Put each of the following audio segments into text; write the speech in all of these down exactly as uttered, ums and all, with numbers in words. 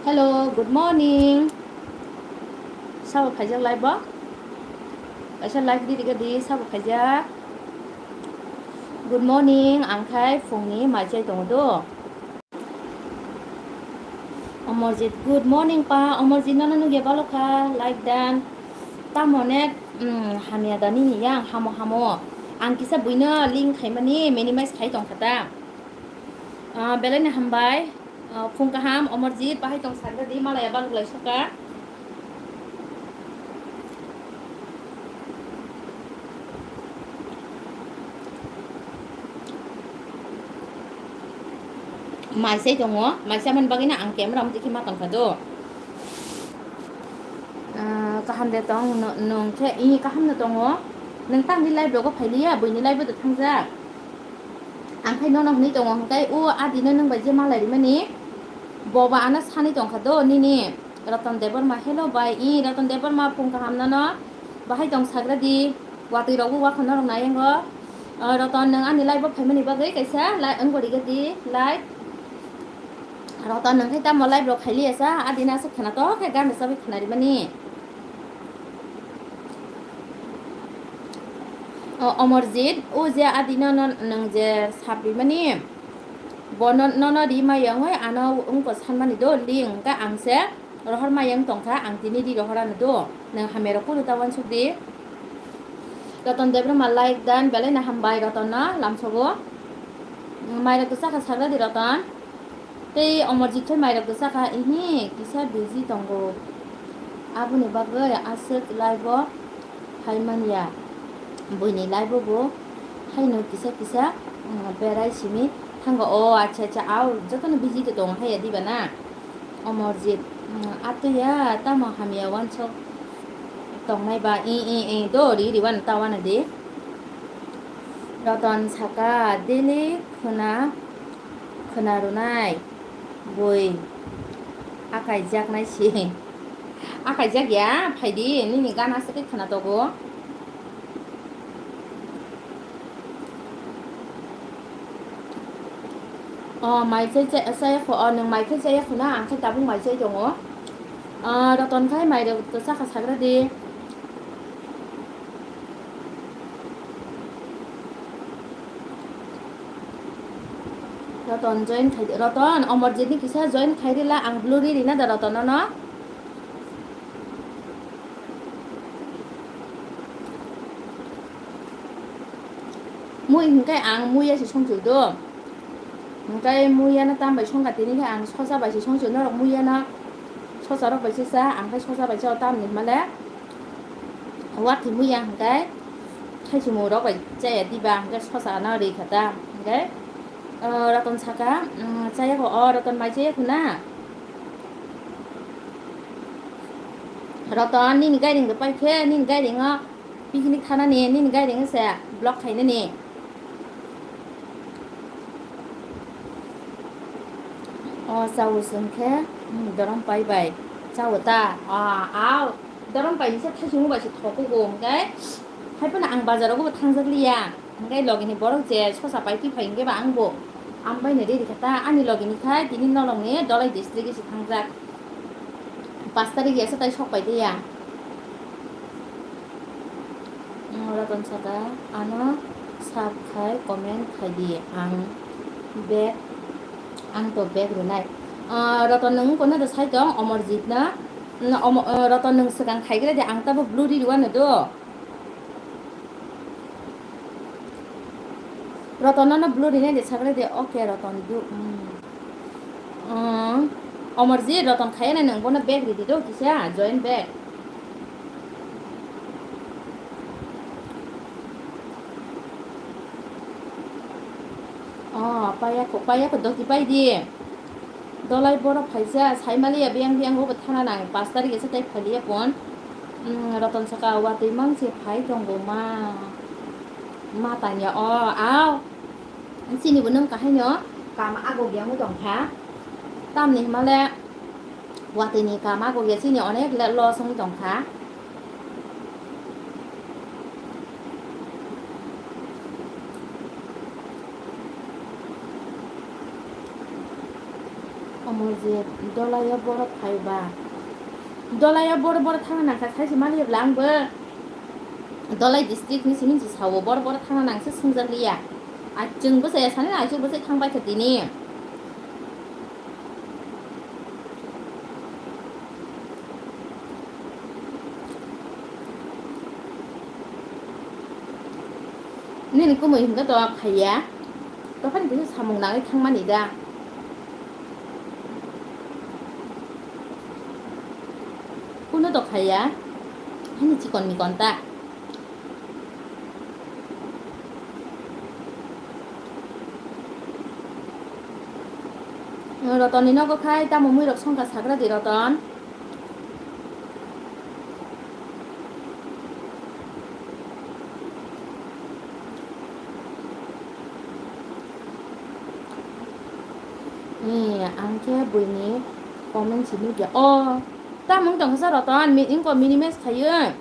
Hello, good morning. Sabo khaijak live bo? Kaisa live di rega di, sabo khaijak. Good morning, ang khai phungni mai chai tongo do. Omorjit, good morning pa. Omorjit, nono nugya balo kha, like dan. Tamo net, mm, hamya da nini yang, hamo hamo. Ang kisa buino link khaimani minimize khai tongkha ta. Ah, belai ni hambai. Ah, phung kaham, Omorjit, bahai tong sakda di, malaya baluk lai soka. Maisai tongo, maisa man bagwi na ang camera mudi khe ma tongkha do. Ah, kaham de tong, no-, nung khe, i kaham no tongo. Nung tang di live rogo phailiya, buini live do thangjak. Ang khai nono hwnwi tongo, hwnkhe o adino nwng bai je malai rimani, boba ano sanwi tongkha do nini Ratan Debbarma. Hello bai, i Ratan Debbarma, phung kaham nono. Bahai tong sagra di, watwi rok bo wakha norok nai yango. O, Ratan, nwng ani live o phaimani bagwi kaisa li-, wngbo riga di, live. Ratan, nwng khai tamo live rok khailiya sa, adino aswk khwnatok khe gana chabwi khwnarimani. O, Omorjit, o je adino no nwng je sapimani, bo no, nono rimai wngwi ano wngkha sanmani do, link hwnkhe ang se rohor mai wng tongkha, ang tini ri rohor ano do, nwng hamya rok kunu ta uansuk di. Ratan Debbarma like dan, belai no hambai Ratan no lamsogo. Mai rok to chakha sagra di Ratan. Tei Omorjit khai mairok bwsa kha, ihi kisa busy tongo, aboni bagwi aswk live o phai manya. Buini live o bo haino kisa kisa, mm, berai simi thango. O acha acha, ao jotono busy to tongo haiya diba na? Omorjit, mm, atwiya tamo hamya uansuk tongnai ba, i i i do ri ri uan ta uana di. Ratan saka, daily khwna Khwna rwnai bui. Akaijak nai si. Akaijak ya, phaidi, nini gana se khe khwna togo. O, mai chai chai, chai kho, o, nwng mai khe chai kho na, ang khe tabuk mai chai tongo. O, Ratan khai mai rok to chakha sagra di. Roton join khai, Roton, Omorjit ni kisa join khai rila, ang blue ri rina da Roton no. Mui hingkai ang muya si songchuk do. Hingkai muya no tam bai songkha tini khe ang sosa bai si songchuk norok muya no sosa rok bai si sa ang khai sosa bai sa tam ni male. Watwi muya hingkai thaichumung rok bai chaya diba hingkai sosa no ri kha ta hingkai, o, Roton saka, um, chaya kho, o, Roton mai chaya kho na? Roton nini gairing do pai khe nini gairing o picnic thana ni nini gairing se block khaina ni. O chao chwng khe, hmm, dorom pai bai chao ta. A, a, dorom pai ni se thaichung bai se thokugo hingke. Hai phano ang bazar rogo bo thangjak liya. Hingke logi ni borok je sosa pai twi phai hingke ba ang bo. Ang bai ni riri kha ta. Ani logi ni khai tini nolong ni Dholai district se thangjak. Pas tarik ya se tai sok pai de ya. Roton saka, ano sub khai comment khai di, ang bag, ang to bag rwnai. Ah, Roton nwng kono da sai tong, Omorjit na, mm, Omo-, ah, Roton nwng swkang khai gra di, ang tabo blue ri rwano do. Roton no blue rinai de sagra de, okay, Roton do, mm. Umm, Omorjit, Roton khaya na nwng bono bag ridi do kisa, join bag. Oh, paya ko, paya ko doki pai di. Dolai borok phaisa, saimaliya biyang biyang bo thana nang, pas tarik se tai phaliya pon. Umm, Roton saka watwi mang se phai tongo ma. Ma tanya o, aw. Chini bo nwng kahai no kam agok ya wng tong kha. Tamni hwnba le watwi ni kam agok ya chini onek le loss wng tong kha. Mujib, Dolaio borok phaiba. Dolaio boro boro thangna nangkha, saisi maliya bwla ang bo. Dolai district ni simi se sao, boro boro thangna nangse swngjak liya. Achung bwsai ya sani, achung bwsai thang bai kha tini. Nini kumui hwnkhe to khaiya. Dophani kisa samung nangwi thangmani da. Kuno to khaiya. Hani chikon mikon ta. Rotonni nogo khai tamo muirok songkha sagra di Roton. Ni, ang khe buini comment si nukya. O, tamung tongkha sa Roton, mi-, ingko mini match khayo.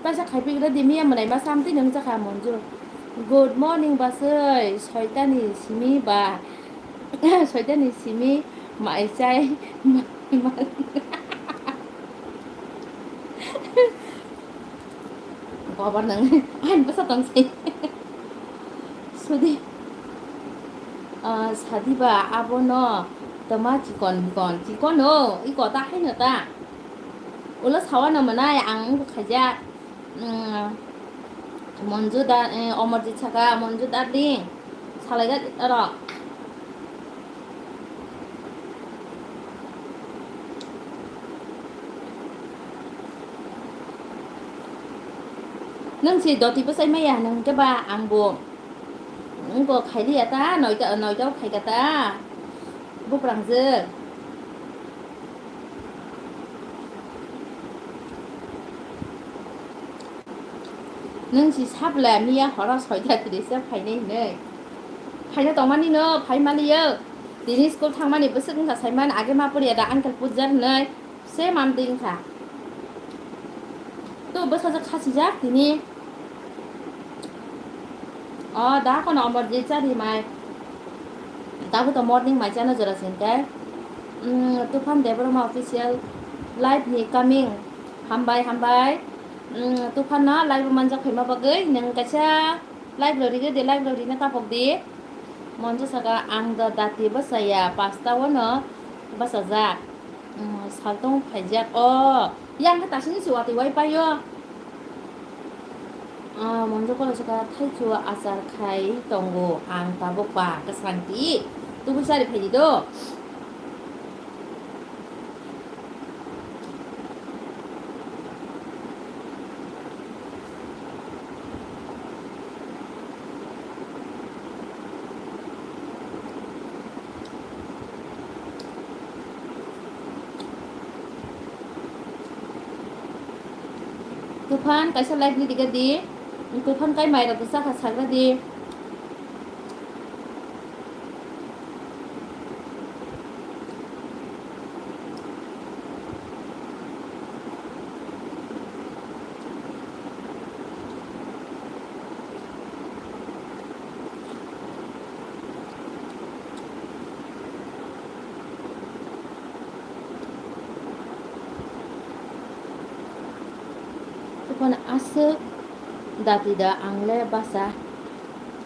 Kaisa khaipigra di miya mwnai ma samtwi nung jakha Monju. Good morning basai, soitani simi ba, soitani simi mai chai ma, ma. Kobar nang, ang bwsa tong sai. Sudi. Ah, sadi ba abono tama chikon bikon, chikon o, iko ta haino ta. Ulo sawa no mwnai ang wngkha khaijak. Mm, Monju da, eh, Omorjit saka, Monju darling, salai da oro. Nung si doti bwsai maya nung khe ba ang bo. Wngkha khailiya ta, noita, noita o khaika ta. Buprangjwk. Nwng si saple miya horo soita tris o phainai hinwi. Phaina tongmani no, phai maliyo. Tini school thangmani bwswk wngkha saiman, age ma poriya da uncle pujar hinwi. Se mam ding kha. Tu bwsajwk khasijak tini. O da kono Omorjit chari mai. Tabuk to morning mai chana jora singkai. Mm, Tufan Debbarma official live ni coming. Hambai, hambai. Mm, Tufan no live manjak phaima bagwi nwng kaisa live rw rige de, live rw rina tapok di. Monjo saka ang da dati bwsaya, pasta o no bwsajak. Mm, saltong phaijak. O, yang khe tasini si watwi wai paio. Ah, Monjo kono saka thaichu achar khai tongo ang tabuk ba kwsang ti. Tubui chari phaidi do. Tufan kaisa like ni diga di. Tufan kai mai rok bwsa kha sagra di. Tufan aswk dati da ang le basa,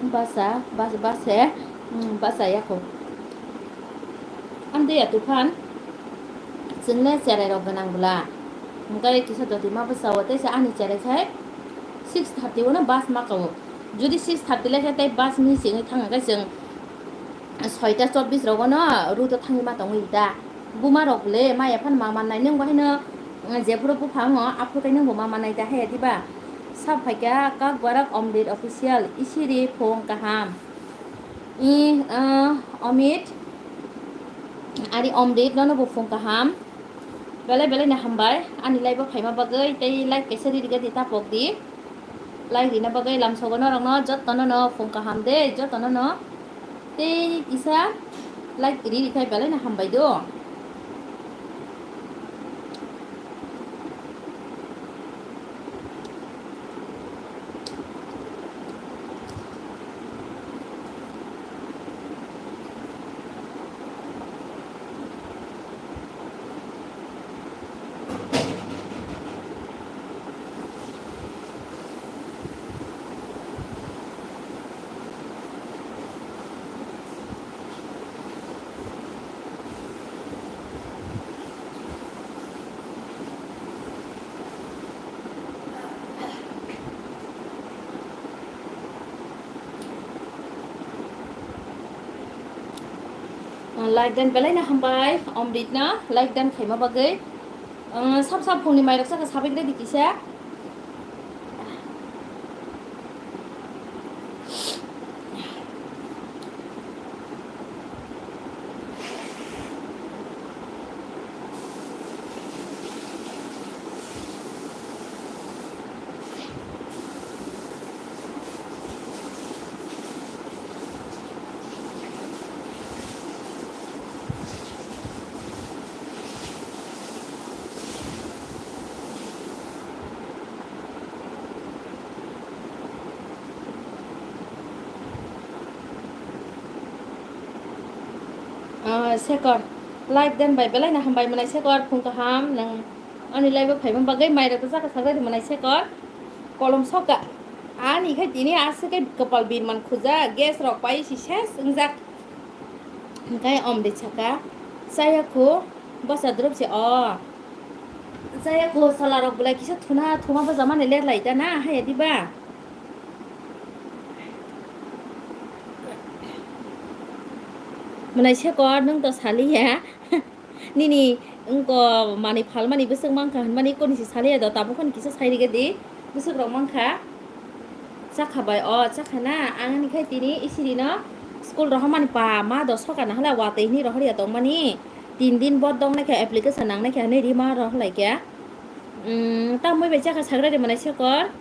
basa, bas-, base, mm, basa yako. Amde ya Tufan, chwng le cherai rok gwnang bwla. Hwnkhe kisa doti ma bwsa o, tei se ani cherai khai six thirty o no bus ma kao. Jodi six thirty lai khe tei bus missing oi thang khe chwng soita chobbish rogo no route o thangwi ma tongwi ta. Buma rok le maya phano ma mannai, nwng bo haino, mm, jephuru buphango aphuru khe nwng bo ma mannai ta haya diba? Sab phaikha Kakbarak Omrit official, isiri phung kaham. I, ah, Omrit, ari Omrit nono bo phung kaham. Belai belai no hambai ani live o phaima bagwi, tei like kaisa ri rwgwi di tapok di. Like rina bagwi lamsogo norokno jottono no phung kaham de, jottono no tei kisa like ri rikha belai no hambai do. Like dan belai na hambai, Omrit no like dan khaima bagwi. Sap sap phungni mairok saka sabai gre di kisa. Ah, Sekor, like dan bai belai na hambai mwnai Sekor, phung kaham nang ani live o phaima bagwi mairok to saka sakra di mwnai Sekor, kolom soka ani khai tini aswk khe kwpal birman khuja gas rok pai si ses wngjak. Hingkai Omrit saka, chaya khu bwsa drup se o. Chaya khu sala rok belai kisa thuna thuma bwsa mani let lai ta na haya diba? Mwnai Sekor nwng to saliya. Nini wngko manwi phalmani bwswk mankha hwnmani koni se saliya do tabuk phano kisa sai rige di bwswk rok mankha. Chakha bai o chakha na ang ani khai tini isiri no school rohormani pa ma do soka na hala watwi hwnwi rohorya tongmani tin din bot dong naikha application nang naikha hwnwi rima rohor laikha. Tamwi bai chakha sagra ri mwnai Sekor.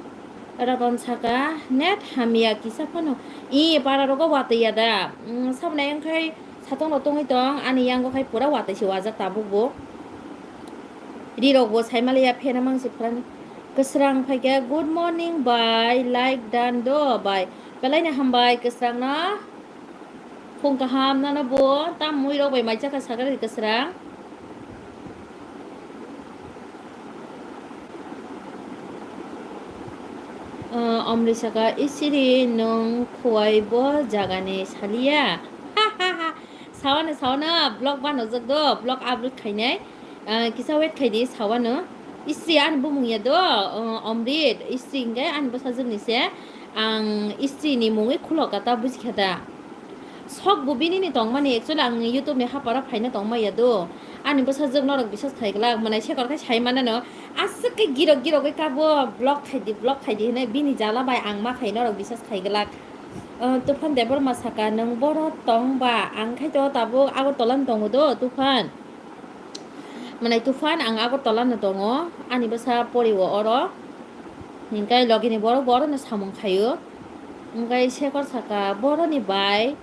Raton saka net hamya kisa phano. I para rogo watwi ya da. Sabnai wngkhai satong rok tongwi tong ani yango khai pura watwi se wajak tabuk bo. Ri rok bo sai maliya phena mang se phrani. Kwsrang phaikha good morning bai like dan do bai. Belai ni hambai kwsrang no. Phung kaham nono bo tam mui rok bai mai chakha sakra ri kwsrang. Omri saka isiri nwng khuwai bo jagani saliya. Sawano sawano vlog banojak do vlog upload khainai. Kisa wait khaidi sawano. Istri ani bumung ya do Omrit istri hingke ani bwsajwk ni se ang istri ni mungwi khulok kata bujikha da. Sok bo bini ni tongmani actually ang YouTube ni haparo phaina tongma ya do. Ani bwsajwk norok bisas khai glak mwnai Sekor khai sai manano aswk khe girok girok khe kabo vlog khaidi vlog khaidi hinwi bini jala bai ang ma khai norok bisas khai glak. Tufan Debbarma saka nwng boro tong ba ang khai to tabuk Agartala ni tongo do Tufan. Mwnai Tufan ang Agartala no tongo, ani bwsa pori o oro. Hingkai logi ni borok bo oro no samung khaio. Hingkai Sekor saka boroni bai,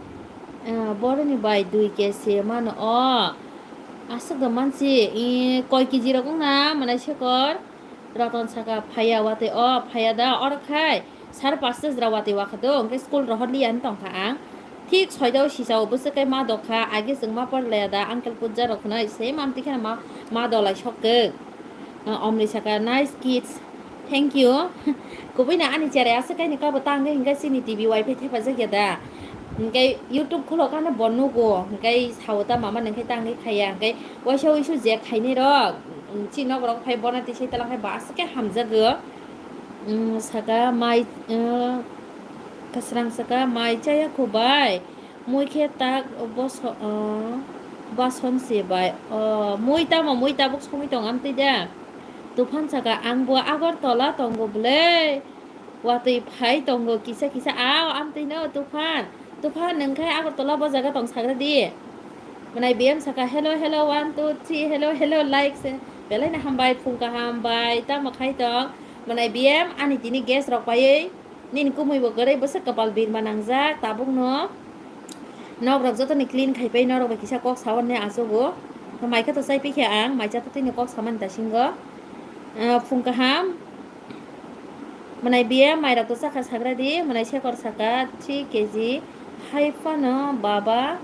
boroni bai dui kesi mano o. Aswk da mansi, koi kiji rok wngna mwnai Sekor. Raton saka phaiya watwi o phaiya da oro khai. Sar pasta jora watwi wakha do, hwnkhe school rohor liya hinwi tongkha ang. Thik soida o sisa o bwswk khe ma dokha, age chwng ma porlaiya da, uncle puja rok hwnwi same amtwi kheno ma, ma dolai sok khe. Omri saka, "Nice kids, thank you." Kubui no ani cherai aswk kaini kabo tang khe hwnkhe chini T V wifi thepajak ya da. Hwnkhe YouTube khulo kano bo nugo, hwnkhe sao ta mama nungkhe tang khe khaiya, hwnkhe waisa wisu je khainai rok, chini nok rok phai bona tisai talang khai bo aswk khe hamjago. Saka mai, kwsrang saka mai chaya kho bai, mui khe tak boso-, bason se bai, mui tamo mui tabuk songwi tong amtwi da. Tufan saka ang bo Agartala tongo bwle, watwi phai tongo kisa kisa, ao amtwi no Tufan. Tufan, nwng khe Agartala bo jaga tong sagra di. Mwnai B M saka, "Hello, hello, one, two, three, hello, hello, like se." Belai no hambai, phung kaham bai, tamo khai tong. Mwnai B M, ani tini guest rok paiwi, nini kumui bo kwrwi bwswk kwpal birma nangjak, tabuk no. Nok rok joto ni clean khai pai, norok bai kisa kok sawi ne achugo. Mai khe to chai pikha ang, mai cha to tini kok samani ta singo. Phung kaham. Mwnai biya mairok to chakha sagra di, mwnai Sekor saka three K G hai phano baba,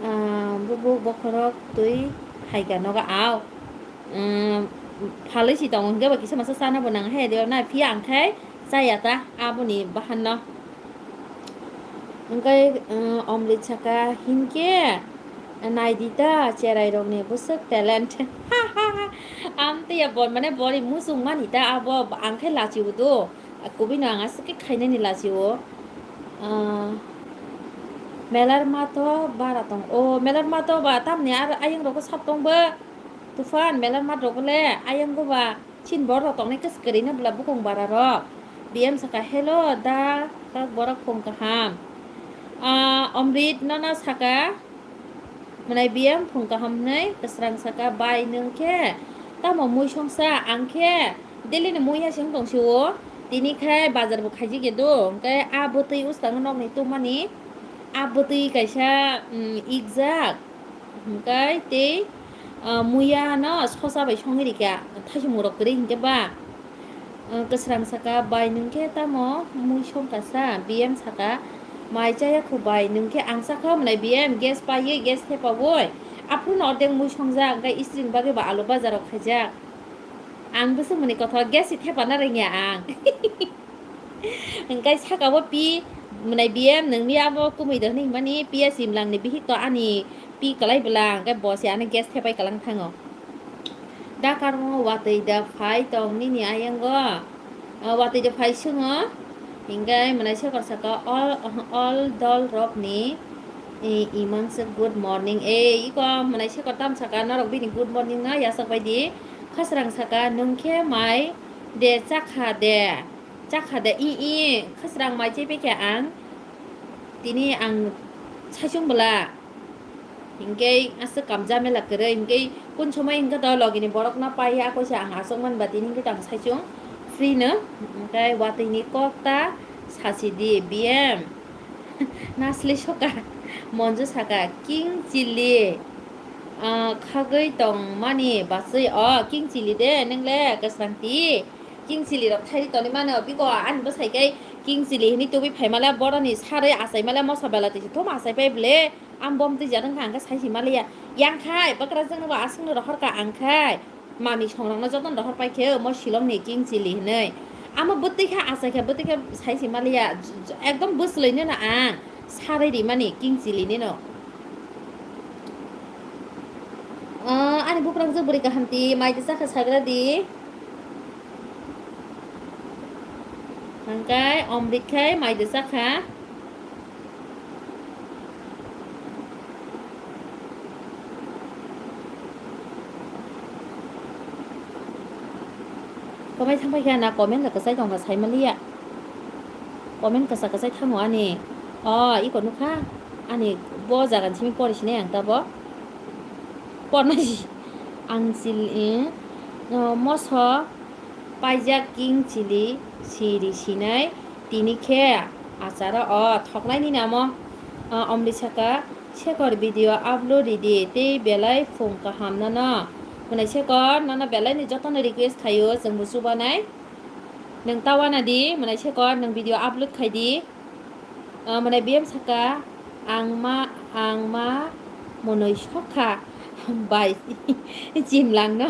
ah, bubuk bokhorok twi hai ka nogo ao. Umm, phalwi si tongo hwnkhe bo kisa masa chana bo nang hai de na phiya ang khai chaya ta aboni bahan no. Hwnkhe, umm, Omrit saka hinkhe, naidi ta cherairokni bwswk talent. Amtwi ya bor mane bori muchung mani ta abo ang khe lachi o do. Kubui no ang aswk khe khainani lachi o. Ah, Melar mato bara tong. O, melar mato ba tamni ar ayang rogo sap tong ba. Tufan, melar mat rogo le ayang go ba. Chin bor rok tongnai kwswk kwrwino bwla bukung bara rok. B M saka, "Hello da, kak borok phung kaham." Ah, Omrit nono saka, mwnai B M phung kaham hwnwi, kwsrang saka, "Bai nwng khe tamo mui songsa, ang khe daily ni mui ya sing tong si o, tini khai bazar bo khaijik ya do, hwnkhe a bwtwi uskango nokni tubumani, a bwtwi kaisa, mm, ikjak." Hwnkhe tei, ah, muiya no sosa bai songwi rikha, thaisung rok kwrwi hinkhe ba, ah, kwsrang saka, "Bai nwng khe tamo mui songkha sa?" B M saka, "Mai chaya khu bai, nwng khe ang sakha mwnai." B M gas paiwi, gas thepawi, aphuru no ordek mui songjak, hwnkhe istri ni bagwi ba alu bazar rok khaijak. Ang bwswk mwnwi kothok, gas se thepana rwngya ang. Hwnkhe saka bo pi mwnai B M nwngni abo kumui da hwnwi himani, piya simlangni bihik to ani pi kwlai bwla, hwnkhe bo se ano gas thepai kwlang thango. Da karmo watwi da phai tong nini ayango. Ah, watwi da phai swngo. Hwnkhe mwnai sekor saka, "All, all dol rokni, eh, imang se good morning." Eh, iko mwnai sekor tam saka norok bini good morning no yachak bai di. Khasrang saka, "Nwng khe mai de chakha de?" Chakha de, i, i, khasrang mai chai paikha ang. Tini ang saichung bwla. Hinkhe aswk kam jamela kwrwi, hinkhe kun somoi hinkhe to logini borokno paiya, koisa ang aswk manba tini hinkhe to ang saichung free no. Hinkhe watwini kok ta sasi di, B M. Nasli soka, Monju saka, "King chili, ah, khagwi tongmani bachwi, o king chili de, nwng le kwsrang ti." King chili rok thairi toni mano, biko ani bwsai khe king chili hini tubui phaimale, boroni sarwi achaimale, mosa belati se thum achai pai bwle, am bom twijak wngkha, ang khe sai si maliya. Yang khai bakrajwk no bo aswk no rohor ka, ang khai mami songrok no joto no rohor pai khe, omo Shillong ni king chili hinwi. Amo bwtwi khe achai khe, bwtwi khe sai si maliya, ekdom bwslwi no ang sarwi rimani king chili ni no. Ah, ani buprang je bwrwi kaham ti, mai de chakha sagra di. Hangkai Omrit khai mai de chakha. Komai thang pai kha na, comment rok kwchai tong kha, sai maliya. Comment kwchak kwchai thango ani. O, iko nukha. Ani bo jaga ni simi pori sinai ang tabo. Pornai si. Ang chili, eh, o, moso paijak king chili siri sinai. Tini khe acharo o thoknai ni namo. O, Omrit saka, "Sekor video upload ridi tei belai phung kaham nono." Mwnai Sekor, nono belai ni jotono request khaio, chwng bo chubanai. Nwng ta wana di, mwnai Sekor, nwng video upload khai di. Ah, mwnai B M saka, "Ang ma, ang ma mwnwi sokha bai chimlangno,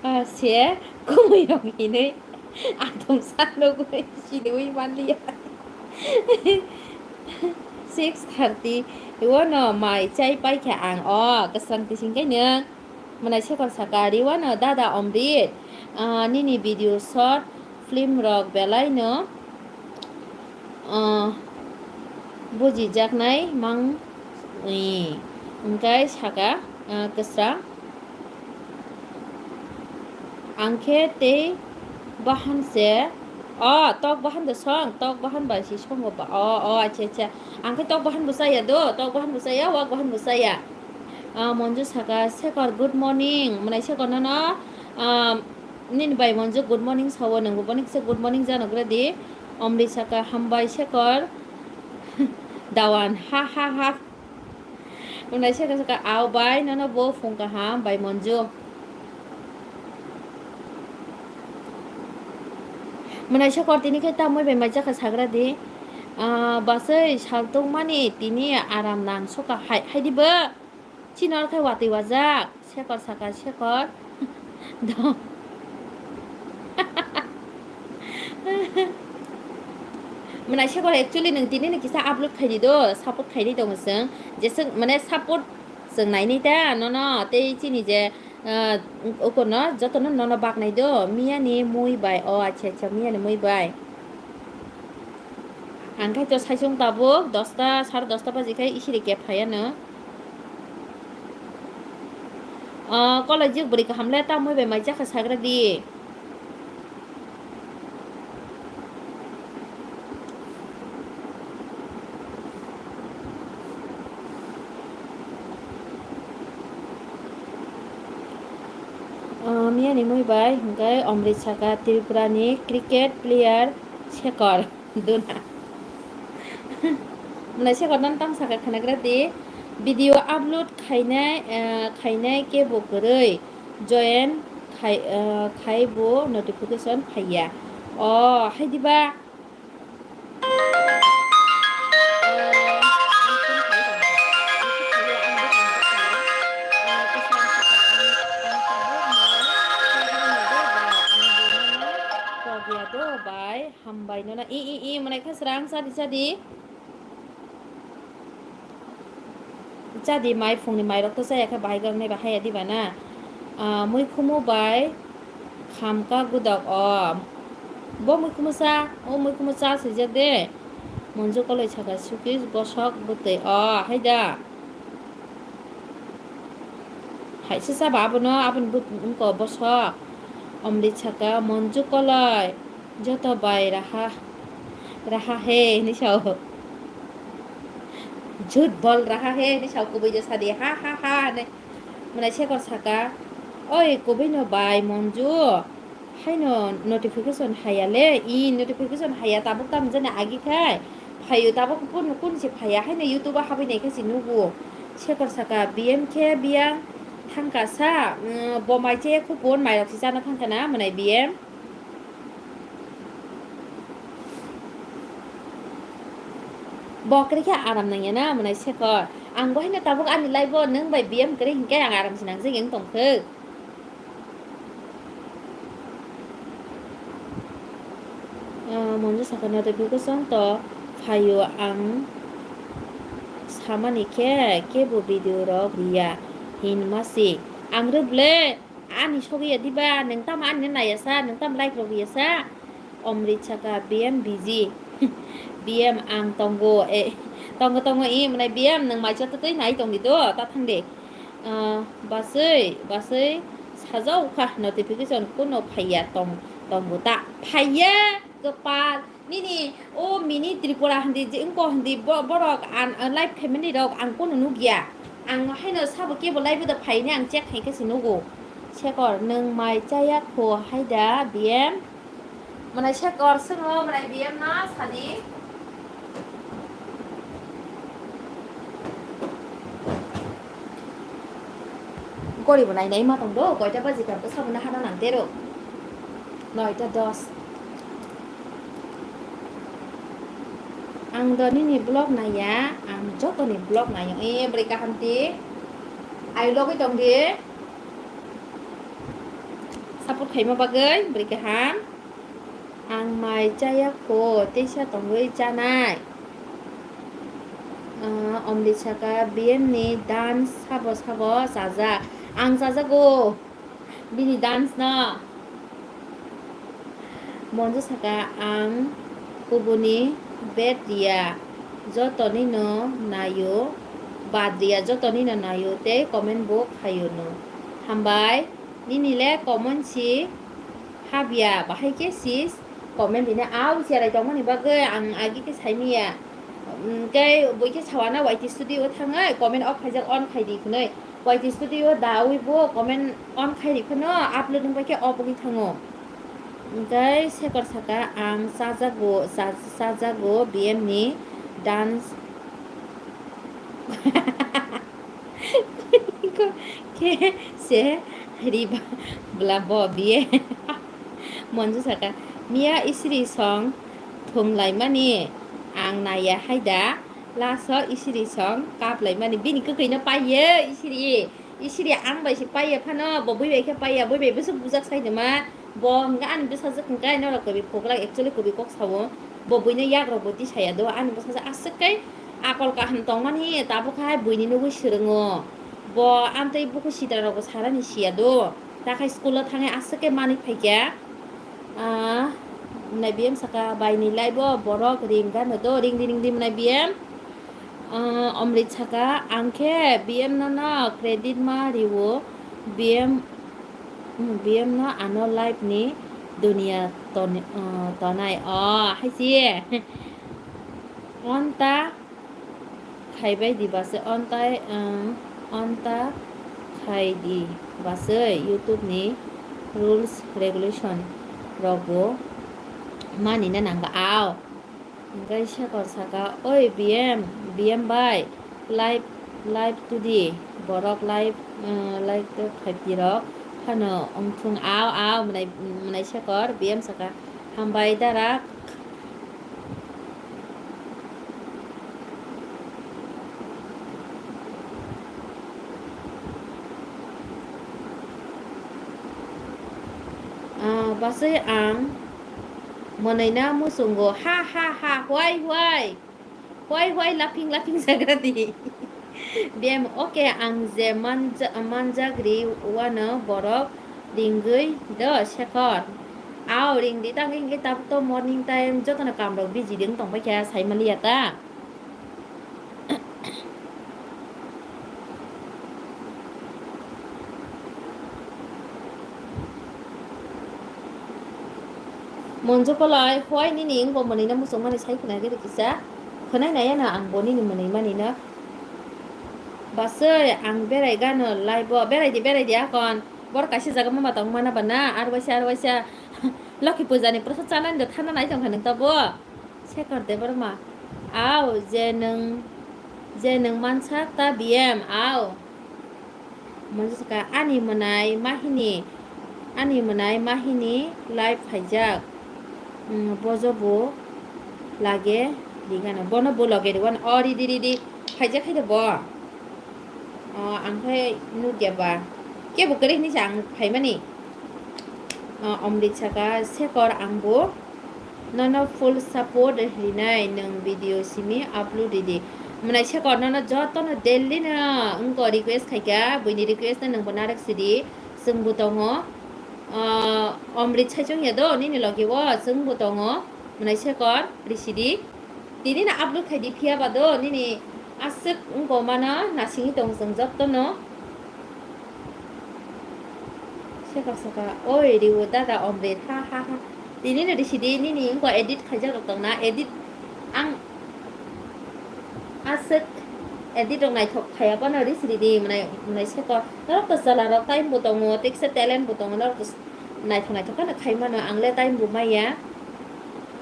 ah, se kumui rok hinwi atom sa nugwi sinwi manliya." Six thirty, wano mai chai paikha ang, o kwsang tising khe nwng. Mwnai Sekor saka, "Riwano dada Omrit, ah, nini video short film rok belai no, ah, bujijaknai mang, eh, hwnkhe saka, ah, kwsrang. Ang khe tei bahan se, o, tok bahan de song, tok bahan bai si songo ba, o, o, acha, acha. Ang khe tok bahan bo chaya do, tok bahan bo chaya, wak bahan bo chaya." Ah, Monju saka, "Sekor, good morning." Mwnai Sekor nono, ah, nini bai Monju good morning sao, nwngbo boni kisa good morning jano gra di. Omrit saka, "Hambai Sekor." Dawan, ha, ha, ha. Mwnai Sekor saka, "Ao bai, nono bo phung kaham bai Monju." Mwnai Sekor tini khe tamoi bai mai chakha sagra di. Ah, bachai saltung mani tini aram nang soka hai, hai di bo. Chini oro khe watwi wajak, Sekor saka, Sekor. Do. Mwnai Sekor, actually nwng tini ni kisa upload khai di do, support khai di tongo chwng. Jeswk mane support chwng nainai ta nono, tei chini je, ah, ukono jotono nono baknai do, miya ni mui bai. O, acha, acha, miya ni mui bai. Ang khai to saisung tabuk dosta, sare dosta baji khai isiri kep phaiya no. O, kolai jik bwrwi kaham le, tamwi bai mai chakha sagra di. O, miyani mui bai hwnkhe Omrit saka Tripura ni cricket player Shekhar. Duna. Mwnai se kodan tam saka khanagra di. Video upload khainai, eh, khainai kebo kwrwi. Join khai, eh, khai bo notification phaiya. O, hai diba? Hambai nono i, i, i, mwnai kha srang chadi, chadi. Chadi, mai phungni mairok to chaya khe bahai gangnai ba haya diba na? Ah, muikhumu bai khamka gudak o. Bo muikhumu cha, o muikhumu cha swijak de. Monju koloi saka suki bosok bwtwi o, hai da. Hai se saba abono, aboni bwtwi wngko bosok. Omrit saka Monju koloi. Joto bai raha, raha he hinwi sao. Jhut bol raha he hinwi sao, kubui je sadi, ha, ha, ha, hinwi. Mwnai Shekhar saka, "Oi, kubui no bai Monju, haino notification haya le, i notification haya tabuk tam jani agi khai, phaio tabuk kun, kun se phaya, haino YouTube o habwi nai khe se nugo." Shekhar saka, "B M khe biyang thangka sa, mm, bo mai chaya khupun, mairok se chana thangkha na, mwnai B M." Bo kwrwi khe aram nangya na, mwnai Shekhar. Ang bo haino tabuk ani life o nwng bai B M kwrwi hinkhe ang aram se nangjagwi wng tongkhe. Ah, Monju saka notification to phaio, ang samani khe kebo video rok riya hinma se. Ang rw ble. Ani sogwi ya diba, nwng tamo ani naya sa, nwng tamo like rogwi ya sa. Omrit saka, "B M busy." "B M ang tongo, eh, tongo, tongo, i mwnai B M nwng mai chototwi nai tongdi do, ta thangdi." Ah, baswi, baswi sajao kha notification kuno phaiya tong, tongo ta. Phaiya, kwpal. Nini o mini Tripura hindi je wngko hindi bo-, borok an, an live khaimani rok ang kunu nukya. Ang haino sabo kebo live da phaini ang check khaikhe se nugo. Shekhar, nwng mai chaya kho haida B M? Mwnai Shekhar swngo mwnai B M no sadi. Gori bo nai nai ma tong do, koita baji kha bwsa bo na hada nang tero. Noita dos. Ang do nini vlog naiya, ang jotoni vlog naio. E, bwrwi kaham ti. Ai logwi tong di. Support khaima bagwi bwrwi kaham. Ang mai chaya kho, teisa tongwi chanai. Ah, Omrit saka B M ni dance sabo sabo chajak. Ang chajago bini dance no. Monju saka ang kubuni bed riya, jotoni no naio, bad riya, jotoni no naio tei comment bo khaio no. Hambai, nini le comment si. Habya, bahai khe sis comment rina, au cherai tongmani bagwi ang agi khe saimanya. Hwnkhe bui khe sawana Y T Studio o thangwi comment off khaijak on khai di hwnwi. Y T Studio dawi bo comment on khai ri phano upload wngbai khe off wngwi thango. Hwnkhe Shekhar saka, "Ang chajago, cha-, chajago B M ni dance." Khe se riba bla bo biye. Monju saka, "Miya isiri song thum laimani ang naiya haida, last o isiri song kap laimani." Bini kwkhwino paiye isiri, isiri ang bai se paiye phano, bo bui bai khe paiya, bui bai bwswk bujak sai de ma. Bo hwnkhe ani bwsajwk hwnkhe norok kwrwi phuglak, actually kwrwi kok sao. Bo buino yakrok bo tisaya do, ani bwsajwk aswk khe akol kaham tongmani tabuk hai buini nugwi swrwngo. Bo amtwi bukhuk sitra rokbo sarani siya do. Takhai school o thangwi aswk khe manwi phaikha. Ah, Mwnai B M saka, "Bai ni live o borok ring gano do, ring di, ring di," mwnai B M. Ah, Omrit saka, "Ang khe B M no no credit ma riwo, B M, B M no ano live ni dunia ton-, ah, tonai." O, hai si. Onta khaibai di basai, ontai, ah, onta khai di basai, YouTube ni rules regulation rok bo mani na nang ao. Hingke Sekar saka, "Oi B M, B M bai, live, live to di, borok live, eh, live to khai di rok, hano ongthung ao, ao," mwnai, mwnai Sekar, B M saka, "Hambai darak." Ah, basai ang mwnai na muchungo, ha, ha, ha, huai, huai. Huai, huai, laughing, laughing jagra di. B M, okay, ang je manja-, manjagri wano borok ringwi do Sekar. Ao, ring di, tang hingke tabuk to morning time, jotono kam rok busy di wng tong paikha, sai maliya ta. Monjo kolai, hoi nini wngbo mwnwi no muchung mani sai khwna giri kisa. Khwnai nai ano ang bo nini mwnwi mani no. Basai, ang berai gano live o. Berai di, berai di akon. Bor kaisa jaga mama tong mana ba na. Ar waisa, ar waisa. Lokhi puja ni prosad chanani do thana nai tong kha nang tabo. Sekar Debbarma. Ao, je nwng, je nwng mansak ta B M, ao. Monjo saka, ani mwnai mahini, ani mwnai mahini live phaijak. Mm, bojo bo lage rigano. Bono bo loge riwan. O, ridi, ridi. Phaijak hai de bo. O, ang khai nukya ba. Kebo kwrwi hinwi se ang phaimani. O, Omrit saka, Sekar, ang bo nono full support rinai, nwng video simi upload ridi. Mwnai Sekar nono jotono daily no wngko request khaikha, buini request no nwngbo narwk sidi, chwngbo tongo. O, Omrit saichung ya do, nini logi o, chwngbo tongo. Mwnai Sekar, risidi. Tini no upload khai di phiya ba do, nini aswk wngko mano, nasingwi tongo chwng jotono. Sekar saka, oi, riwo dada Omrit, ha, ha, ha. Tini no risidi, nini wngko edit khaijak rok tongna, edit ang aswk edit rok naithok khaiya phano risidi, mwnai, mwnai Sekar. Norok to chwla rok time bo tongo, teksa talent bo tongo, norok to naithok naithok kheno khai mano, ang le time bo maya.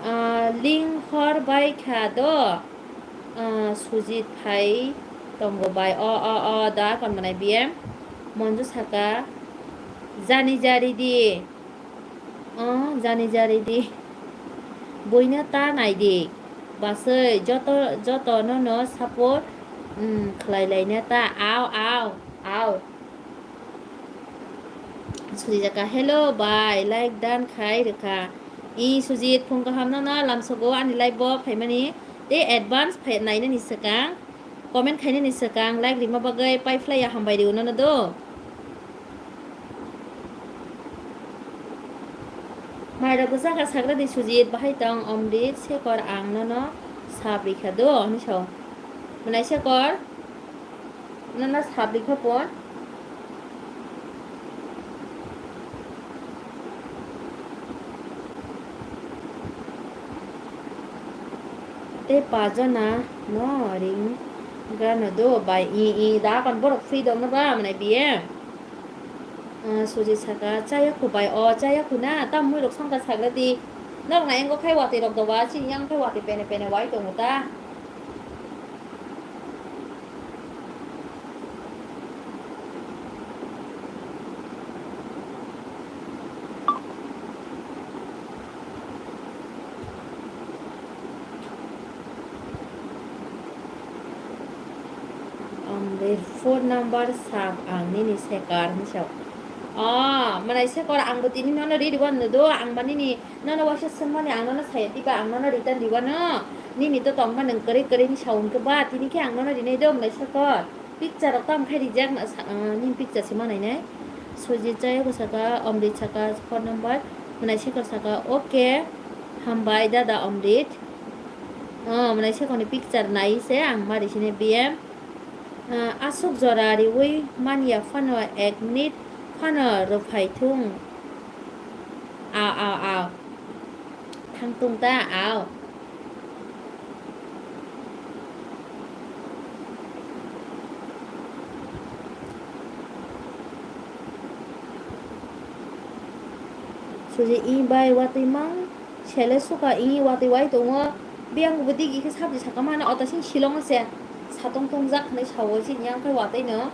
Ah, link hor bai kha do, ah, Sujit phai tongo bai. O, o, o, da kon mwnai B M. Monjo saka, jani jari di. O, jani jari di. Buino ta nai di. Basai, joto, joto no no support, mm, khlai lai na ta. Ao, ao, ao. Sujit saka, "Hello bai, like dan khai rwkha." I Sujit, phung kaham no no lamsogo ani live bo phaimani. Tei advance phai nainani swkang, comment khainani swkang, like rima bagwi pai phlaiya, hambai rw nono do. Mairok kwchak kha sagra di Sujit, bahai tong Omrit, Sekar ang nono sap rikha do, hinwi sao. Mwnai Sekar, nono sap rikha pon. Tei pajana no ring grano do bai i i da kon borok free dong no ba mwnai biye. Ah, Sujit saka, "Chaya khu bai?" O, chaya khu na, tam mui rok songkha sagra di. Norok na engo khai watwi rok doba, chini yang khai watwi pene pene wai tongo ta. Ang de phone number sak ang nini sekar hinwi sao. Oh, mwnai sekar ang bo tini nono ri riwano do, ang ba nini nono waisa swngmani ang nono saya diba, ang nono return riwano. Nini to tongma nwng kwrwi kwrwi hinwi sao hwnkhe ba, tini khe ang nono rinai do mwnai sekar. Picture rok tamo khe rijak na sa, ah, nini picture se ma nainai. Sujit chaya bo saka, Omrit saka phone number, mwnai sekar saka, okay. Hambai dada Omrit. Oh, mwnai sekhorni picture nai se ang mari sini B M. Ah, aswk jora riwi manya phano ek minute phano rwphai thung. Aw, aw, aw. Thang tung ta, aw. Suji i bai watwi mang sele suka i watwi wai tongo. Biyang bo digi khe sabji saka mano, oto sing silongo se satong tongjak hinwi sawo, sini yang khe watwi no.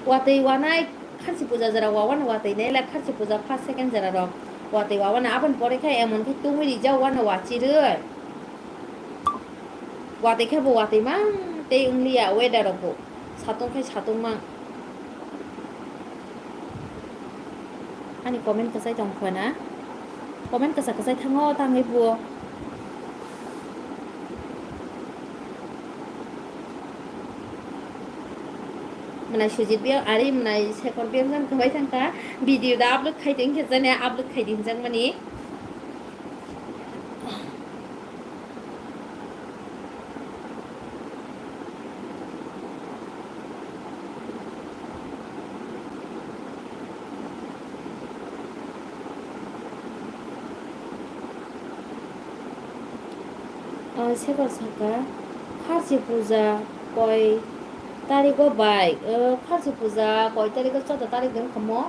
Watwi wanai kharchi puja jora wawano watwi nai le kharchi puja first second jora rok watwi wawano aboni pore khe emon khe tungwi rijak wano wachirwi. Watwi khe bo watwi mang tei wngliya weather rok bo satong khe satong mang. Ani comment kwchai tong kho na? Comment kwchak kwchai thango tangwi buo. Mwnai Sujit biyang ari mwnai Sekor biyang jan kwbai thangkha. Video da upload khai tong khe jani upload khai di hinjak mani. O, Sekor saka, kharchi puja koi tarigo bai? O, kharchi puja koi tarigo? Chouda tarik de wngkha mo.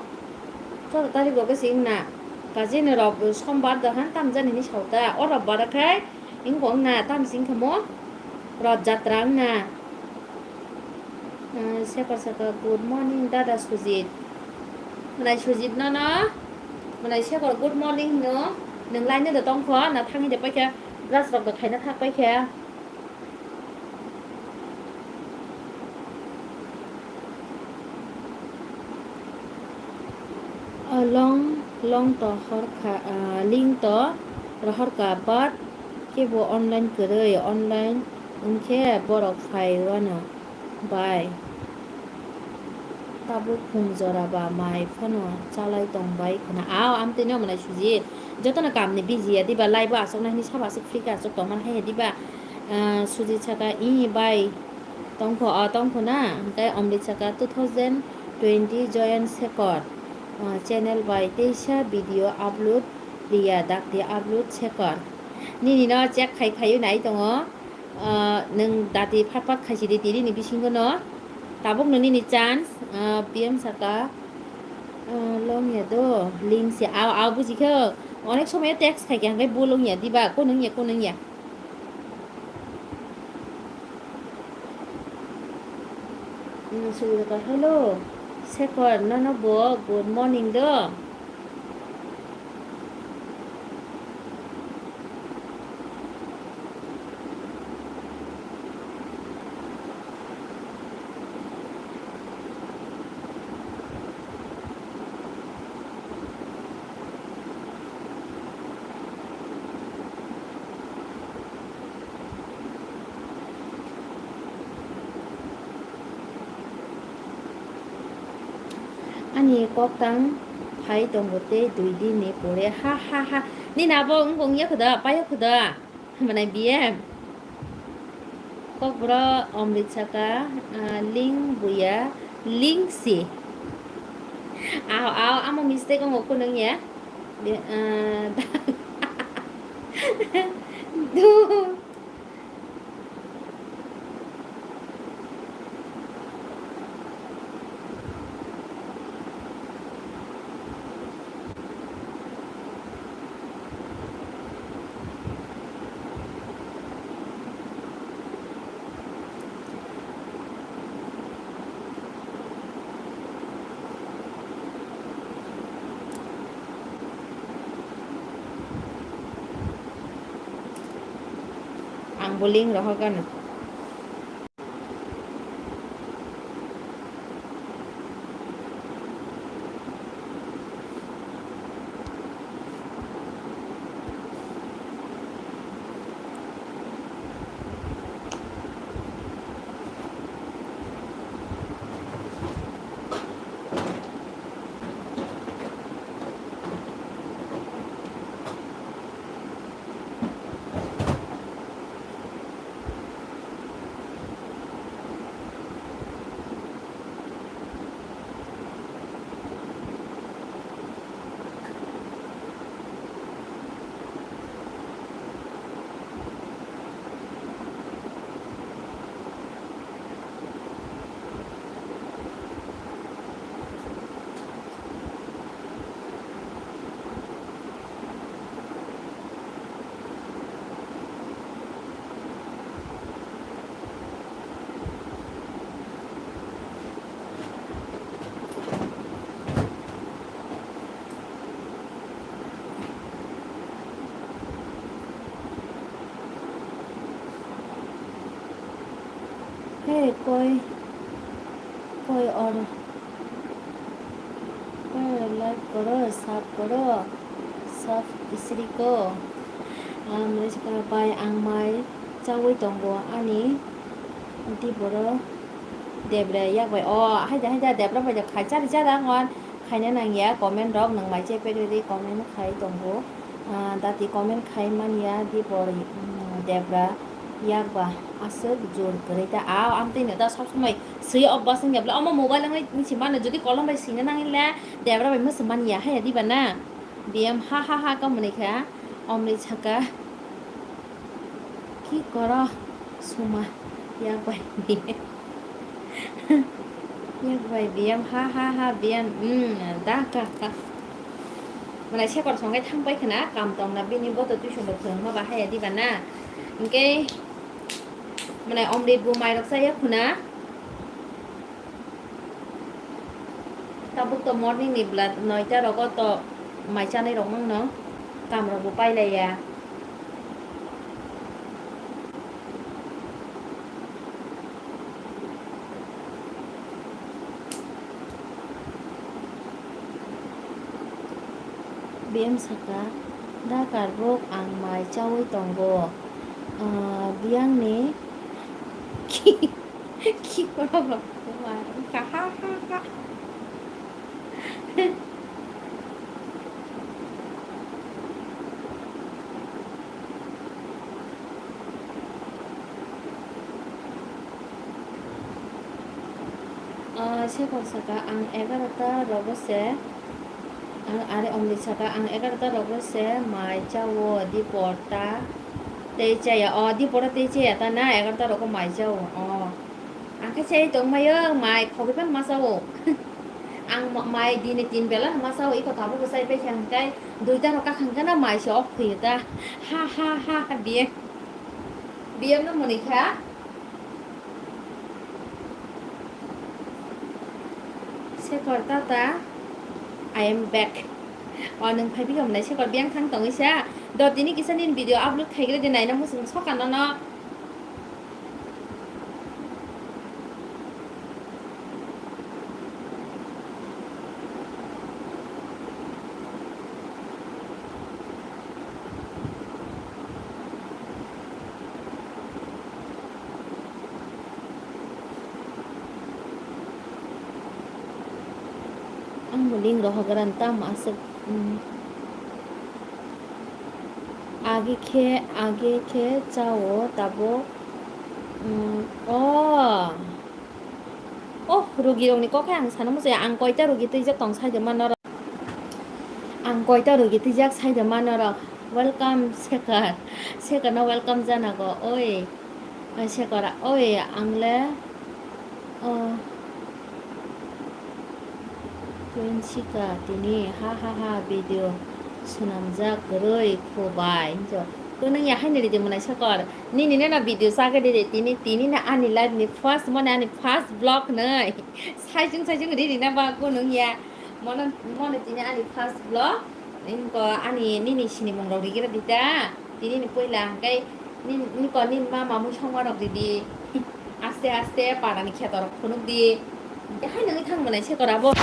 Chouda tarik rok se wngna. Kaje ni rok sombar da han tam jani ni sauta. O robbar khai wngkha wngna tam sing kha mo. Rot jatra wngna. Ah, Sekar saka, "Good morning, dada Sujit." Mwnai Sujit no no. Mwnai Sekar, "Good morning" hino. Nwng line no do tong kho, na thangwi de paikha. Brush rok do khaina thak paikha. Ah, long, long to horkha, ah, ling to rohorkha, but kebo online kwrwi, online wngkhe borok phai wano. Bai. Tabuk phung jora ba mai phano chalai tong bai khna. Aw, amtwi no mwnai Sujit. Jotono kamni busy ya diba, live o aswk nai hwnwi sabo aswk free khe aswk tongmani hai ya diba. Ah, Sujit saka, "Ih, bai." Tongkho, ah, tongkho na. Hwnkhe Omrit saka, "Two thousand twenty join Sekar. Ah, channel bai teisa video upload liya, dakti upload Sekar." Nini no check khai khai nai tongo. Ah, nwng dati phat phat khaisidi tini ni bisingo no. Tabuk no nini chance, ah, P M saka, ah, long ya do, link se, aw, aw, buji kho. Onek somoy text khai khe hwnkhe bo long ya diba, ko nung ya, ko nung ya. Hmm, sugwi kha, "Hello, Sekar, nono bo good morning do?" Ani koktang phai tongo tei dui din ni pore, ha, ha, ha. Nini abo wng wngya kho da, paio kho da. Mwnai B M. Kokborok Omrit saka, ah, ling buya, ling si. Aw, aw, amo mistake wngo kunung ya. Be-, ah, du. Ang bo link rohor gana. Koi, koi or, koi or like koro, sub koro, sub isri ko. Amre saka bai ang mai chawi tongo ani di boro Debra yak bai. O, haida, haida, Debra bai da khai chari chara ngon. Khaina nangya comment rok nwng mai chepegwi comment khai tongo. Ah, dati comment khai manya di bor, mm, Debra yak ba aswk jor kwrwi ta. Aw, amtwi no da sob somoi swi obvas wngya bwle. Omo mobile wngwi si mano, jodi kolom bai swina nangile Debra bai mwswk manya haya diba na. Biyam ha ha ha ka mwnwi kha. Omni saka. Ki koro suma yak bai biyam. Yak bai biyam ha ha ha biyam, mm, da ka ka. Mwnai sekor songkai thang pai khna, kam tong na bini boto tuition rok thwng ma bahai ya diba na. Hingke mwnai omrit bo mai rok cha ya khuna. Tabuk to morning ni bwla noita rogo to mai chanai rok nang no, kam rok bo pailai ya. B M saka, da karbuk ang mai chawi tongo. Ah, biyang ni Ki oro ba, ha ha ha ha. Ah, sekon saka ang egarota rogo se, ang are omni saka ang egarota rogo se mai chawo di porta. Tei chaya, o, di pora tei chaya ta na, egarota rogo mai chao, o. Ang khe chai tong maio, mai khogwi phano ma chao. Ang ma-, mai dini tin bela ma chao, iko tabuk bo chai paikha hwnkhe, duita rok kakhang khe na mai se ok phuio ta. Ha, ha, ha, ha, B M. B M no mwnwi kha. Sekor tata, I am back. O, nwng phai bikha mwnai Sekor biyang thang tongwi sa. Do tini kisa nini video upload khaigridi naina muchung soka nono. Ang bo link rohorgrani tamo aswk, mm. Age khe, age khe chao tabuk, mm, o. Oh, rugirokni kok khe ang sana muchaya, ang koita rugi twijak tong saide ma norok. Ang koita rugi twijak saide ma norok. Welcome, Sekar. Sekarno welcome janago. Oi, Sekar, oi, ang le, oh, Twinsikha tini, ha, ha, ha, video swnamjak kwrwi khubai. Hinjo, to nung ya haino ridi mwnai Sekar. Nini nena video chagwi ridi tini, tini na ani life ni first, mone ani first vlog nai. Saijwng saijwng riri na ba kunung ya. Mono, mono tini ani first vlog. Inko ani nini sinimung rok rigira dita. Tini ni puila hwnkhe nin-, niko nini ma mamui songma rok ridi. Aste aste para ni kheto rok phunuk di. Hingke hai nungwi thang mwnai Sekar abo.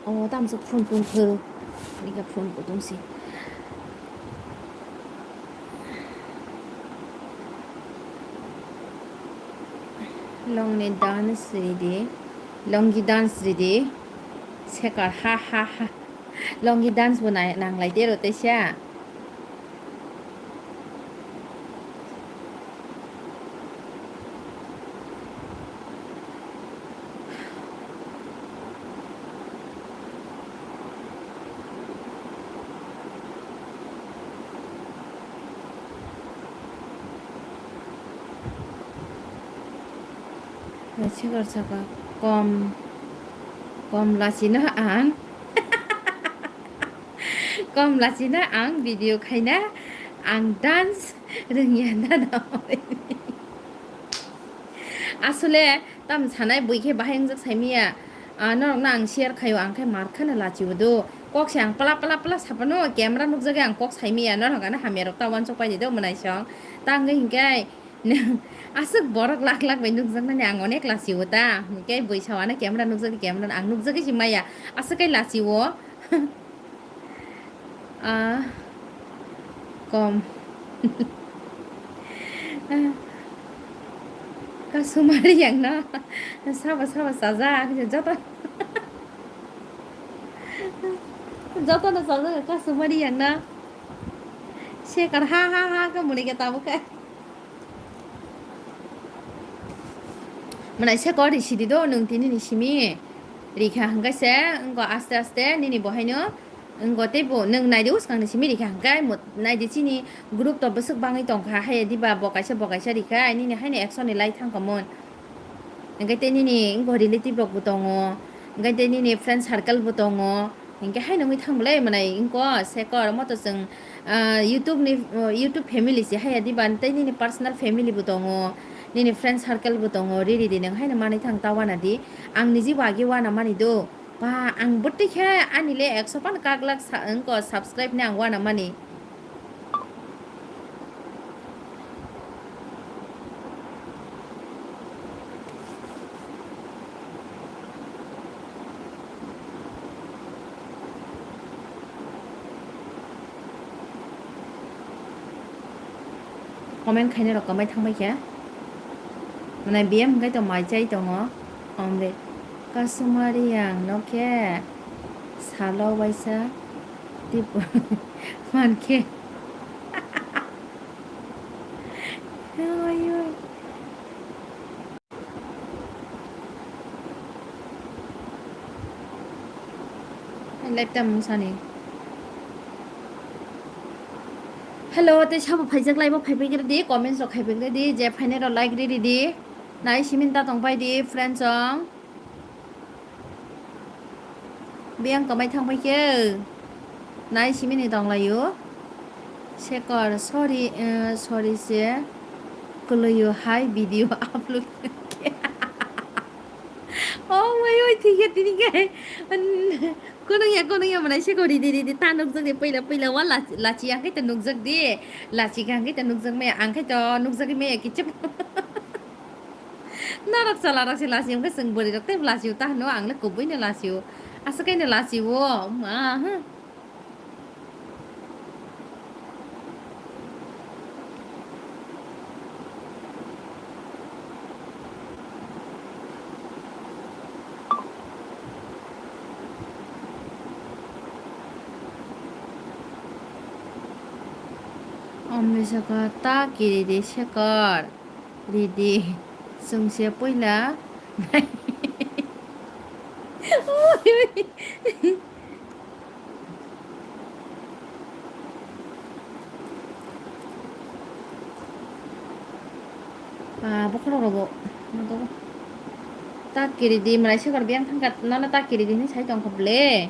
O, tamsok phone tong khe. Nika phone bo tong si. Longni dance ridi. Longi dance ridi. Sekar, ha, ha, ha. Longi dance bo nai-, nanglai tero teisa. Naisingkor saka kom, kom lachino ang. Kom lachina ang video khaina ang dance rwngya na na. Asole tam sanai bui khe bahai wngjak saimiya. Ah, norokno ang share khaio, ang khe mar kheno lachio do. Kok se ang pla pla pla sapano camera nukjagwi ang kok saimiya, norok ano hamya rok ta uansuk paidi do mwnai song. Ta wngwi hinkhe Aswk borok lak lak bai nukjaknani ang onek lachio ta. Hwnkhe bwisa ano camera nukjagwi camera ang nukjagwi se maya. Aswk kai lachio. Ah, kom. Kasumari yang no. Sabo sabo sajak joto. Joto no sajak kasumari yang no. Sekar ha ha ha ka muni ke tabuk kai. Mwnai se kok ri sidi do, nwng tini ni simi rikha hwnkhe se wngkha aste aste nini bo haino wngkha tei bo nwng naidi bwskang ni simi rikha hwnkhe mo-, naidi chini group to bwswk bangwi tongkha, haiya diba bo kaisa bo kaisa rikha, nini haino action ni lai thangkha mon. Hwnkhe tei nini wngkha relative rok bo tongo, hwnkhe tei nini friend circle bo tongo. Hinkhe haino wngwi thang bolai mwnai wngkha Sekar, omo to chwng, ah, YouTube ni, ah, YouTube family se haiya diba, tei nini personal family bo tongo, nini friend circle bo tongo, riri di nwng haino manwi thang ta wana di, ang niji bo agi wana mani do, ba ang bwtwi khe ani le ekso pan kak lak sa-, wngkha subscribe ni ang wana mani. Comment khainai rok kwmai thangbai khe. Mwnai B M hwnkhe to mai chai tongo. Omre kasumari ang no khe salo waisa tipo mankhe. Oi, oi. Live tam sani. Hello, tei sabo phaijak live o phaibai khe di, comments rok khaibai khe di, je phainai rok like riri di. Nai simin ta tong pai di, friends song. Biyang kwmai thang pai khe. Nai simini tong lai o. Sekar, sorry, eh, sorry se. Kwlwi o hai video upload khe. Oh my, oi, thik ya, tini khe. Kunung ya, kunung ya, mwnai Sekar, ridi, ridi, ta nukjak di, puila, puila, wa lachi, lachi ya, khe ta nukjak di. Lachi khe, khe ta nukjak maya, ang khe to nukjak maya, kichik. Norok chwla rok se lachio, hwnkhe chwng bwrwi rok tei lachio ta hwno, ang le kubui no lachio, aswk kai no lachio, ma, huh. Omni saka ta kiri di Sekar. Ridi, chwngse puila. Ah, bokhorok rogo. Tak kiri di, mwnai Sekar biyang thangkha, nono tak kiri di hinwi sai tongkha ble.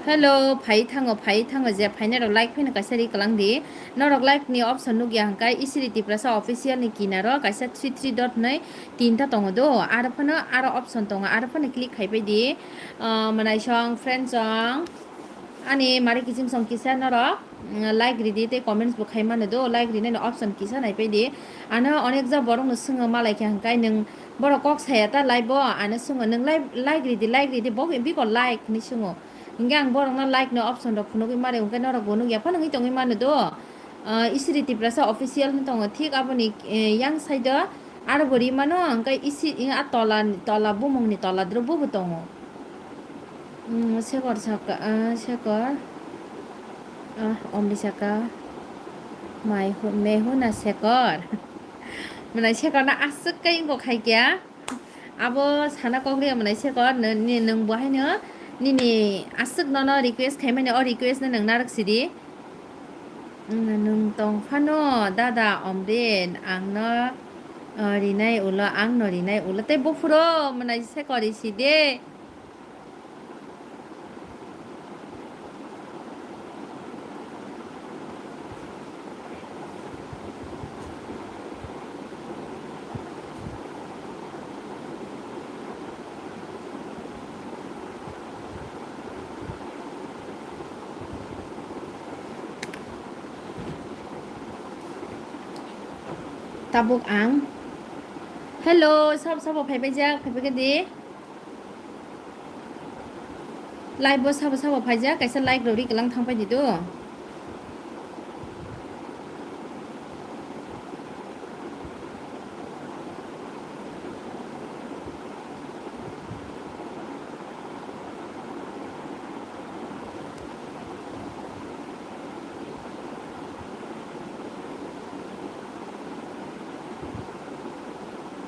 Hello, phai thango, phai thango, je phainai rok like phaino kaisa ri kwlang di. Norok like ni option nukya hwnkhe Isiri Tiprasa official ni kinaro kaisa three three dot nai tinta tongo do. Aro phano aro option tongo, aro phano click khai pai di. Ah, mwnai song, friend song, ani mari kiching song kisa norok. Mm, like ridi tei comments bo khai mano do, like rinani option kisa nai pai di. Ano onek ja borok no swngo malai khe hwnkhe nwng borok kok saya ta live o, ano swngo nwng like, like ridi, like ridi, bo biko like hinwi swngo. Hwnkhe ang borok no like no option rok phunugwi mari, hwnkhe norok bo nukya phano wngwi tongwi mano do. Ah, Isiri Tiprasa official no tongo, thik aboni, eh, yang side o aro bo ri mano, hwnkhe isi, eh, a tola, tola bumung ni tola dro bo bo tongo. Mm, Sekar saka, ah, Sekar. Ah, Omri saka. Mai hu-, me huna Sekar. Mwnai Sekar na aswk kai wngkha khai kya. Abo sana kok ria mwnai Sekar, nw-, ni-, nwng bo haino nini aswk nono request khai mani, o request no nwng narwk sidi. Mm, nwng tong phano dada Omri, ang no, ah, rinai ulo, ang no rinai ulo. Tei buphuro mwnai Sekar ri sidi. Tabuk ang. Hello, sabo sabo phaibaijak, phaibaikha di. Live bo sabo sabo phaijak, kaisa like rw ri kwlang thangpai di do.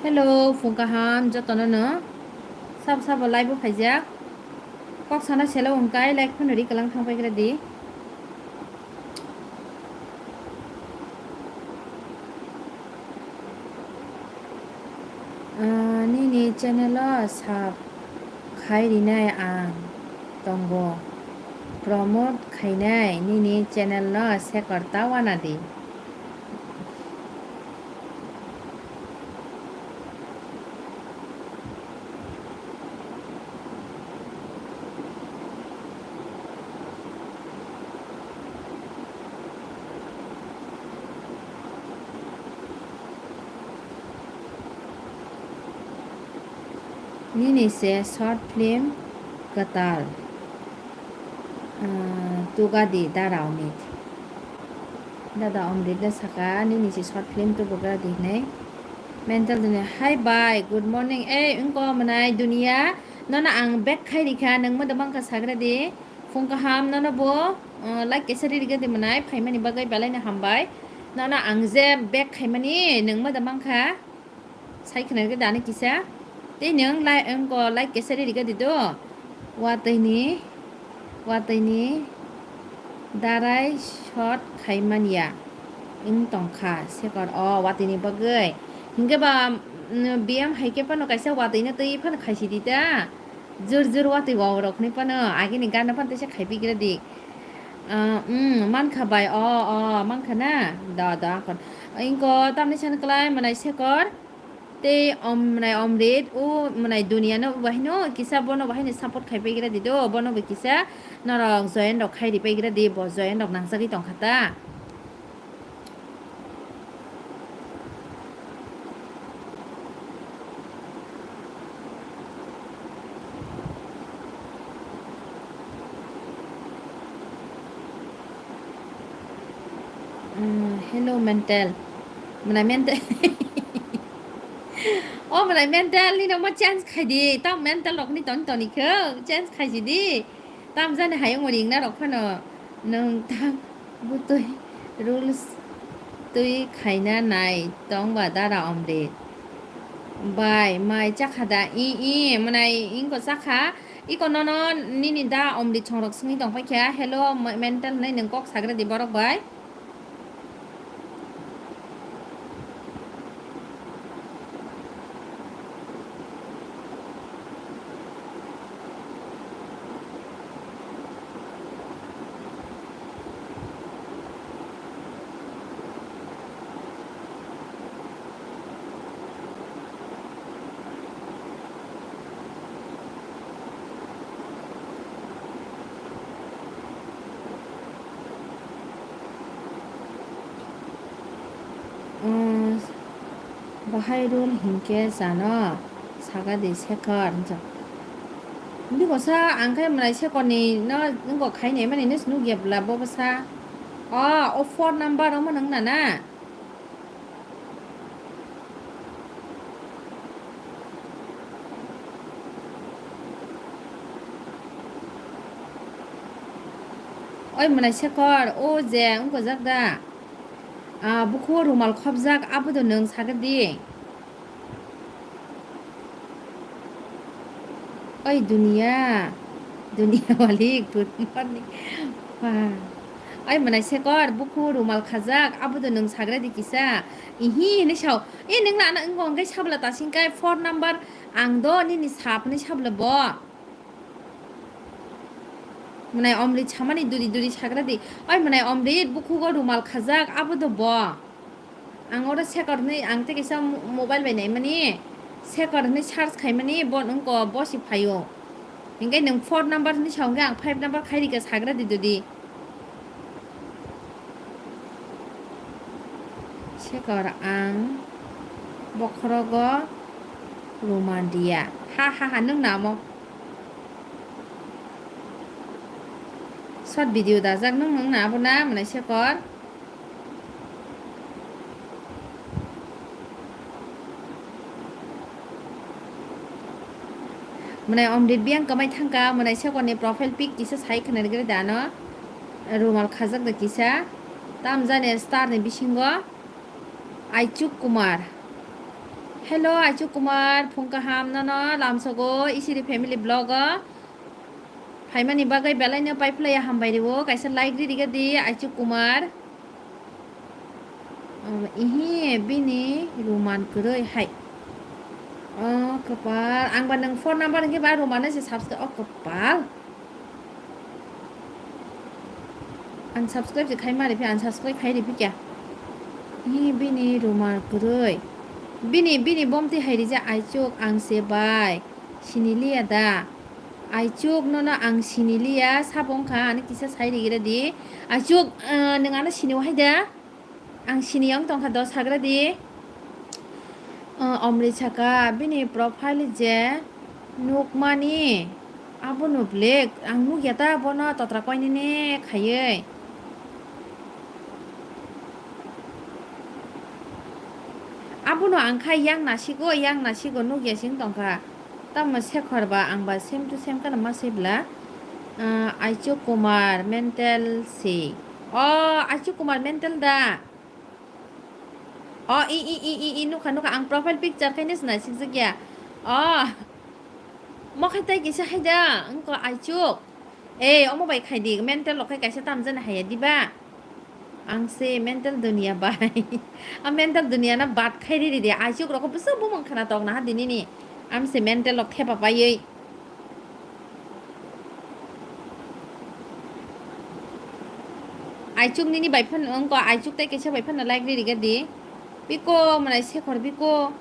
Hello, phung kaham jotono no. Sabo sabo live o phaijak. Kok sana selo hwnkhe like phano ri kwlang thangpai gra di. Ah, nini channel o sub khai rinai ang tongo. Promote khainai nini channel no sekor ta wana di. Nini se short film kwtal, ah, tugadi dara Amit. Dada Amit da saka nini se short film tubugra di hinai. Mental dunia. Hi bye, good morning. Ei, wngko mwnai dunia. Nono ang back khai rikha, nang ma da mangkha sagra di. Phung kaham nono bo, uh, like kaisa ri rikha di mwnai, phaimani bagwi belai no hambai. Nono ang je back khaimani, nang ma da mangkha. Sai khna rikha dani kisa. Tei nang lai, wngko like kaisa ri rikha di do. Watwi ni, watwi ni darai short khaimani ya. Wng tongkha, sekor o watwi ni bagwi. Hinkhe ba, mm, B M hai khe phano kaisa watwi no twi phano khaisi di ta. Jur jur watwi wow rok hinwi phano agini gana phano teisa khaipi gra di. Ah, mm, mankha bai, o, o, mankha na? Da, da, kon. Inko tamni san klai mwnai sekor. Tei om mwnai Omrit, o mwnai dunia no bahai no kisa bono bahai ni support khaipai gra di do, bono bo kisa norok join rok khai ripai gra di, bo join rok nangjagwi tongkha ta. Mm, hello, mental. Mwnai mental. O, mwnai mental, nini omo change khai di. Tamo mental rok ni toni toni kho. Change khai si di. Tam jani hayung ringna rok phano nwng ta butui rules twi khaina nai tong ba dara Omrit. Bai mai chakha da i i mwnai inko chakha iko nono nini da Omrit songrok swngwi tong paikha hello mental hinwi nwng kok sagra di borok bai. Bahai rul hinkhe chano sagadi Sekhar hinsa. Bikosa ang khe mwnai Sekharni no nungko khainai mani no nukya bwla bo bwsa. O, o four number omo nung na na? Oi mwnai Sekhar, o je wngkojak da? Ah, bukhugo rumal khopjak, abodo nwng sagedi. Oi Dunia, Dunia malik, good morning. Wah. Oi mwnai Sekhar, bukhugo rumal khajak, abodo nwng sagradi kisa. Ihi hinwi sao, e nwng na, na, wngkha hwnkhe sabla tasingkai, four number, ang do nini sap hinwi sabla bo. Mwnai Omrit samani duri duri sagradi. Oi mwnai Omrit, bukhugo rumal khajak, abodo bo. Ang oro Sekhar hinwi, ang tei kaisa mo-, mobile bai naimani, Sekhar hinwi search khaimani, bo wngko, bo se phaio. Hinkhe nwng four number hinwi sa hwnkhe ang five number khai rikha sagradi dudi. Sekhar ang Bokhorogo Roman Riya. Ha, ha, ha, nwng namo. Short video dajak nwng, nwng na abo na, mwnai sekor. Mwnai Omrit biyang kwmai thangka, mwnai sekorni profile pic kisa sai khna rwgwlai da ano. Rumal khajak da kisa. Tam jani star ni bisingo. Aichuk Kumar. Hello, Aichuk Kumar, phung kaham nono lamsogo Isiri Family Vlog o. Phaimani bagwi belai no paiphlaiya hambai rwo, kaisa like ri rwgwlai di, Aichuk Kumar. Um, ihi bini Roman kwrwi hai. O kwpal, ang ba nwng phone number hwnkhe ba Roman no se subscribe, o kwpal. Unsubscribe se khai ma riphi, unsubscribe khai riphi kya? Hi bini Roman kwrwi. Bini, bini bomti hai rija Aichuk ang se bai. Siniliya da. Aichuk nono ang siniliya, sabo wngkha, ani kisa sai rigira di. Aichuk, eh, nwng ano sini wahai da? Ang sini wng tongkha dos hagra di. Eh, Omrit saka bini profile je nukmani abono black, ang nukya ta bono totra koinene khaiwi. Abono ang khai yang nasigo, yang nasigo nukya sing tongkha. Tamo Sekhor ba ang ba same to same kana ma se bla. Ah, Aichuk Kumar mental se. O, Aichuk Kumar mental da. O, i, i, i, i, i, nukha, nukha, ang profile picture khaina se naisikjak ya. O, mo khai tai kisa hai da, wngkha Aichuk. Ei, omo bai khai di, mental rok khai kaisa tamjani haiya diba? Ang se mental dunia bai. A mental dunia na bad khai riri de. Aichuk rok bwsa bumung khana tok na ha dinini. Am se mental rok thepa paiwi. Aichuk nini bai phano wngkha, Aichuk tai kaisa bai phano like riri ga di. Biko mwnai Sekhor biko.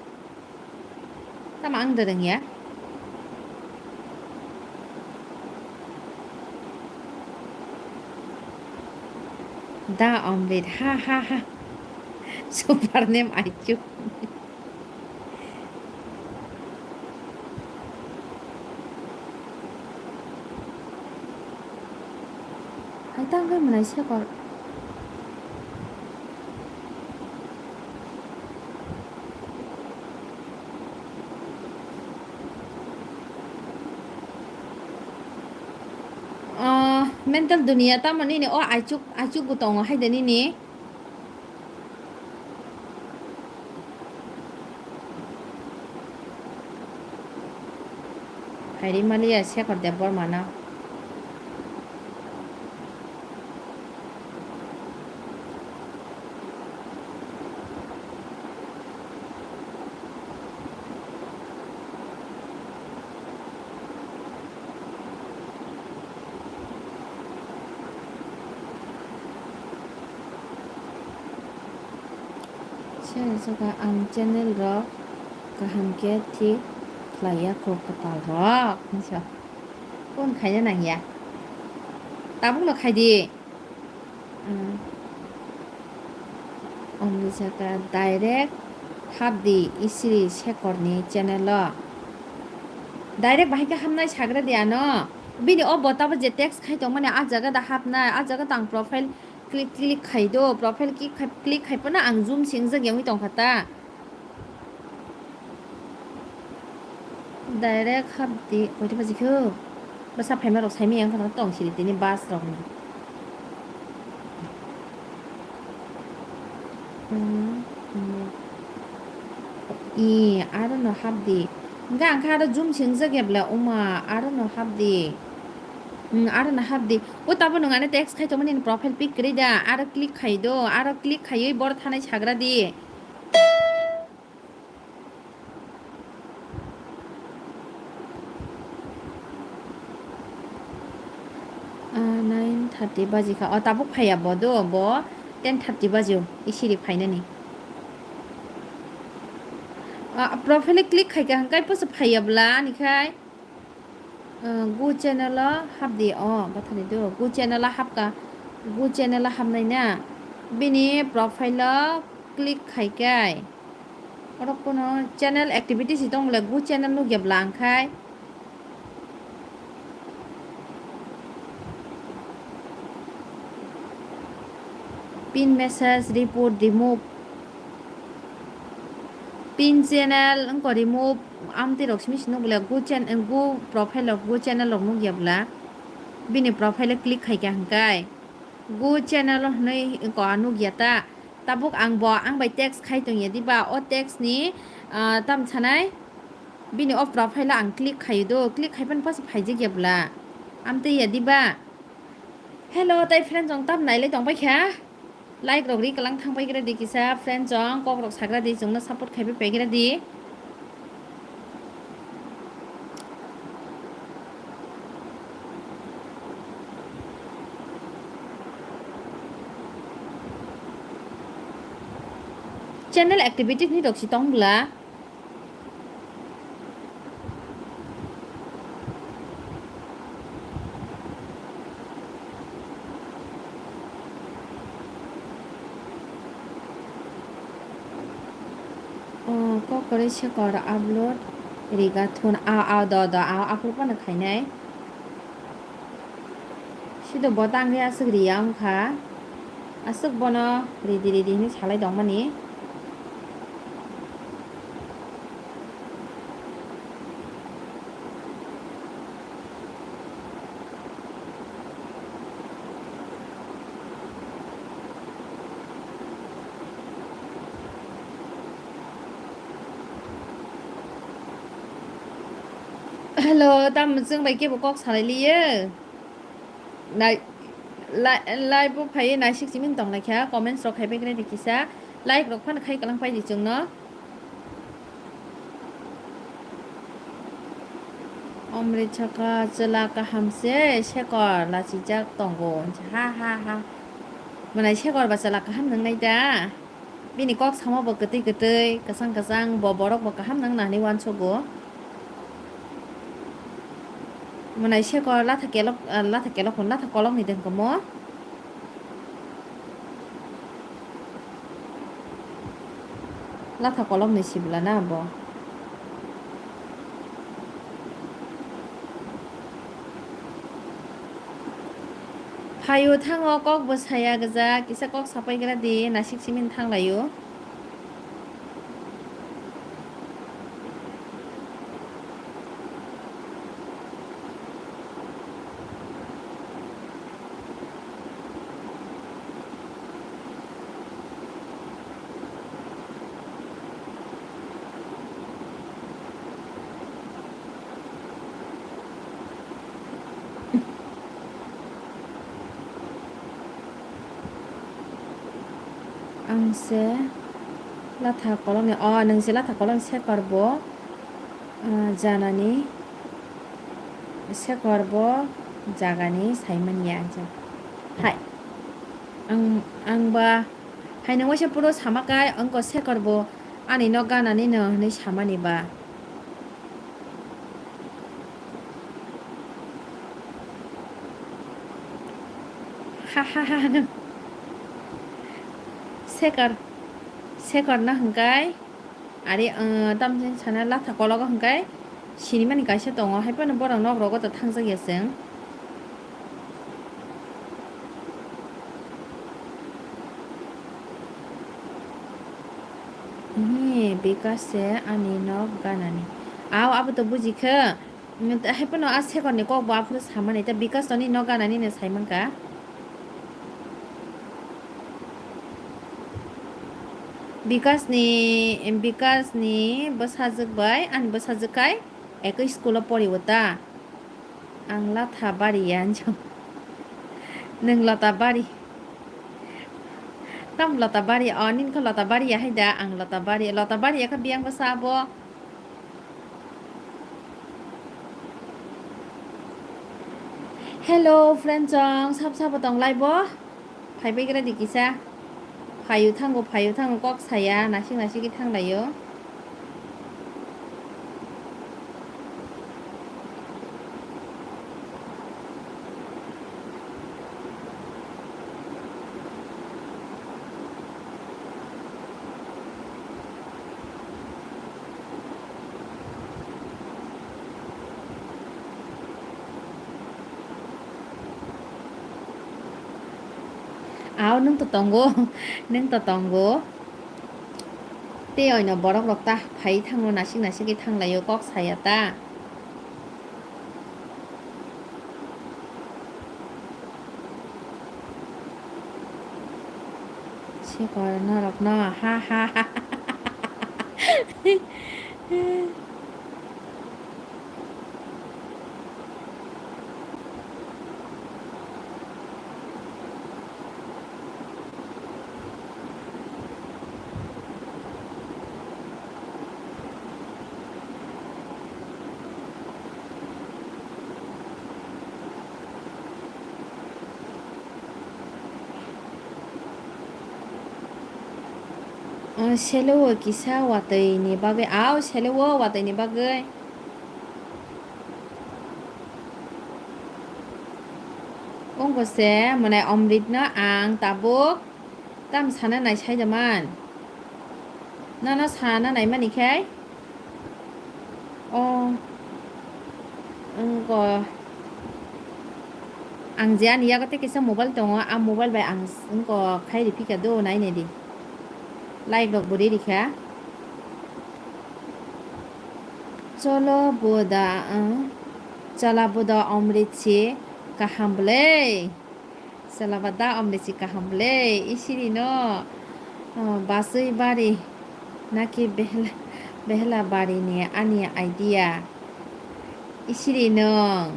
Tamo ang da rwngya. Da Omrit, ha, ha, ha. Super name Aichuk. Hai tang khe mwnai Sekhor. O, mental dunia tamo nini o Aichuk, Aichuk bo tongo hai de nini. Phairi maliya Sekhor Debbarma no. Sini saka ang channel rok kaham khe thik khlaiya kho kwtal rok hinso. Phone khaina nangya. Tabuk no khai di. Ah. Omni saka direct hap di Isiri Sekhor ni channel o. Direct bahai khe hamnai sagra di ano. Bini o botabo je text khai tongmani a jaga da hapnai, a jaga da ang profile click, click khai do, profile click khai, click khai phano ang zoom singjak yangwi tongkha ta. Direct hap di, koita baji kho? Bwsa phaima rok saimaya wngkha tong siri tini bus rok ni. Hmm, hmm. I, aro no hap di. Hingke ang khe aro zoom singjak ya bla, oma, aro no hap di. Hmm, aro no hap di. O tabo nwng ano text khai tongmani profile pic kwrwi da, aro click khai do, aro click khaiwi boro thanai sagra di. Ah, nine thirty baji kha. O, tabuk phaiya bo do, bo ten thirty baji o, isiri phainani. Ah, profile click khai kha, hwnkhe posa phaiya bwla, ani khai. Ah, Gu channel o hap di, o, bathani do. Gu channel o hap ka, Gu channel o hapnai na. Bini profile o click khai kai. Oro kono channel activity si tong le, gu channel nukya bla ang khai. Pin message, report, remove. Pin channel, wngkha remove. Amtwi rok simi sino bole gu chan-, gu profile rok, gu channel rok nukya bla. Bini profile o click khaikha hwnkhe. Gu channel o hwnwi wngkha nukya ta. Tabuk ang bo, ang bai text khai tongya diba, o text ni, ah, tam sanai, bini o profile o ang click khaio do, click khai phano paisa phaijak ya bla. Amtwi ya diba? Hello, tai friends rok tam nailai tongpai kha? Like rok ri kalang thangpai gra di kisa, friends rok kok rok sagra di, chwngno support khaipai pai gra di. Channel activity ni rok si tong bla. Oh, kokore sekor upload riga thun. Ah, ah, do, do, ah, aphuru phano khainai. Sido bo tangwi aswk riya wngkha. Aswk bono ridi ridi hinwi salai tongmani. Hello, tamo chwng bai kebo kok salai liye? Nai, lai, live o phaiwi naisik simi tong lai kha, comments rok khai bai khe nai di kisa, like rok phano khai kalang pai di chwngno. Omrit saka chwla kaham se sekor lachijak tongo, ha ha ha. Mwnai sekor ba chwla kaham nwngnai da? Bini kok samo bo kwtwi kwtwi, kwchang kwchang, bo borok bo kaham nang nani uansugo. Mwnai sekor latha kelok, ah, latha kelok hwn, latha kolok ni den komo. Latha kolok ni sibla na bo. Phaio thango kok bo saya gajak, kisa kok sapai gra di, nasik simin thang laio. Ang se latha kolokni, o, nwng se latha kolokni sekor bo, ah, janani, sekor bo jagani saimanya, hai. Ang, ang ba hai nang waisa puro sama kai, ang ko sekor bo ani nok ganani no hinui samani ba. Ha ha ha, no. Sekar, sekar na hingkai. Ari, uh, tamjin sana latha kologo hingkai. Sinimani kaisa tongo, hai phano borok nok rogo to thangjak ya chwng. Hi, Bikas se ani nok ganani. Aw, abo to buji khe. Mm, ta-, hai phano a sekorni kok bo aphuru samani, ta Bikas toni nok ganani no sai mankha. Bikas ni, Bikas ni bwsajwk bai ani bwsajwk kai ekoi school o pori o ta. Ang latha bari ya, nwng lota bari. Tam lota bari, o, nini khe lota bari ya hai da, ang lota bari, lota bari ya khe biyang bwsa bo. Hello, friend chong, sab sabo tong lai bo? Phai bai gra di kisa. Phaio thango, phaio thango, kok saya, nasik nasik khe thang laio. Ao, nwng to tongo, nwng to tongo. Tei oino borok rok ta phai thango, nasik nasik khe thanglaio, kok saya ta. Sekor norok no, ha, ha, ha. O, selo o kisa watwi ni bagwi, ao, selo o watwi ni bagwi. Wngkha se, mane, Omrit no ang tabuk tam sana nai sai da man. Nono sana nai mani khe? O, wngkha. Ang je ani yago tei kaisa mobile tongo, a mobile bai ang wngkha khai riphi kha do, nai nai di. Like rok bo ri rikha. Cholo boda, ah, chwla boda Omrit si kaham bwle. Chwla boda Omrit si kaham bwle. Isiri no, ah, basui bari naki behla, behla bari ni ani idea. Isiri no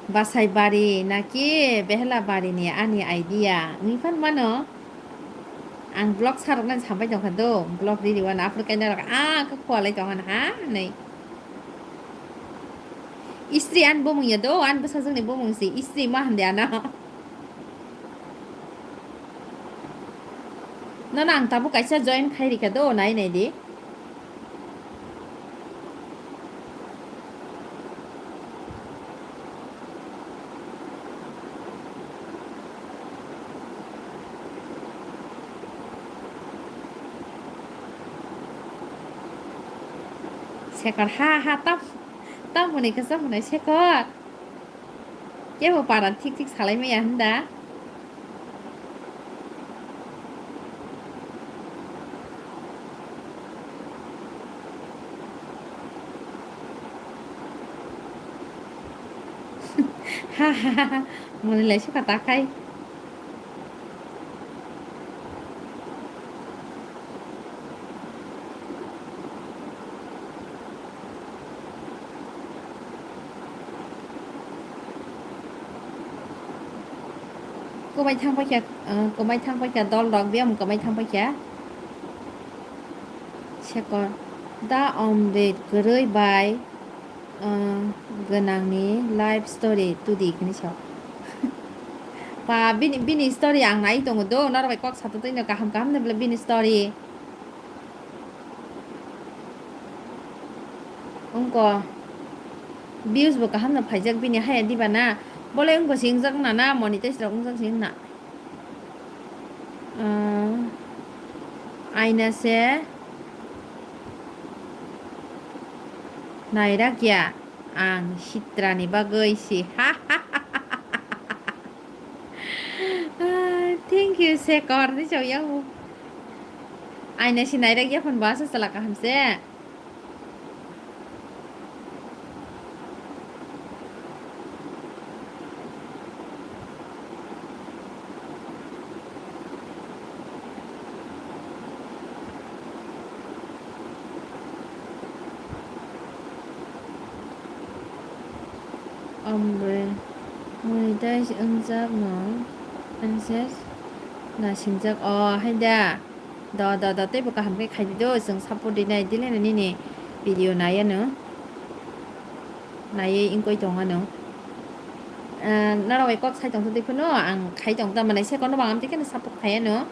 basai bari naki behla bari ni ani idea. Wngwi phan mano. Ang vlog saroknani sambai tongkha do, vlog riri wano, aphuru kainarok, ah, khe khualai tongkha na, ha, hinwi. Istri ani bumung ya do, ani bwsajwkni bumung si, istri ma hande ano. Nono ang tabuk kaisa join khai rikha do, nai nai di. Sekar, ha, ha, tam, tam hwnwi kwcham hwnwi Sekar. Kebo para thik thik salai maya hwnda. Ha, ha, ha, ha. Moni lai suka ta khai. Kwbai thang paikha, ah, kwbai thang paikha dol rok, biyam kwbai thang paikha. Sekor, da Omrit kwrwi bai, ah, gwnangni life story tudi hwnwi sa. Pa, bini, bini story ang nai tongo do, norok bai kok sato twi no kaham kaham no bini story. Wngkha views bo kaham no phaijak bini haya diba na. Bole wngkha si wngjak na na, monetize rok wngjak si wngna. Ah, aina se nairak ya ang sitrani bagwi si. Ha, ha, ha, ha, ha. Ah, thank you, Sekor, ni chau yang. Aina si nairak ya phone ba sa chala kaham se. Omre, monetize wngjak no, princess nasingjak, o, hai da. Do, do, do, teibo kaham khe khai di do, chwng support di nai, di le nini video nai ano. Naiwi wngwi tong ano. Ah, norok bai kok sai tong twi phano, ang khai tong ta manai se kono bang am twi kheno support khai ano.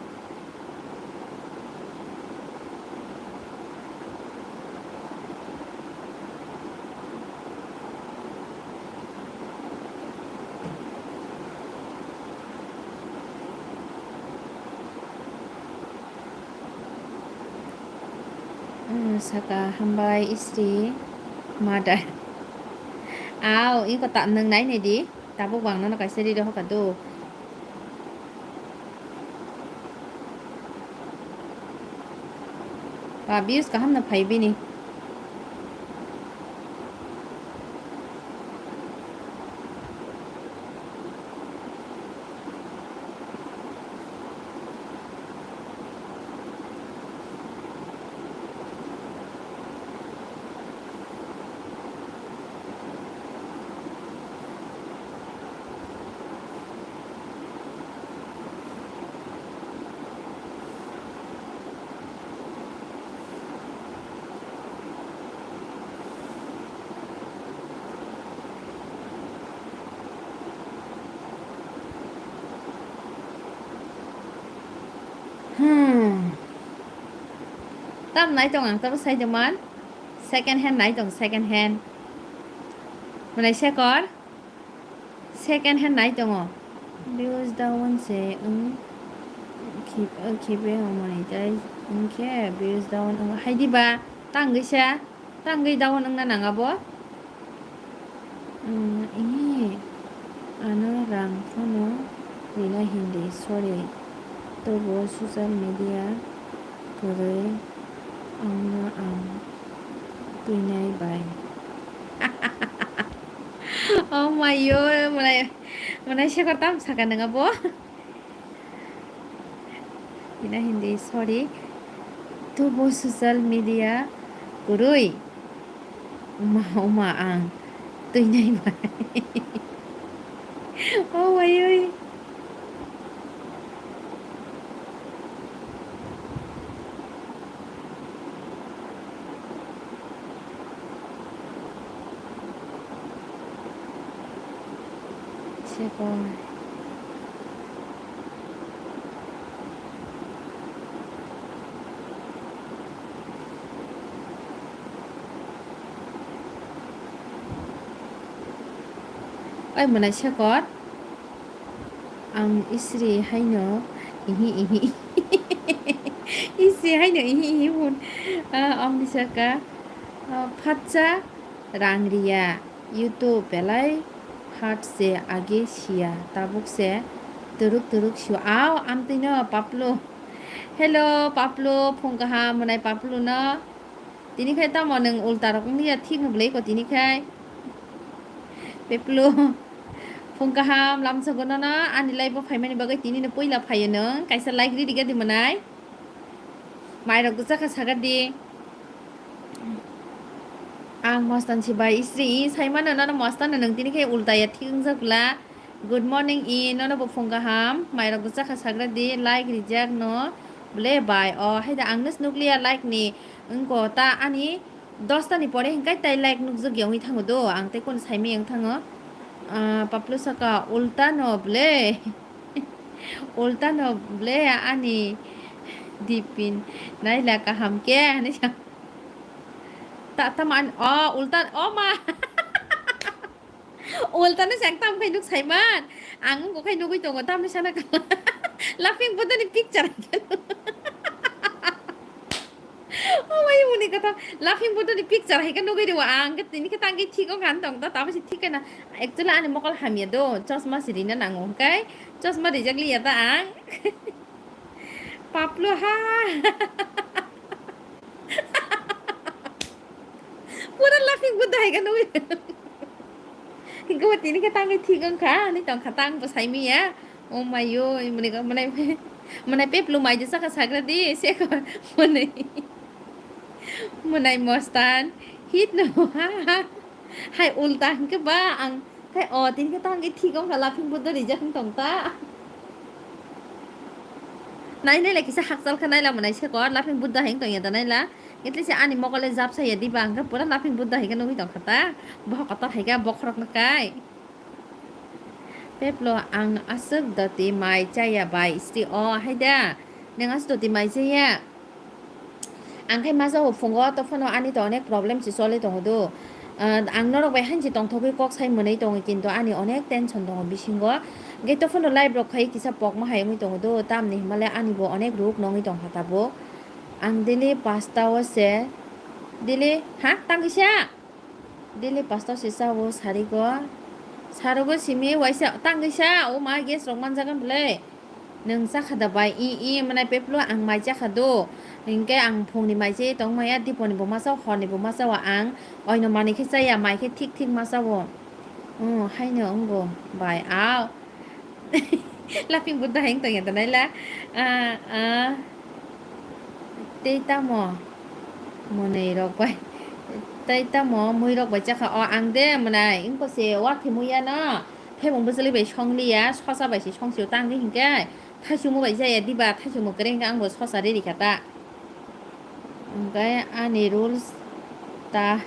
Hmm, saka hambai isri mother. Au, iko ta nwng nai nai di. Tabuk bang nono kaisa ri rw hoka do. Ba, views kaham no phai bini. Hmm. Tam nai tong ang, tabo sai de man. Second hand nai tong, second hand. Mwnai sekor. Second hand nai tongo. Views down se wng khip-, khipe wngmani tei wngkhe views down wng hai diba tangwi sa, tangwi down wngna nang abo. Wng, ihi ano rang phano rina hindi, sorry. Tobo social media kwrwi wngno ang twinai bai. Oh my yo, mwnai, mwnai sekor tam saka nang abo. Ina hindi, sorry. Tubo social media kwrwi. Uma, uma ang twinai bai. Oh my oi. Chikon. Oi, mwnai sekot. Ang isri haino ihi ihi. Isri haino ihi ihi hun. Ah, amni saka. Ah, phatsa rang riya. YouTube belai hard se age siya. Tabuk se turuk turuk siya. Aw, amtwino Paplu. Hello, Paplu, phung kaham, mwnai Paplu no. Tini khai tamo nwng ulta rok wngya thik no bwlai ko tini khai. Paplu. Phung kaham, lamsogo nono ani live o phaimani bagwi tini no puila phaio nwng. Kaisa like ridi gadi mwnai. Mai rok bwsa kha sagar di. Ang Mostan si bai isri, i sai mano nono Mostan no nwng tini khai ulta ya thik wngjakla. Good morning i, nono bo phung kaham. Mai rok bwsa kha sagra di, like rijak no. Ble bai, o, hai da ang nus nukliya like ni. Wngko ta ani dosta ni pore hingkai tai like nukjak ya wngwi thango do. Ang tei kono saimaya wng thango. Ah, Paplu saka ulta no ble. Ulta no ble ani dipin naila kaham ke, hinwi sa. Ta, tamo ani, o, ulta, o ma. Ulta no se ang tam khai nuk saiman. Ang wngkha khai nugwi tongo, tamni sana kala. Laughing Buddha ni picture. Oh, mai muni kata Laughing Buddha ni picture hai ka nugwi rwo ang, tini khe tangwi thik wngkha tong ta, tamo se thik khe na. Actually ani mokol hamya do, chosma se rina nango, hwnkhe chosma rijak liya ta ang. Paplu ha. Pura Laughing Buddha hai ka nugwi. Hingke bo tini khe tangwi thik wngkha, hinwi tongkha tang bo saimaya. O mayo, mwnai, mwnai, mwnai Paplu mai de saka sagra di, se ko mwnai, mwnai Mostan, hit no, ha, ha. Hai ulta hingke ba ang, khai o, tini khe tangwi thik wngkha, Laughing Buddha rijak wng tong ta. Nai, nai, le kisa hakchal kha naila mwnai se ko, Laughing Buddha hai wng tong ya da naila. Itli se ani mokole jap saya diba, hingke pura Laughing Buddha hai khe nugwi tongkha ta. Boha kotor hai khe bokhorok no kai. Paplu, ang aswk doti mai chaya bai, sri o, haida, nwng aswk doti mai chaya? Ang khai masa o phungo, to phano ani to onek problem se choli tongo do. Ah, ang norok bai hanchi tongthogwi kok sai mwnwi tongo, kintu ani onek tension tongo bisingo. Hingke to phano live rok khai kisa pokma hai wngwi tongo do, tamni hwnmale ani bo onek ruk nongwi tongkha tabuk. Ang daily pasta o se, daily, ha, tang kisa? Daily pasta se chao sarigo. Sarogo simi waisa tangwi sa, o ma gas rok manjagan bwle. Nwng chakha da bai? I, i, mwnai Peplo, ang mai chakha do. Hinkhe ang phungni mai chai tong maya, diponi bo ma chao, horni bo ma chao ang. Oino manwi khe chaya, mai khe thik thik ma chao. Oh, haino wngo bai, ao. Laughing Buddha hai wng tongya da naila. Ah, ah. Tei tamo? Mwnwi rok bai. Tei tamo mui rok bai chakha? O, ang de mwnai, wngkose wa thimwi ya no. Thebung bwchwlwi bai songliya, sosa bai se songsio tangwi hinkhe. Thaichungmo bai jaya diba, thaichungmo kwrwi hinkhe ang bo sosa riri kha ta. Hinkhe ani rules ta,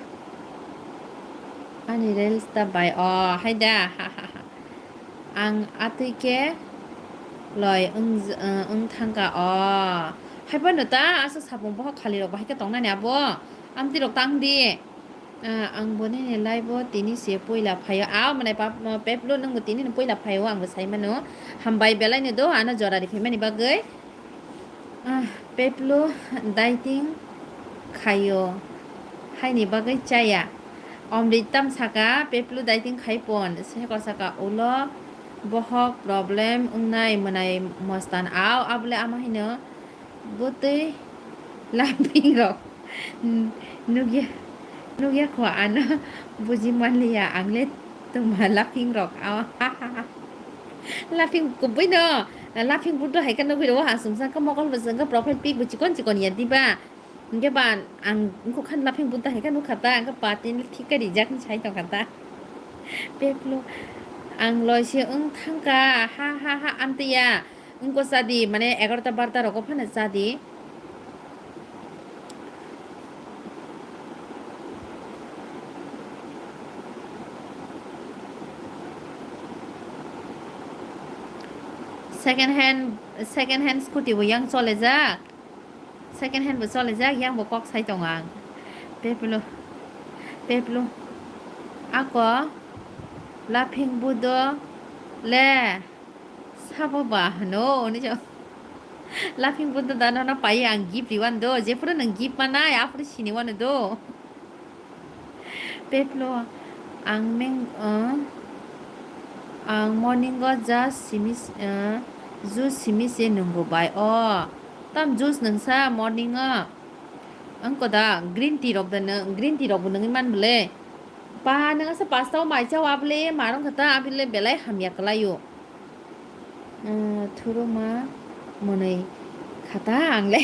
ani rules ta bai, o, hai da, ha, ha, ha. Ang atwi khe loi wng, wng thangkha, o. Hai phano ta, aswk sapung bohok khali rok bahai khe tongnani abo. Amtwi rok tang di. Ah, ang bo nini live o tini se puila phaio. Ah, mwnai pap-, Peplo, nwng bo tini ni puila phaio, ang bo sai mano. Hambai belai no do, ano jora ri phaimani bagwi. Ah, Peplo dieting khaio, haini bagwi chaya. Omrit tam saka, Peplo dieting khai pon, se kor saka ulo bohok problem wngnai mwnai Mostan. Ao, abole ama hino. Bwtwi lamping rok. N-, nukya, nukya kho ano buji manliya, ang le twma laphing rok. Aw, laphing kubui no, laphing Buddha hai khe nugwi rwo, ha sumsa khe mokol bo jwng khe profile pic bo chikon chikon ya diba? Hinkhe ba ang wngkha khan laphing Buddha hai khe nukha ta, ang khe patin thik khe rijak hinwi sai tongkha ta. Peplo, ang loi se wng thangkha, ha, ha, ha, amtwi ya. Wngkha chadi, mane egarota barota rogo phano chadi. Second hand, second hand scooty bo yang chole jak. Second hand bo chole jak, yang bo kok sai tongo ang. Peplo, Peplo. Ako, laphing Buddha le. Sabo ba hwno, hwnwi sa-, laphing Buddha da nono pai ang gift riwan do, jephuru nwng gift manai, aphuru sini wano do. Peplo, ang meng, uh, ang morning o just simi, uh, juice simi se nwngo bai. O, tam juice nwngsa morning o. Ang koda green tea rok da nwng, green tea rok bo nwngwi man bwle. Pa, nwng asa pasta o mai cha wa bwle, marong kha ta, abile belai hamya kwlai o. Ah, thuruma mwnwi khata ang le.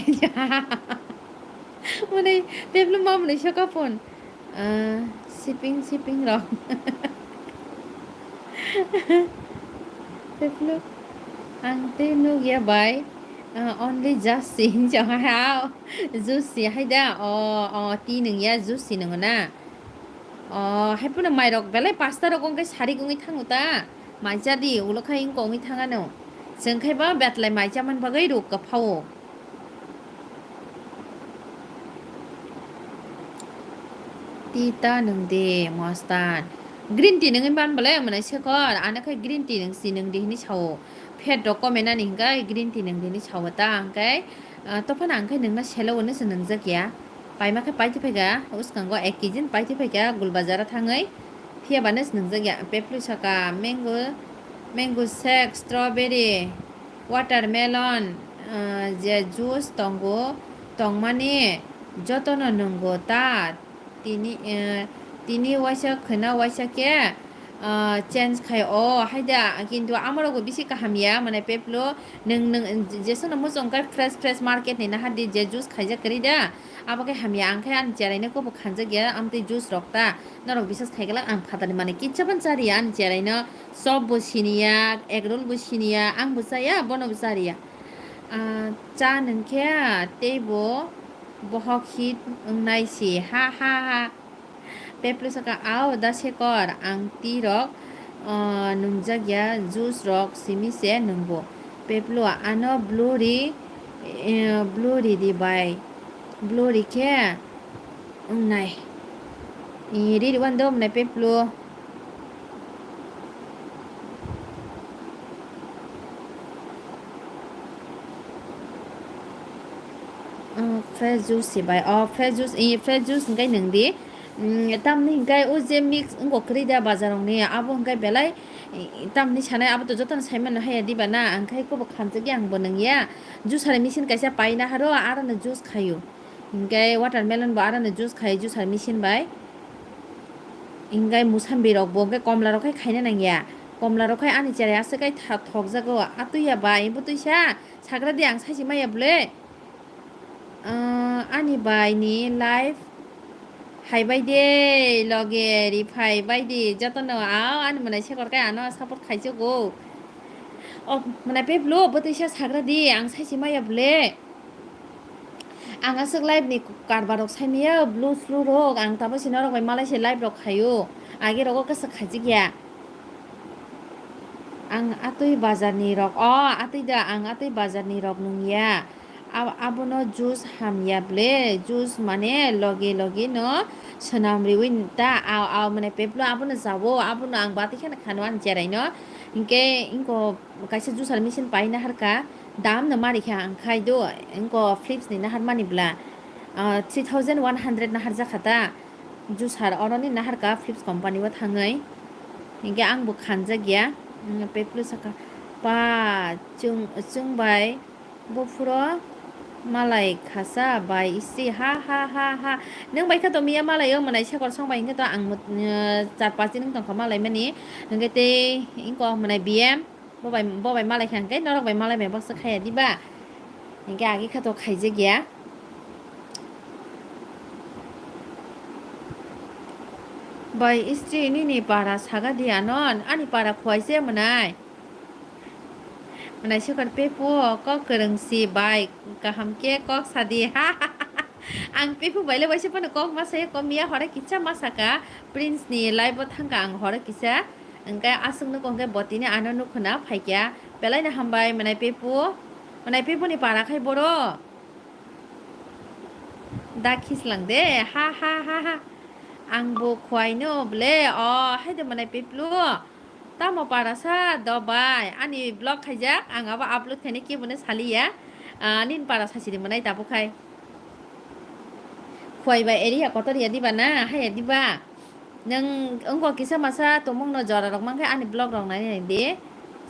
Mwnwi teblo ma mwnwi soka phone. Ah, shipping, shipping rok. Teblo ang tei nukya bai. Ah, only just si hinwi sa ha. Juice si hai da. O, o, tea nungya, juice si nungo na. O, hai phano mairok belai pasta rok wngkhe sarik wngwi thango ta. Mai cha di, ulo khai wngkha wngwi thang ano. Chwng khai ba betlai mai cha man bagwi ruk ka phao. Tea ta nwng di, Mostan. Green tea nwngwi man bwle, mwnai sekor. Ano khai green tea nwng si nwng di hinwi sao. Fat rok komenani hwnkhe green tea nwng di hinwi sao ta. Hwnkhe, ah, tophano ang khai nwngno selo hwnwi se nwngjak ya. Paima khe paitwi phaikha, uskango ek kg ni paitwi phaikha Gulbazar o thangwi. Phiya bano se nwngjak ya. Peplu saka, mango, mango shake, strawberry, watermelon, ah, je juice tongo, tongmani jotono nwngo ta. Tini, eh, tini waisa khwna waisa khe, ah, change khai o, haida, kintu amorokbo bisi kaham ya, mane Peplo, nwng, nwng, jesano muchung khe fresh, fresh market ni nahardi je juice khaijak kwrwi da, abo khe hamya, ang khe ani cheraino kebo khanjak ya, amtwi juice rok ta, norok bisas khai glak, ang phatani manwi kitsa phano chariya, ani cheraino chop bo siniya, egg roll bo siniya, ang bo chaya, bono bo chariya. Ah, cha nwng khe teibo bohok hit wngnai si, ha, ha, ha. Peplu saka, "Ao da sekor, ang tea rok, ah, nungjak ya, juice rok simi se nungo." Peplu, "Ano blue ri, eh, blue ri di bai, blue ri khe wngnai." Eh, riri wan do mwnai Peplu. Oh, fresh juice si bai. Oh, fresh juice, eh, fresh juice hingkai nwng di. Mm, tamni hingke o je mix wngkok kwrwi da bazar rokni, abo hingke belai, eh, tamni sanai abo to jotono sai mano haya diba na, ang khai kobo khanjak ya, ang bo nung ya. Juicer machine kaisa paina haro, aro no juice khayo. Hingke watermelon bo aro no juice khayo juicer machine bai. Hingke musambi rok bo hingke komla rok khai khaina nang ya. Komla rok khai ani cherai aswk khai tha-, thokjago, atwi ya bai, bo twi sa, sagra di ang sai si maya bwle. Ah, ani bai ni live hai bai de, loge ri phai bai di, jotono ao ani mwnai sekor kai ano support khaijago. O mwnai Peplu, bo twi sa sagra di, ang sai si maya bwle. Ang aswk live ni karbar rok sai maya, blue slu rok, ang tamo si norok bai malai se live rok khaio, age rogo kasa khaijak ya. Ang atwi bazar ni rok, o atwi da, ang atwi bazar ni rok nung ya. Ab-, abono juice hamya ble, juice mane logi logi no swnam riwi ta, aw, aw, mane Peplu abono jawo, abono ang bati kheno khano ani cherai no. Hinkhe inko kaisa juicer machine paina harka, dam no mari kha ang khai do, inko Philips ni nahar mani bla, ah, three thousand one hundred nahar jakha ta, juicer oroni nahar ka Philips company o thangwi. Hinkhe ang bo khanjak ya, mm, Peplu saka, pa, chwng, chwng bai, Buphuro malai khasa bai isi ha ha ha ha. Nwng bai kha to miya malai o mwnai sekor song bai hwnkhe to ang mut-, eh, char pach din wng tongkha malai mani. Hwnkhe tei ingko mwnai B M bo bai, bo bai malai kha hwnkhe norok bai malai bai baksa khaya diba? Hwnkhe agi kha to khaijak ya. Bai istri nini para saga di ano, ani para khuaise mwnai. Mwnai sukar Pepu, kok kwrwng si bai, kaham khe kok sadi. Ang Pepu bai le waisa phano kok ma saya, kok miya hora kisa ma saka, Prince ni live o thangka ang hora kisa. Hwnkhe aswk nukhung khe botini ano nukhuna phaikya. Belai no hambai mwnai Pepu. Mwnai Pepu ni para khai boro. Da khislang de, ha ha ha ha. Ang bo khuaino ble, o, hai de mwnai Peplu. Tamo para sa do bai, ani vlog khaijak, ang abo upload khainai kebo no saliya. Ah, nini para sachiri mwnai tabuk khai. Khuai bai area kotor ya diba na, haya diba? Nwng wngkok kisa masa tongmung no jora rok mankhe ani vlog rok nai nai di.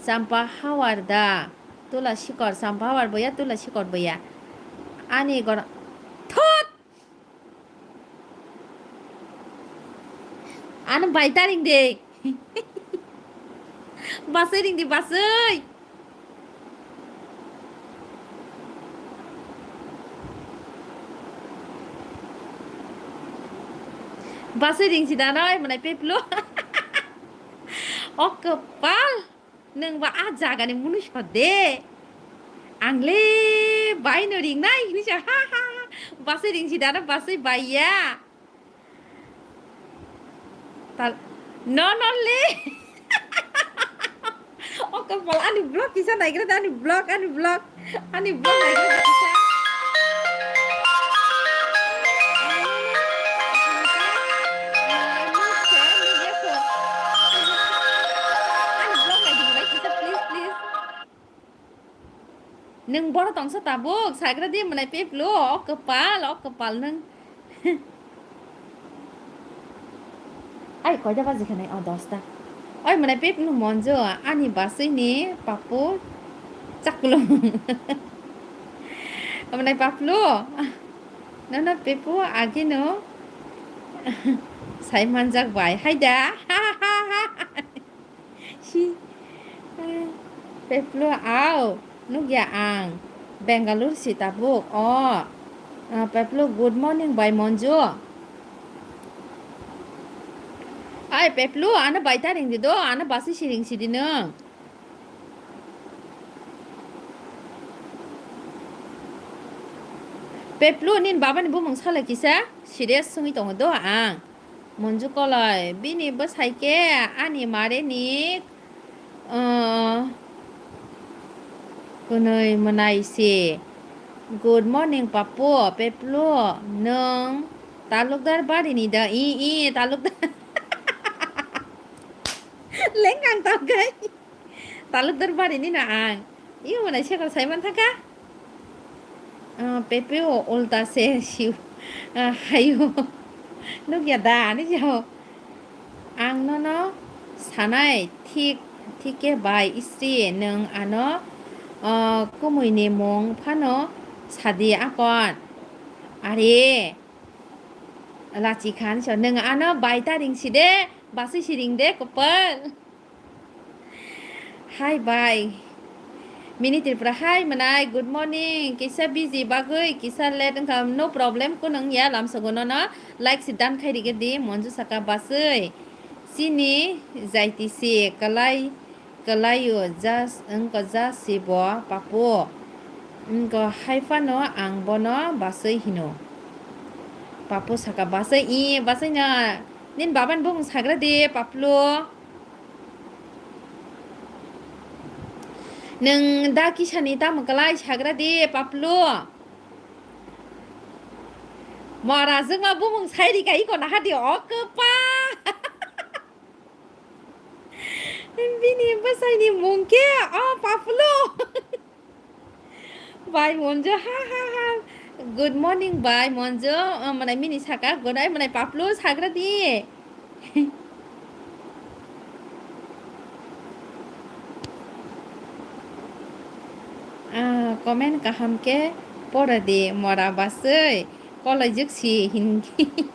Champa hawar da, tula sikor, champa hawar boya, tula sikor boya. Ani gor-, thot! Ano bai ta ring de. Basui ring di, basui. Basui ring si da noi, mwnai Peplu. O kwpal. Nwng ba a jagani munush hor de. Ang le bai no ring nai hinwi sa, ha, ha, ha. Basui ring si da no, basui bai ya. Tal-, no, no le. O kapal, ani vlog kisa naigra da, ani vlog, ani vlog. Ani vlog naigra da kisa. Ani vlog naigra da kisa, please, please. Nwng boro tongsa tabuk, sagra di mwnai Peplu, o kwpal, o kwpal nwng. Ai, koita baji kha nai? O, dosta. Oi, mwnai Peplu Monjo, ani basui ni papu chakulung. Mwnai Peplu, nono Pepu agi no sai manjak bai, hai da? Si, eh, Peplu, au, nukya ang. Bangalore si tabuk. O, ah, Peplu, good morning, bai Monju. Ai, Peplu, ano bai ta ring di do, ano basi si ring si di nung. Peplu, nin baba ni bumung sala kisa? Serious sungwi tongo do ang. Monju koloi, bini bwsai khe ani mare ni, uh, kwnwi mwnai se. Good morning, Papu, Peplu, nwng talukdar bari ni da? I, i, talukdar. Lengkang tangkai. Talukdar bari ni na ang. Iyo mwnai sekor sai man thangkha. Ah, Pepeo ulta se siu. Ah, hayo. Nukya da, ani jao. Ang nono sanai, thik, thik khe bai, Sri, nwng ano, o, kumui ni mung phano sadi akon. Are, lachi khan so, nwng ano bai ta ring si de, basui si ring de, kopal. Hi bai. Mini Tripura, hi mwnai, good morning. Kisa busy bagwi, kisa late wngkha, no problem, kunu wngya, lamsogo nono like si dan khai rige di, Monju saka baswi. Chini jaiti si kalai, kalaio, jas, wngkha jas si bo papu. Wngkha hai phano ang bono baswi hino. Papu saka baswi, i baswi no. Nini baban bumung sagra di, Paplu. Nwng da kisani tamo kwlai sagra di, Paplu? Mora jwkma bumung sai rika iko naha di, o kwpa. Bini bwsaini mung khe, o Paplu. Bai Monjo, ha, ha, ha. Good morning, bai Monjo. O, mwnai mini saka, good, ai mwnai Paplu sagra di. Ah, comment kaham khe pora di, mora baswi. Kolai jwk si hin,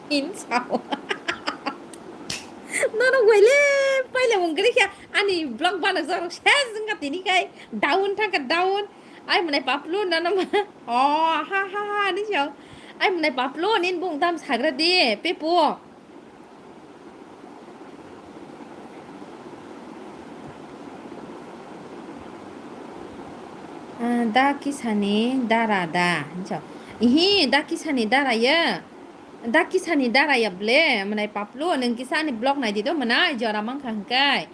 hin sao. Nono waile paile mung gari khe ani vlog banok jorok ses wngkha tini kai down thangkha down. Ai mwnai Paplu nono ma. Oh, ha, ha, ha, ani sao. Ai mwnai Paplu nin bung tam sagra di, pepo. Ah, da kisani dara da, hinso. Ihi, da kisani dara ya. Da kisani dara ya ble, mwnai Paplu, nwng kisa ani vlog nai di do, mwnai jora mangkha hwnkhe.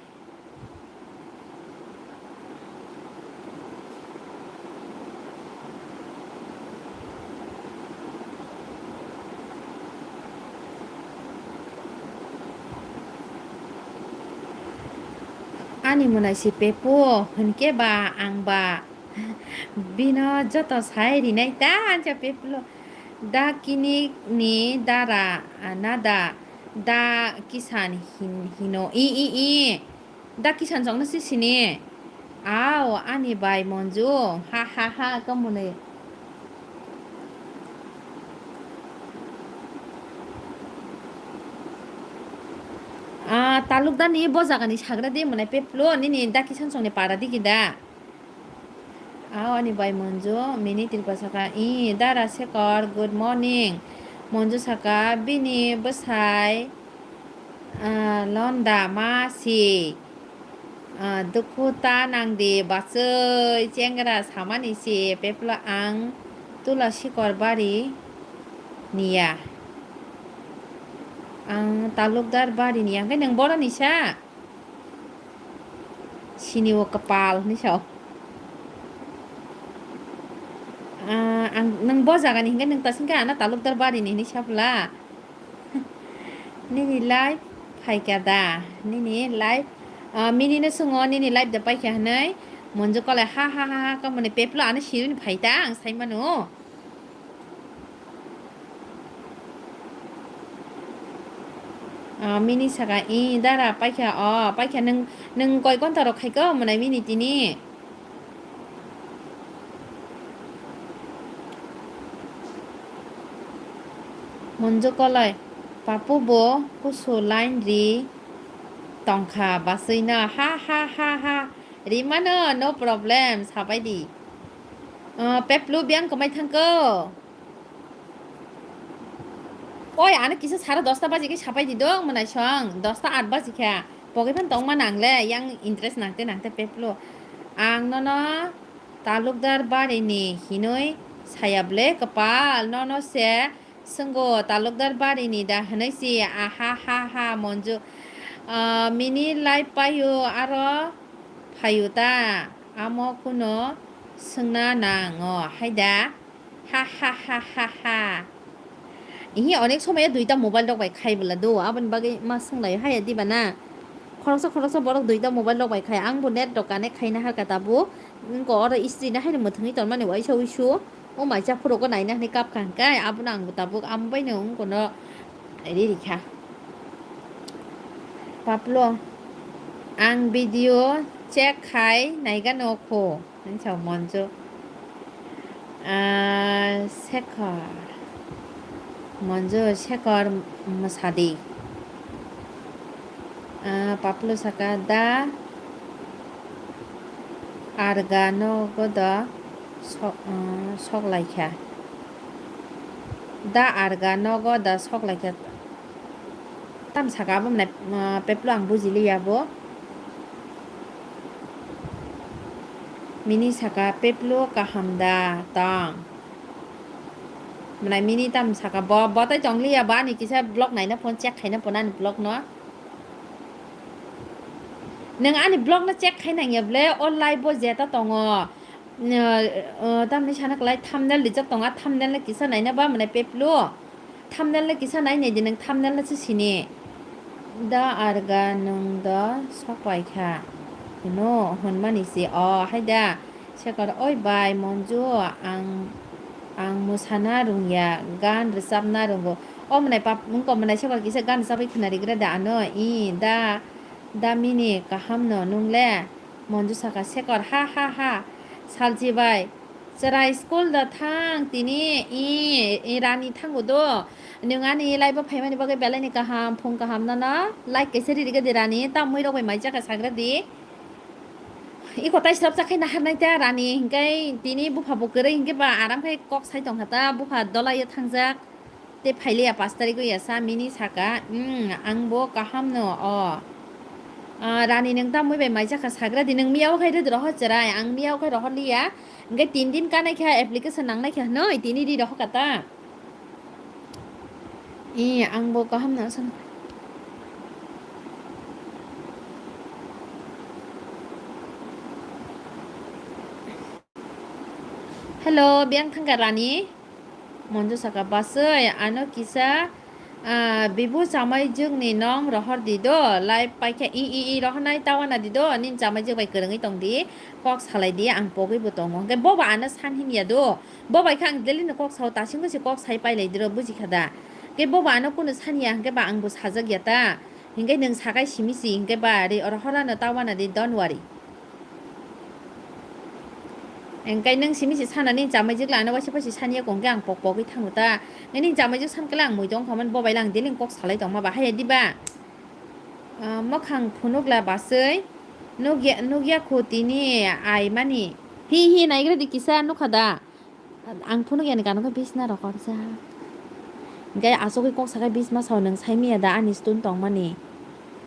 Ani mwnai si pepo, hwnkhe ba ang ba bino joto sai rinai ta, ancha pepo. Da kini ni dara, nada, da kisan hin-, hino, i, i, i. Da kisan chwngno si sini. Ao, ani bai Monju. Ha, ha, ha, kamuni. Ah, talukdar ni bo jaga ni sagra di mwnai peplo nini da kisan chwngni para digi da. Ao ani bai Monju, mini Tripura saka, "I, dara Sekar, good morning." Monju saka, "Bini bwsai, ah, londa ma si, ah, dukhu ta nang di, bachoi chengra samani si, pepla ang tula Sikor bari niya. Ang talukdar bari niya." Hwnkhe nwng boroni sa? Sini o kwpal hinwi sao. Ah, ang, nwng bo jagani hinkhe nwng ta singkhe ano talukdar barini hinwi sapla. Nini live phaikha da? Nini live, ah, minino swngo nini live da paikha hinwi. Monju kolai ha ha ha ha kamoni peplo ano sirini phaita ang saimano. Ah, mini saka, "I, dara, paikha, o, paikha, nwng, nwng koi gonta rok khaikha, omonai mini tini?" Monjo kolai, "Papu bo kusu line ri tongkha, basui no, ha, ha, ha, ha, rimano, no problem, sabai di." Ah, peplu biyang kwmai thangkho. Oi, ano kisa sara dosta baji khe sapai di dong, mwnai song, dosta at baji kha. Pogwi phan tong ma nang le, yang interest nangte nangte peplo. Ang nono talukdar bari ni hinoi saya ble kwpal, nono se swngo talukdar bari ni da hinoi si, aha ha ha Monju. Ah, mini live paio aro phaio ta, amo kuno swngna nang o hai da. Ha ha ha ha ha. Ihi onek somoi duita mobile rok bai khai bwla do, aboni bagwi ma swnglaio haya diba na. Khoroksa khoroksa borok duita mobile rok bai khai, ang bo net rok connect khaina harkha tabuk. Wngkha oro istri na haino mwthangwi tonmani waisa wisu. O mai cha phuru ko naina hinwi kap kha hwnkhe abono ang bo tabuk amo baino wngkha no. Ri rikha. Paplo, ang video check khai naigano kho. Nang sao Monju. Ah, Sekhor. Monju, Sekhor Masadi. Ah, Paplo saka da arga nogo da sok, ah, sok laikha. Da arga nogo da sok laikha. Tam saka abo mwnai, ah, Peplo ang bujiliya bo. Mini saka Peplo kaham da tong. Mwnai mini tam saka bo, bo tai tong liya ba ani kisa vlog naina phone check khaina phone ani vlog no. Nwng ani vlog no check khai nang ya ble o live bo jeta tongo. Tamni sana kwlai thumbnail rijak tongo, thumbnail no kisa naina ba mwnai Peplo. Thumbnail no kisa nai nai di nwng, thumbnail no se sini. Da arga nwng do sok pai kha. Hino hwnmani se o hai da. Sekar, oi bai Monju, ang, ang mwsana rungya, gan rwchapna rungo. O mwnai pap, wngkha mwnai Sekar kisa gan rwchapwi khwnarigra da ano, i da, da mini kaham no nung le? Monju saka, Sekar, ha ha ha, salchi bai, chwrai school da thang tini, i, i rani thango do, nwng ani live o phaimani bagwi belai ni kaham, phung kaham nono, like kaisa ririga di rani, tamwi rok bai mai chakha sagra di. Iko tai srap chakhai naharnai ta rani, hinkai tini bupha bo kwrwi hinke ba aram khai kok sai tongkha ta, bupha dolai o thangjak. Te phailiya pas tarik o ya sa mini saka, "Hmm, ang bo kaham no o." Ah, rani nwng tamwi bai mai chakha sagra di, nwng miya o khai rwdi rohor chwrai, ang miya o khai rohor liya. Hinkai tin din kanai kha application nangnai kha hwnwi tini ri rohor kha ta. Ee, ang bo kaham no san. Hello, biyang thangka rani? Monjo saka, "Basoi, ano kisa, ah, bibu chamai jwkni nong rohor di do, live paikha i, i, i rohornai tawana di do, nini chamai jwk bai kwrwngwi tong di, kok salai di, ang pogwi bo tongo." Hwnkhe bo ba ano san himya do. Bo bai khe ang daily no kok sao, tasingbo se kok sai pailai diro, buji kha da? Khe bo ba ano kunu sanya hwnkhe ba ang bo sajak ya ta? Hwnkhe nwng sakai simi si hwnkhe ba ri oro horano ta wana di, don't worry. Hwnkhe nwng simi si sana nini chamai jwk la ano waisa waisa sanya kong khe ang pok pogwi thango ta? Nini chamai jwk san khe la ang mui tong kha man, bo bai la ang daily kok salai tong ma ba haya di ba? Ah, mokhang phunuk la basoi, nukya, nukya kho tini ai mani. Hi, hi, naigra di kisa nukha da? Ang phunuk yani kano khe bisna rok korjak. Hingke asogwi kok sakai bisma sao nwng sai miya da ani stun tongmani.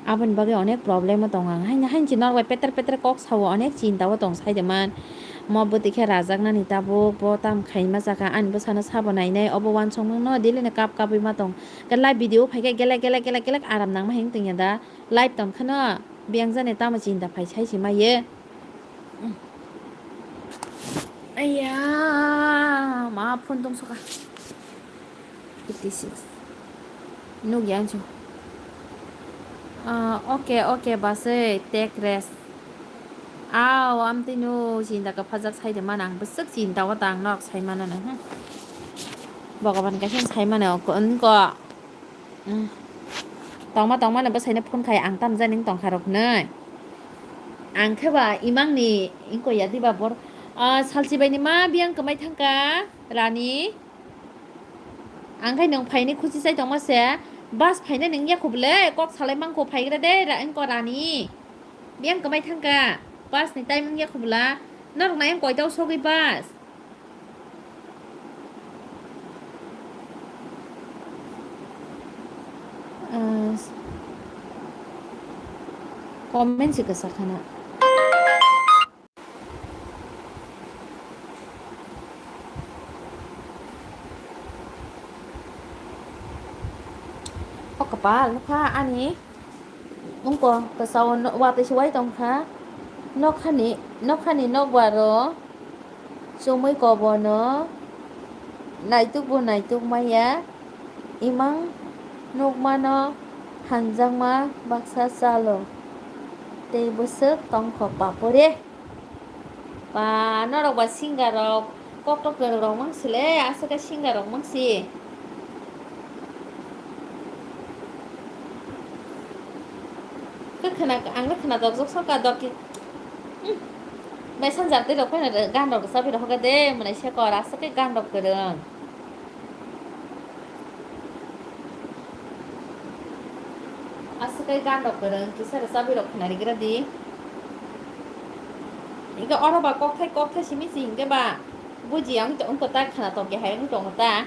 Aboni bagwi onek problem o tong ang. Haini, haini si norok bai peter peter kok sao, onek chinta o tong sai de man. Mo bwtwi khe rajaknani tabuk, bo tam khaima chakha, ani bwsano sabo nainai, obo uansukmano daily no kap kapwi ma tong. Khe live video phai khe gelek, gelek, gelek, gelek aram nangma hing tongya da. Live tong kheno biyang jani tamo chinta phai sai se ma ye. Aiya, ma phone tong soka. Fifty six. Nuk yang chu. Ah, okay, okay, basai, take rest. Aw, amtwi no chinta ka phajak sai de man, ang bwswk chinta o tang nok sai mano no, hmm. Bhagavan kaisa sai mano, ko, ko. Mm. Tongma tongma no bwsaino phone khai, ang tamjani wng tongkha rok hwnwi. Ang khe ba imangni wngkoi ya diba bor, ah, salchi bai ni ma biyang kwmai thangka rani. Ang khai nwng phaini khuchi chai tongma se, bus phainani wngya kho bwle, kok salai mangkho phaigra de ra-, wngkha rani. Biyang kwmai thangka, bus ni time wngya kho bwla, norok nai wng koita o sogwi bus? Ah, comment se kwsa khana. O kwpal nukha ani. Wngkha kwchao no-, watwi se wai tongkha. Nokhani, nokhani nokbar o chumui kobono naitukbo naituk maya. Imang nukmano hamjakma baksa chalo tei bwswk tongkho papore. Ba, norok ba singer rok, koktok kwrwng rok mang sile, aswk khe singer rok mang si. Khna, ang le khna dok jok soka dok ki. Hmm. Messenger tei rok phai na gan rok sa bi rok de, mane se kor aswk ke gan rok kwrwng. Aswk ke gan rok kwrwng, kisa rok sa bi rok khna ri gra di. Ika oro ba kok thai, kok thai simi si hingke ba. Buji ang to, ang to ta khna tong ke hai ang tong ta.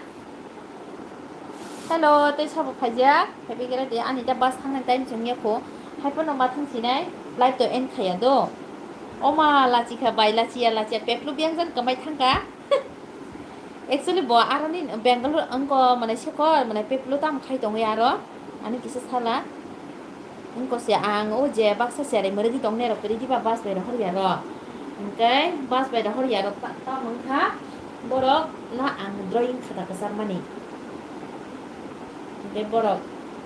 Hello, tei sabo khaijak. Happy gare de, ani da bus thangnai time chwng ya kho. Hai phano ma thang sinai, live to end khaya do. Oma lachi kha bai, lachi ya, lachi ya, peplu biang jan kamai thang ka. Actually, bo aroni Bangalore angko mane sekor, mane peplu tam khai tong ya aro. Ani kisa sala. Wngkose ang o je baksa cherai mwrwgwi tongnai rok kwrwi diba bus bai rohor ya rok. Hwnkhe bus bai rohor ya rok ta, tamo wngkha borok no ang drawing khata kwchar mani. Hwnkhe borok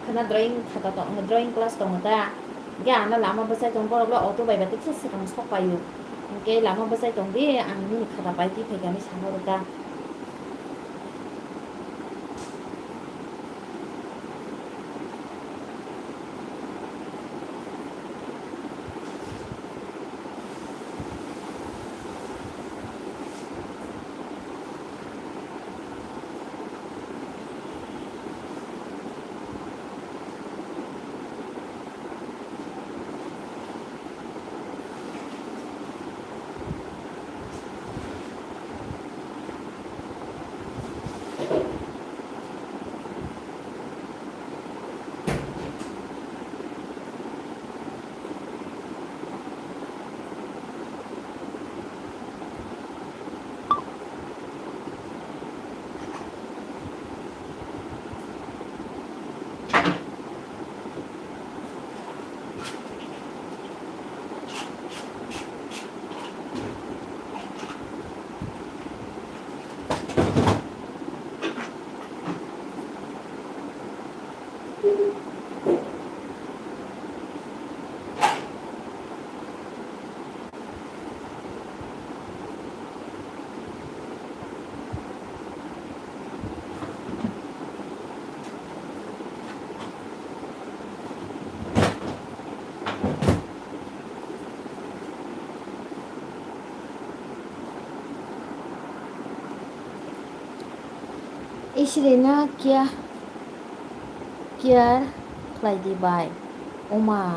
khana drawing khata tong, drawing class tongo ta. Hwnkhe ano lama bwsai tong borok le auto bai ba tiksa swkang sok paio. Hwnkhe lama bwsai tong di ang nini khata pai twi phaikha hinwi sahoro ta. Isrina kia, care khlai di bai. Oma,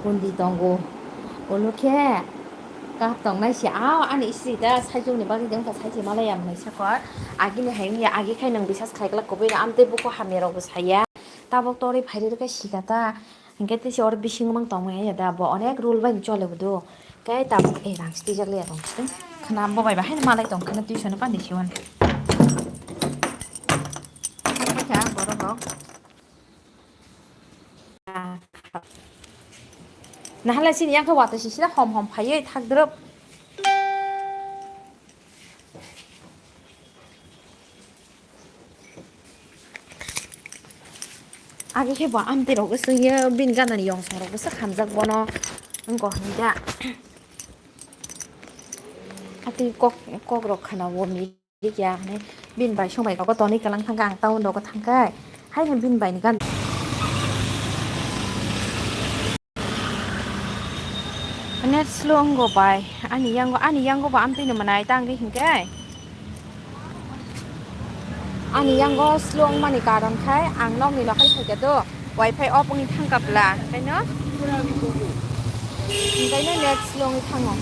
bundi tongo. Olo khe kap tongnai se. Ao, ani isri da saijokni bagwi de wngkha, saijak malaya mwnai sakor. Agini hai wngya, agi khai nwng bisas khlai glak kubui no, amtwi buko hamya rokbo saya. Tabok torwi phairwi rwkhe sika ta. Hinkhe tei se oro bisingo mang tongmani ya da, bo onek rule bai chole bo do. Tei tabuk, eh, rang sitijak le ya tong. Khna bo bai bahai malai tong khna tuition pande siwan. Kha borok rok. Nahalai sini yang kha wata sisi da hom hom phaiwi thak drop. Agi khe bo amtwi rok swngya, bini gana ni yongsong rok bwswk hamjak bono wngkha hwnwi da. Atwi kok, kok rok khana o mi rikya hwnwi bini bai song bai rogo tonwi kwlang thangkha, ang town rogo thangkha, haino bini bai ni gana. Net slow wngkha bai, ani yango, ani yango bo amtwi no mwnai tangri hinkhe. Ani yango slow wngmani karon khai ang nokni nokhai phaikha do, wifi off wngwi thangkha bla, kaino? Hinkaino net slow wngwi thango.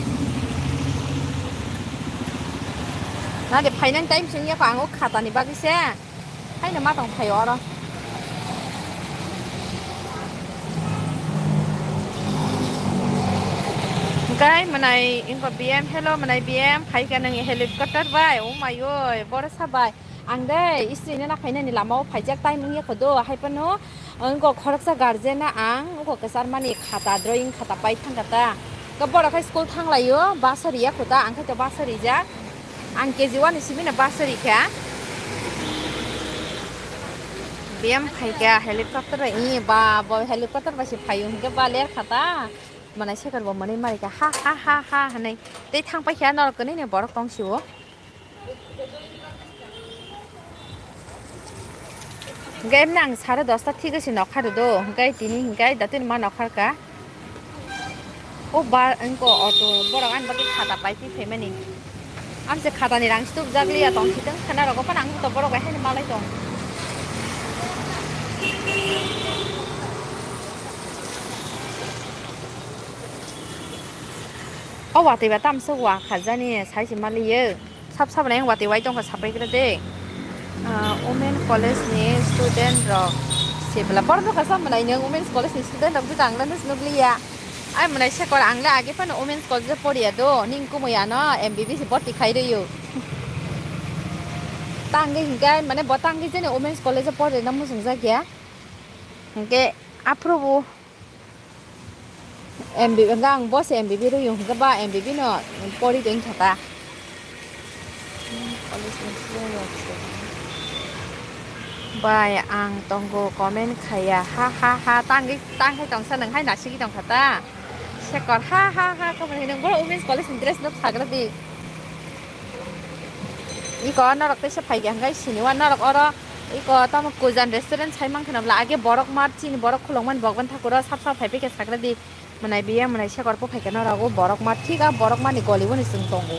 Nade phainani time se wngya kho, ang o khatani bagwi se. Haino ma tong phaio oro. Hwnkhe mwnai wngkha B M, hello mwnai B M, phaikha nang helicopter bai, oh my oi, borok sa bai. Ang dei, istri nana phainani lama o phaijak time wngya kho do, hai phano wngkha khoroksa guardian na ang, wngkha kwchar mani khata, drawing khata pai thangkha ta. Khe borok khai school thanglaio, bus o riya kho ta, ang khai to bus o rijak. Ang K G one ni simi no bus o rikha. B M phaikha helicopter bai, ee ba, bo helicopter bai se phaio hinkhe ba ler khata. Mwnai sekar bo mwnwi marikha, ha, ha, ha, ha, hwnwi. Tei thang paikha norok kwnwi ni borok tong sio. Hwnkhe emni ang sare dosta thik se nokha rw do, hwnkhe tini hwnkhe datino ma nokharkha. O bar wngko auto, borok ani bagwi khata pai phi phaimani. Amse khatani rang si tubjak liya tong si tong khana rogo phano ang to borok bai haino malai tong. O watwi ba tamsa wa khajani sai se maliyo. Sab sab nang watwi wai tongkha sapai kre de. Ah, women college ni student rok se bela borok no kasa mwnai nang women's college ni student rok bwkha ang nang nukliya. Ai mwnai sekor ang le age phano women's college o poriya do ning kumui ano M B B se borti khai rwio. Tangwi hinkhe mane bo tangwi jeni women's college o porina muchungjak ya. Hinkhe aphuru bo M B B, hwnkhe ang bo se M B B rw yung, hwnkhe ba M B B no pori tong kha ta. Bai, ang tongo comment khaya, ha, ha, ha, tangwi, tangwi tongsa nwng hai nasigwi tongkha ta. Sekor, ha, ha, ha, khe nwng bo women's college ni dress no sagra di. Iko norok teisa phaikha hwnkhe siniwa norok oro iko tamo Kujan restaurant sai mankha nabla age Borok Mart chini borok khulokmani Bogban Thakur o sap sap phaiphai khe sagra di mwnai biya mwnai sekor po phaikha norok o Borok Mart thik a Borok Mart ni goli boni chwng tongo.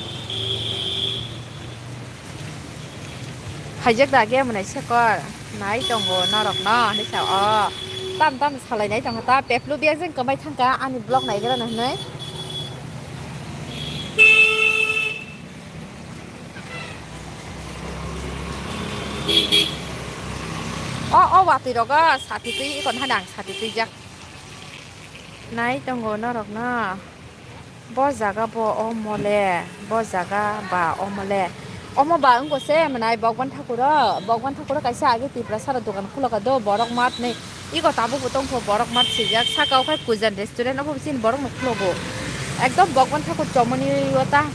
Phaijak da age mwnai sekor nai tongo norok no hinwi sa o tam tam salai nai tongkha ta peplu biya jeng kwmai thangkha ani vlog naigra no hinwi. O, o watwi rogo sati twi ikon hai ang sati twijak. Nai tongo norok no. Bo jaga bo omo le, bo jaga ba omo le. Omo ba wngkha se mwnai Bogban Thakur o, Bogban Thakur o kaisa age Tiprasa rok dogan khulokha do Borok Mart hinwi. Iko tabuk bo tongkho Borok Mart swijak, saka o khe Kujan restaurant, obo chini borok no khulogo. Ekdom Bogwan Thakur chomoni o ta.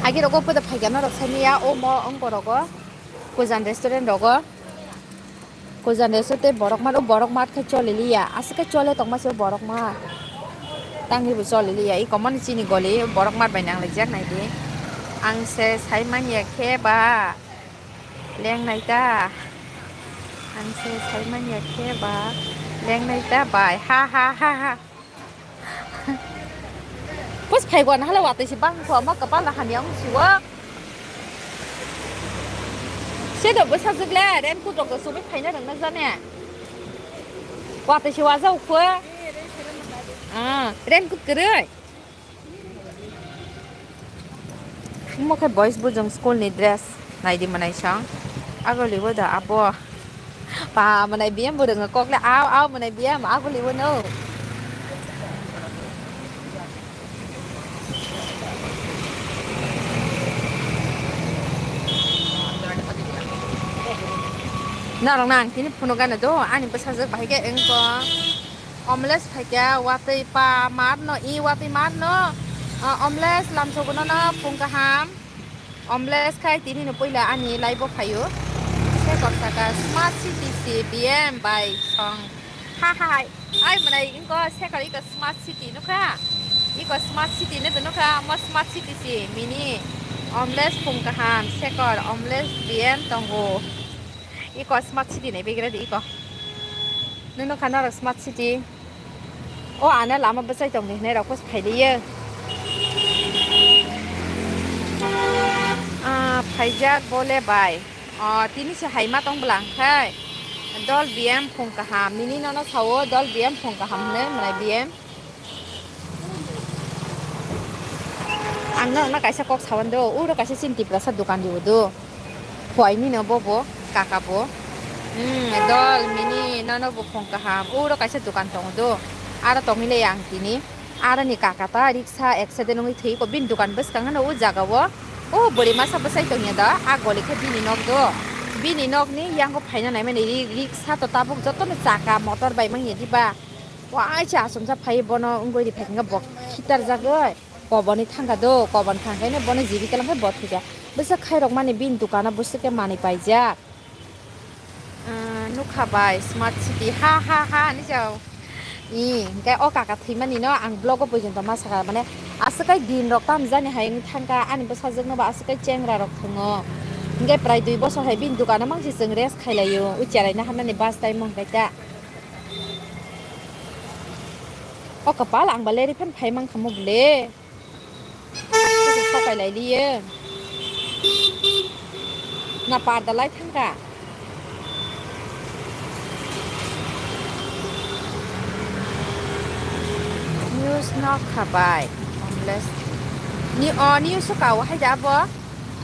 Agi rogo poda phaikha norok saimanya, omo wngkha rogo Kujan restaurant rogo. Kujan restaurant tei Borok Mart, o Borok Mart khe choli liya. Aswk khe chole tongma se o Borok Mart. Tangwi bo choli liya. Iko mani chini goli Borok Mart bai nang laijak nai di. Ang se saimanya khe ba. Lengnai ta. Ang se saimanya khe ba lengnai ta bai. Ha, ha, ha, ha. Bus phai gwan hala watwi se bang kho ma kapal na hamya ang siwa. Se do bwsa jwk le raincoat rok do chumui phaina rwngna jane. Watwi se waja ukho. Ah, raincoat kwrwi. Omo khe boys bujung school ni dress naidi mwnai song. Agoli bo da abo. Pa mwnai biyam bo rwngo kok le aw aw mwnai biyam agoli bo no. Norok nang tini phunuk gana do ani bwsajwk bahai khe wngkha. Omles phaikha watwi pa mat no, i watwi mat no, ah, omles lamsogo no, no phung kaham. Omles khai tini no puila ani live o phaio. Sekor saka smart city si B M bai song. Ha ha hai. Ai mwnai ingko sekor iko smart city nukha. Iko smart city ne nukha. Mo smart city si mini. Omles phung kaham sekor omles B M tongo. Iko smart city nai begra di iko. Nunu khana rok smart city. O ana lama bwsai tong di hinai rok pos phai di ye. Ah, phaijak bole bai. O tini se hai ma tong bwlang khai. Dol B M phung kaham. Nini nono sao dol B M phung kaham hinai mwnai B M. Ang norokno kaisa kok sawan do, uro kaisa chini Tiprasa dokan riwo do. Phuaini no bobo, kaka bo. Hmm, dol mini nono buphung kaham. Uro kaisa dokan tongo do. Aro tongwi le ang tini. Aro ni kaka ta riksa accident wngwi thwi ko bini dokan bwskango no o jaga o. O bwrwi masa bwsai tongya da, a goli khe bini nok do. Bini nok ni yango phaina naimani ri-, riksa to tabuk joto no chaka motor bai manya diba. Waisa achomsa phai bono wngwi riphaikhe bo khitarjagwi koboni thangkha do, koboni thangkhaino bono jibi kwlangkhe bo thwikha. Bwswk khairokmani bini dukano bwswk khe manwi paijak. Ah, nukha bai smart city ha ha ha hinwi chao. I, hinkhe o kaka thwimanino ang vlogo poijonto ma sakha, mane aswk kai dinrok tamjani hai wngwi thangkha, ani bwsajwkno bo aswk kai chengrarok thwngo. Hinkhe prai dui bosor hai bini dukano mangsi chwng rest khailaio, o cheraina hamnani bus time wngkha ta. O kapal, ang ba leri phan phai mang kha mo bole. Sokai lai liye. Na parda lai thangka. News no khabai. Homeless. Ni, o, news ka o hai da bo.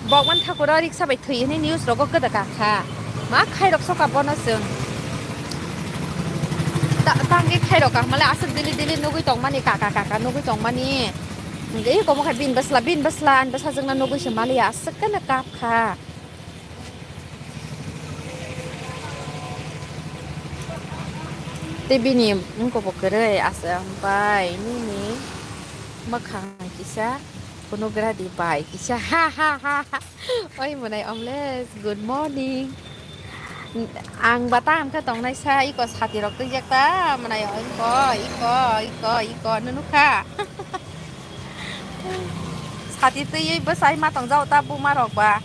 Bokman Thakur o riksa bai thwi hwnwi news rogo kwda kakha. Ma khairok soka bono chwng. Ta-, tangwi khairok ka hwnmale aswk dili dili nugwi tongmani kaka kaka nugwi tongmani. Hwnkhe eko mokhe bini bwsla bini bwsla ani bwsajwkno nugwi se maliya aswk kheno kap kha. Tei bini wngkukbo kwrwi aswk bai nini mwkhang kisa. Phunukgra di bai kisa ha ha ha ha. Oi mwnai Omles, good morning. Ang bata ang khe tongnai sa iko sati rok twijak ta mwnai iko iko iko iko nunu kha. Sati twiwi bwsai ma tongjao ta buma rok ba.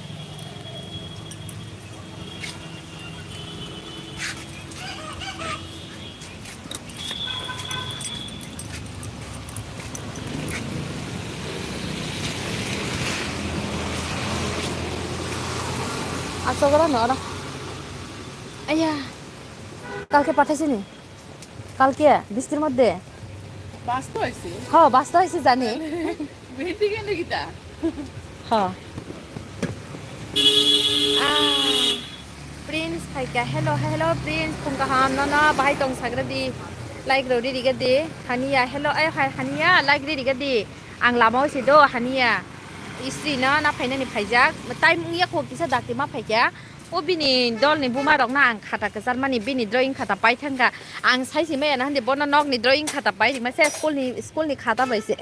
Asogora no ora. Aya. Kalke pathaisini. Kalke bistir modde. Basto aise. Ho, basto aise jani. Bhindi kene kita. Ha. Ah, Prince phaikha. Hello, hello, Prince. Phung kaham nono bahai tong sagra di. Like rw riri gadi. Hania, hello, ay, hai, Hania, like riri gadi. Ang lama o si do, Hania. Istri no na phainani phaijak. Time wngya kho kisa dakti ma phaikha. O bini dol ni buma rok na ang khata kwchar mani bini drawing khata pai thangkha. Ang sai si maya na handi bono nok ni drawing khata pai rima se school ni, school ni khata bai se.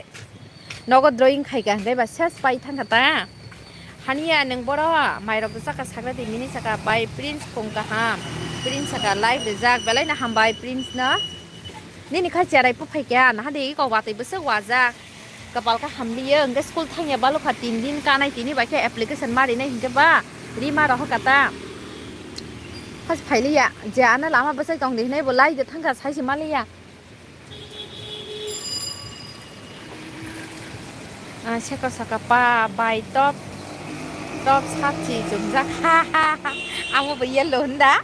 Nogo drawing khaika hwnkhe ba ses pai thangkha ta. Hania nwng boro mairok bwsakha sakra di mini saka bai Prince phung kaham. Prince saka like rijak belai no hambai Prince no. Nini khai cherai puphaikha nahadi iko watwi bwswk wajak. Kapal kha hamliya hwnkhe school thangya balokha tin din kanai tini bai khe application marinai hwnkhe ba rima rohor kata. Has phailiya je ano lama bwsai tongdi hinai bo lai de thangkha saisi maliya. Ah, seka saka pa bai top top sachi chumjak. Ha ha ha. Amo bo yellow hwnda.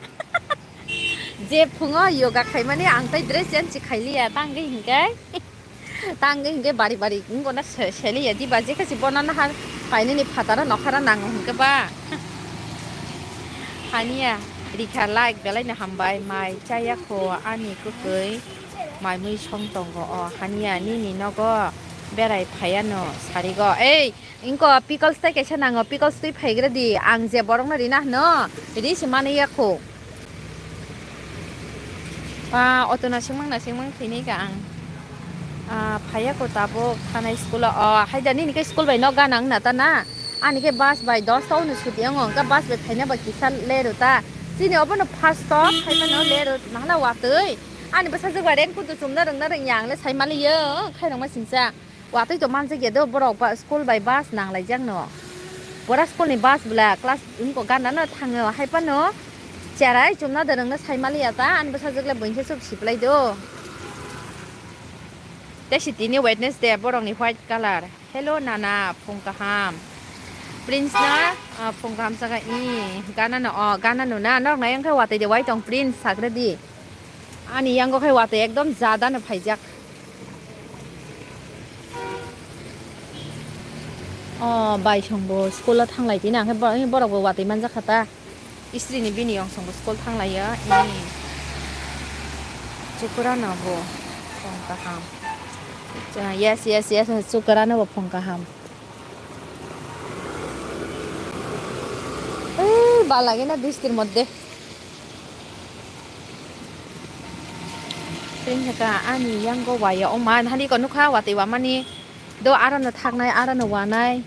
Je phungo yoga khaimani ang tai dress change khailiya tangwi hinkhe. Tangwi hinkhe bari bari wngkona se-, seliya diba je khe se bono nahar kainwini phataro nokhara nango hinkhe ba. Hania rikha like belai no hambai mai chaya kho ani kwkwi. Mai mui song tongo o Hania nini nogo berai phaiano sarigo. Ei, ingko pickles tai kaisa nango, pickles twi phaigra di. Ang je borokno rina hwno, ri se mani ya kho. Ah, auto na singmang na singmang thini ka ang. Ah, phaiya ko tabuk thanai school o. Oh, haida nini ke school bai nok ganang na ta na. Ani ke bus bai dos ta unu suti ang ongka bus bai phaina bai kisa lero ta. Chini obo no first stop, phaima no lero nahana watwi. Ani bwsajwk ba raincoat chumna rwngna rwngya ang le sai maliyo, khairokma singcha. Watwi to manjak ya do borok ba school bai bus nang lai jak no. Pura school ni bus bwla class wngko gana no thango, hai phano cherai chumna da rwngna sai maliya ta, ani bwsajwk le buini se chup siplai do. Tei si tini Wednesday borok ni white colour. Hello nana, phung kaham. Prince na, ah, phung kaham saka i gana no, oh, gana no na, nok nai ang khe watwi de wai tong Prince sagra di. Ani yango khai watwi ekdom jada no phaijak. Oh, bai song bo school o thanglai tini ang khe bo-, borok bo watwi manjak kha ta. Istri ni bini yong song bo school thanglai ya. Ini. Chukura no bo phung kaham. Cha-, yes, yes, yes, chukura no bo phung kaham. Eh, bal lage na bistir modde. Tei hwnkha ani yango waya o man hani ko nukha watwi wamani do aro no thaknai aro no wanai.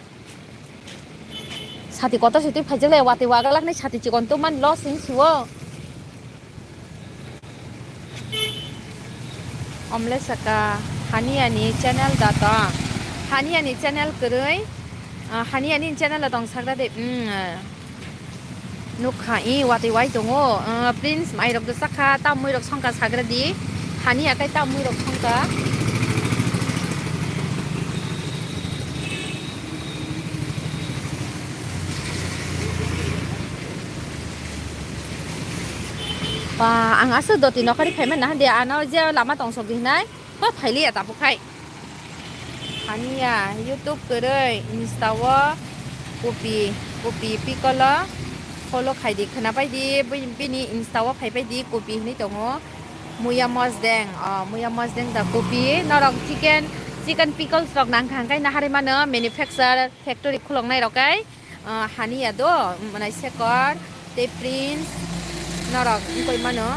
Sati kotor siti phaijak le watwi wagalak nai sati chikon to man loss wng siwo. Omle saka Hania ni channel da tong. Hania ni channel kwrwi. Ah, Hania ni channel da tong sakra de. Hmm. Nukha i watwi wai tongo. Ah, Prince mai rok da sakha, ta mui rok songkha sagra di. Hania kai ta mui rok songkha. Ba, ang aswk doti nokari phaimani naha de, ano je lama tongsok di hinai, ba phailiya tabuk khai. Haniya, YouTube kwrwi, Insta o Kopi, Kopi Pickle o follow khai di, khwna pai di, bini Insta o phai pai di, Kopi hinwi tongo. Muya Mosdeng, o, Muya Mosdeng da Kopi, norok chicken, chicken pickles rok nang kha, hwnkhe naharwi mano manufacture factory khuloknai rok kai. Ah, Hania do, mwnai Sekor, tei Prince, norok wngkoi mano.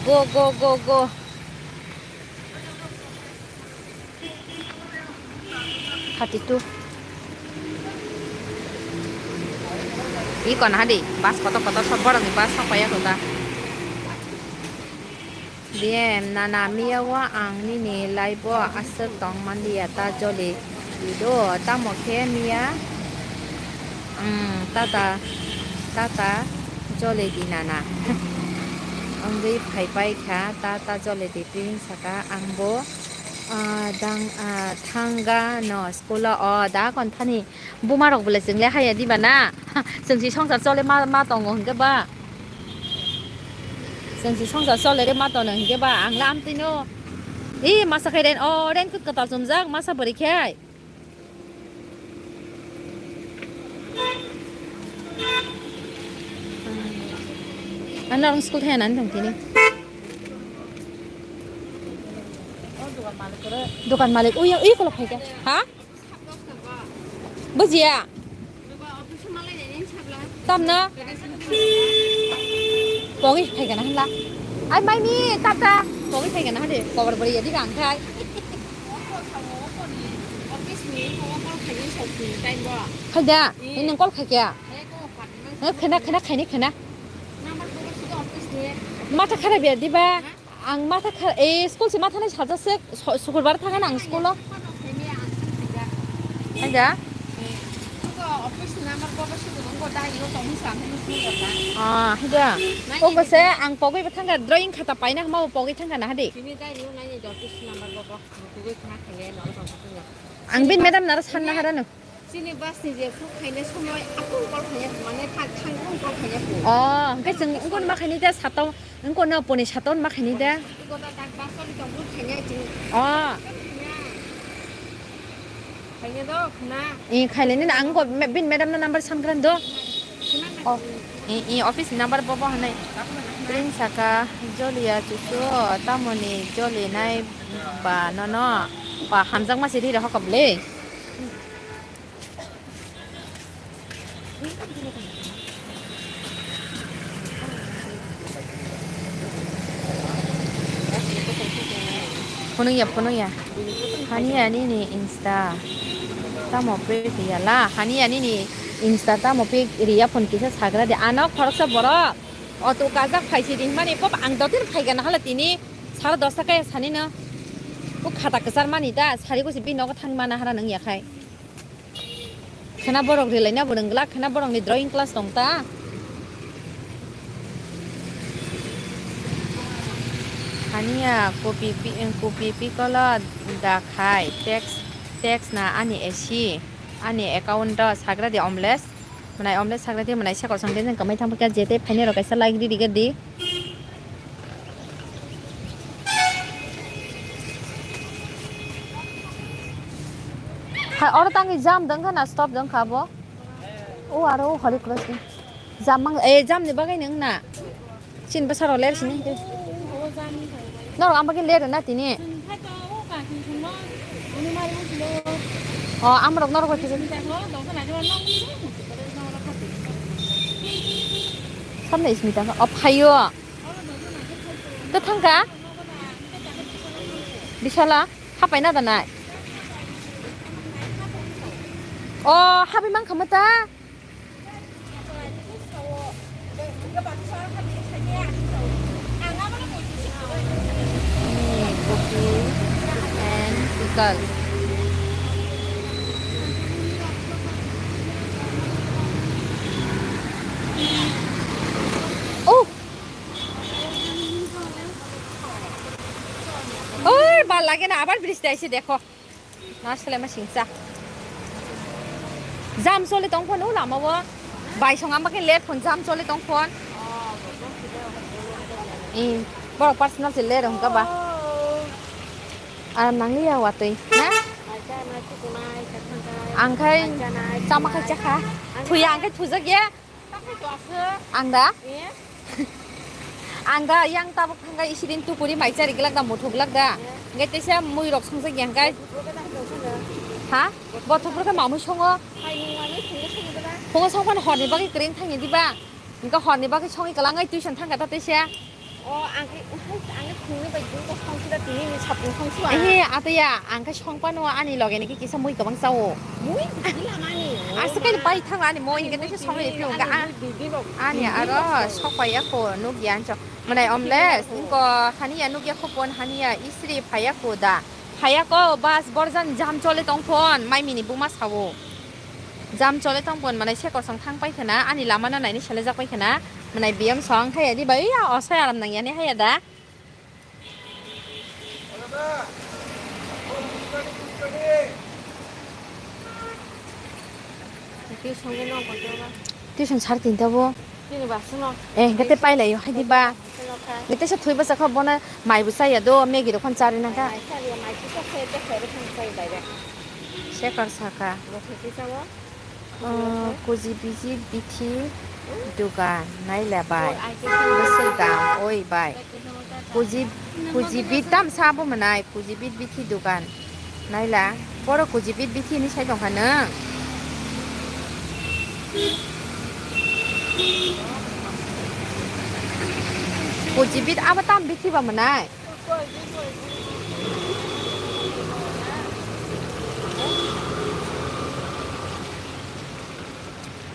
Go, go, go, go. Thirty two. Iko naha di, bus kotor kotor sob borokni bus sok paiya kota. Diem, nana miya o ang nini life o aswk tong manliya ta joli di do, tamo khe miya, mm, tata, tata joli di nana. Wngwi phai pai kha ta, ta joli di, tini saka ang bo, ah, dang, ah, thanga no school o, o da kon thani. Buma rok bole chwng le haya diba na? Chwng si songsar chole ma, ma tongo hinkhe ba. Chwng si songsar chole re ma tono hinkhe ba. Ang le amtwi no. Ee, masa khai rain, o rain kwtal chumjak, masa bwrwi khai. Ano ang school thaya nani tong tini. Dokan malik, uya, uya kolok khai kha. Ha? Bujiya. Tamna? Pogwi phaikana hinla. Ai maimi tata. Pogwi phaikana hade. Kobar bari yadi bang khai. Khaida. Ini nang call khaikya. Khena, khena, khaini khena. Mata kharap ya diba? Ang matha kha, eh, school se matha nai sajak se, so-, sukurbar thangna ang school o. Aida? Ah, haida. O bose ang pogwi thangkha, drawing khata paina hwnba pogwi thangkha na hadi. Ang bin madam naro sanna harano. Chini bus ni je phuk khaina somoi akung call khaina mane thang thang akung call khaina phu. Oh, hwnkhe chwng wngkon ma khaini de sato, wngkon no poni sato ma khaini de. Iko ta tak bus call tong phuk khaina chini. Oh. Khaina do khna. Eh, khaileni na ang ko me-, bin madam no number samkran do. Oh, eh, eh, office number bobo hanai. Prince saka jolia chuchu tamoni joli nai ba nono ba hamjak ma siri rokop le. Phunukya, phunukya. Hani ani ni Insta. Tamo pic riya la. Hani ani ni Insta tamo pic riya phone kisa sagra de. Ano khoroksa borok. Auto kajak phaisi di hwnmani pop ang dotir phaigana hala tini. Sara dosta kaya sani no. Bo khata kwchar mani ta. Sari gosi bi nogo thang mana hara nang yakhai. Khena borok rilaina bo rwngla, khena borokni drawing class tong ta. Hania kopi pi-, kopi pikolo da khai, text, text na ani A C, ani account o sagra di Omles. Mwnai Omles sagra di, mwnai seko song di, jeng kamai thang pakya jete phaini rok kaisa like di, di, di. Ha, oro tangwi jam dong kha na stop dong kha bo? O aro o Holy Cross ni. Jam mang, eh, jam ni bagwi nung na. Sin bwsa rok ler sini. Norok ang bagwi ler na tini. O, amrok norok bai kisa. Samne Smita, o phaio. Kwthang kha? Bisala, hapai na danai? O, hapai mang kha ma ta? Ni kopi and pickle. Oh! Oi, bal lage na, abar bridge dai se dekho. Na sele ma singsa. Jam choli tong phone o lama o. Bai song ama ke let phone jam choli tong phone. Eh, borok personal se le rong ka ba. Oh. Aram nang liya watwi, na? Mai cha, mai cha, mai cha, mai cha. Ang khai mai cha, mai cha, chama khai mai cha kha. Ang thuya, khai ang khai thujak ya. Ang da? Ang da yang tabuk thangkha isirin tupuri mai chari glak da, muthuk glak da. Hingke teisa mui rok songjak ya hingke. Ha? Bothop rok mamui songo. Phungo songphano horni bagwi kwrwi thangya diba? Hingke horni bagwi songwi kwlangai tuition thangkha ta teisa. O, ang khe, ang khe phungni bai jung kok song sida tini ni sapung song sua. Ehe, ataya, ang khe song pano ani loge ni kisa mui kwbang chao. Mui gila mani. Asa khe bai thang ani mui hingke teisa song ni phung ga. Ani aro sok pai ya ko nuk ya ancho. Manai omles, ingko hani ya nuk ya ko pon hani ya isri phai ya ko da. Phai ya ko bas borjan jam chole tong pon, mai mini buma sao. Jam chole tong pon, manai se kosong thang pai khana, ani lama no naini selejak pai khana, manai biyam song khai ya di bai, ya osai aram nang ya ni hai ya da. Tuition sar tinta bo. Eh, gate pai lai yo hai di ba. Gate sa thui ba sa kha bona mai bu sa ya do, Maggie rok khan chari nang kha. Sekar saka. Oh, kuji biji bithi dugan naila bai. Bwswk dam oi bai. Kuji, kuji bit dam sa bo mwnai, kuji bit bithi dugan. Naila, boro kuji bit bithi ni sai tongkha nwng. Kuji bit abo tam bithi ba mwnai.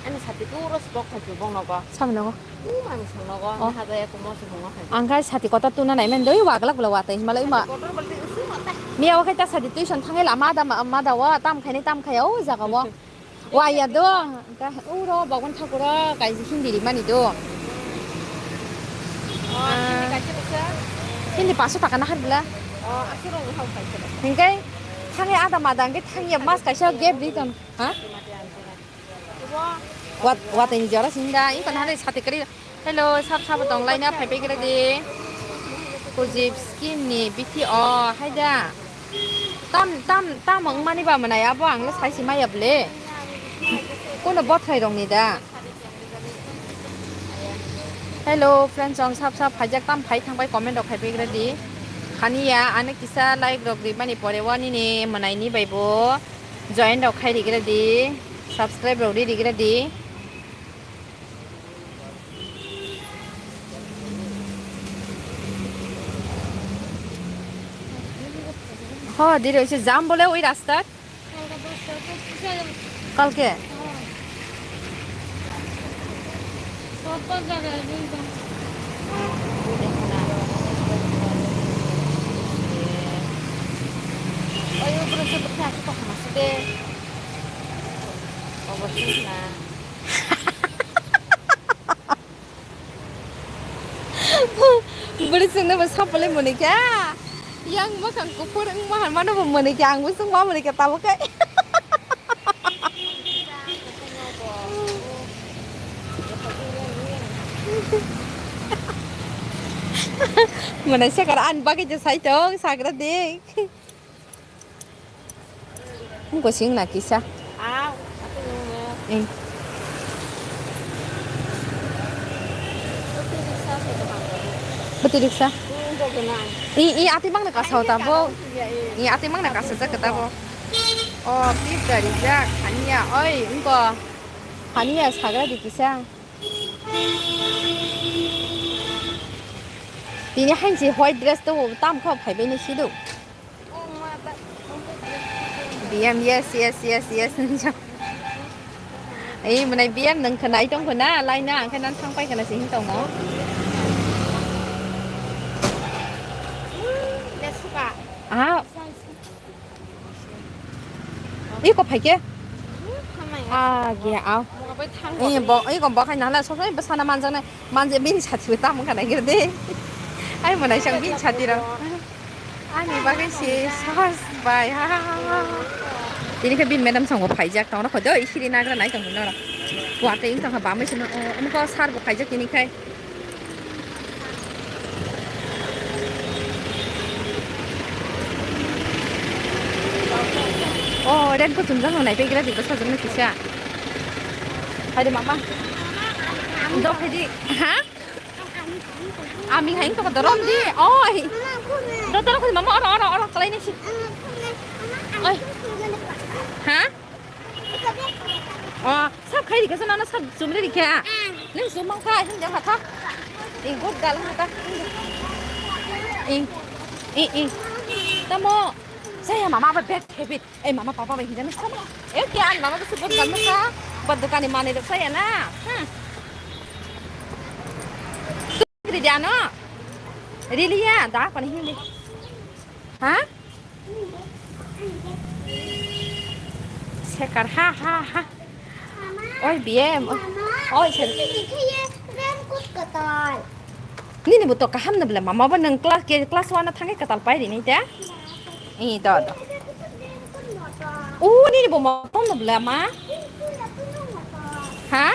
Ani sati tu ro spok khachu bong nogo. Sam nogo. U mami sam nogo. Oh. Haja ya kumo si bungo khachu. Ang kha sati kotor tuna nai men doi wagla gula wata himala ima. Kotor balti usu mata. Miya wakai ta sati tuition thangai la ma da ma da wa tam khaini tam khaya o jaga wo. Wa ya do, ka uro bagon thakuro kaiji hindi rimani do. Oh, ah, hindi kaisa kaisa? Hindi paso taka nahar bwla. Oh, aswk rok hao kaisa kaisa. Hingkai thangi ada mada hingkai thangi mas kaisa gap di ton. Ha? Wat, wat ini jara sinda, ini kan hari sate kari. Hello, sab sab tong laina phai phai kira di. Kujip skin ni bithi o, hai da. Tam, tam, tam wng mani ba mwnai abo ang le sai si maya ble. Kono bothai rong ni da. Hello, friends, ang sab sab phaijak tam phai thang bai comment rok khai phai kira di. Khani ya, ane kisa like rok ri mani pore wani ni mwnai ni bai bo join rok khai ri kira di. Subscribe rok ri ri kira di. Ho, dire oise jam bole oi rastat. Kalke? Bwrwi chwngno bo sapolwi mwnwi kha. Yang mwkhang kuphur wngma hamano bo mwnwi kha, ang bo chwngma mwnwi kha tabuk khe. Mwnai sakar ani bagwi je sai tong sagra de. Mungko sing na kisa. Ah, aku nunggu. Eh. Aku bisa sih, Bang. Betul diksa. Nunggu kenal. I, i, ati mang na kasau tabo. Iya, iya. I, ati mang na kasau jak tabo. Oh, pip dari jak. Hania, oi, engko. Hania sagra di kisa. Tini hansi white dress to tam kho phaibai ni sidu. B M, yes, yes, yes, yes. Ei, mwnai B M nang khnai tong khna, laina ang khe nan thang pai khna sing tongo. Ah. Iko phaikhe? Ah, ge, ah. Iko bo khai nahla, sob bwsana manjaknai. Manje bini sati bo tamo khana gir de. Ai mwnai sang bini sati rok. Ani bagwi se sahas bai. Ha, ha, ha, ha. Tini khe bini madam sango phaijak tongna kho do, isiri nagra nai tongmani oro. Kuate wng tongkha bamwi se no, o, umko sar bo phaijak tini khai. Oh, raincoat chumjak no nai pegra di bwsa jwk no kisa. Hai de mama. Dok hai di. Ha? Ami hai to dorom di. Oh, hi. Do toro khoi mama oro oro oro kalai ni si. Oi. Ha? Oh, sab khai di kasa nana sab chumri di kha. Nang sumang kha hin jang kha. Ing good gal kha ta. Ing. Ing ing. Tamo. Saya mama ba bad habit. Eh, mama, papa bai hinjani sama. Eh, kya an mama bisi bot galmo sa. Bot dukani mane rok saya na. Hmm. Rili ano. Rili ya, da pani hindi. Ha? Sekar, ha, ha, ha. Oi, B M. Oi, sir. Nini buto kaham na bela mama ba nang class ke class one na thangai katal pai rini te. I do do. U nini bo motom no bela ma. Ha?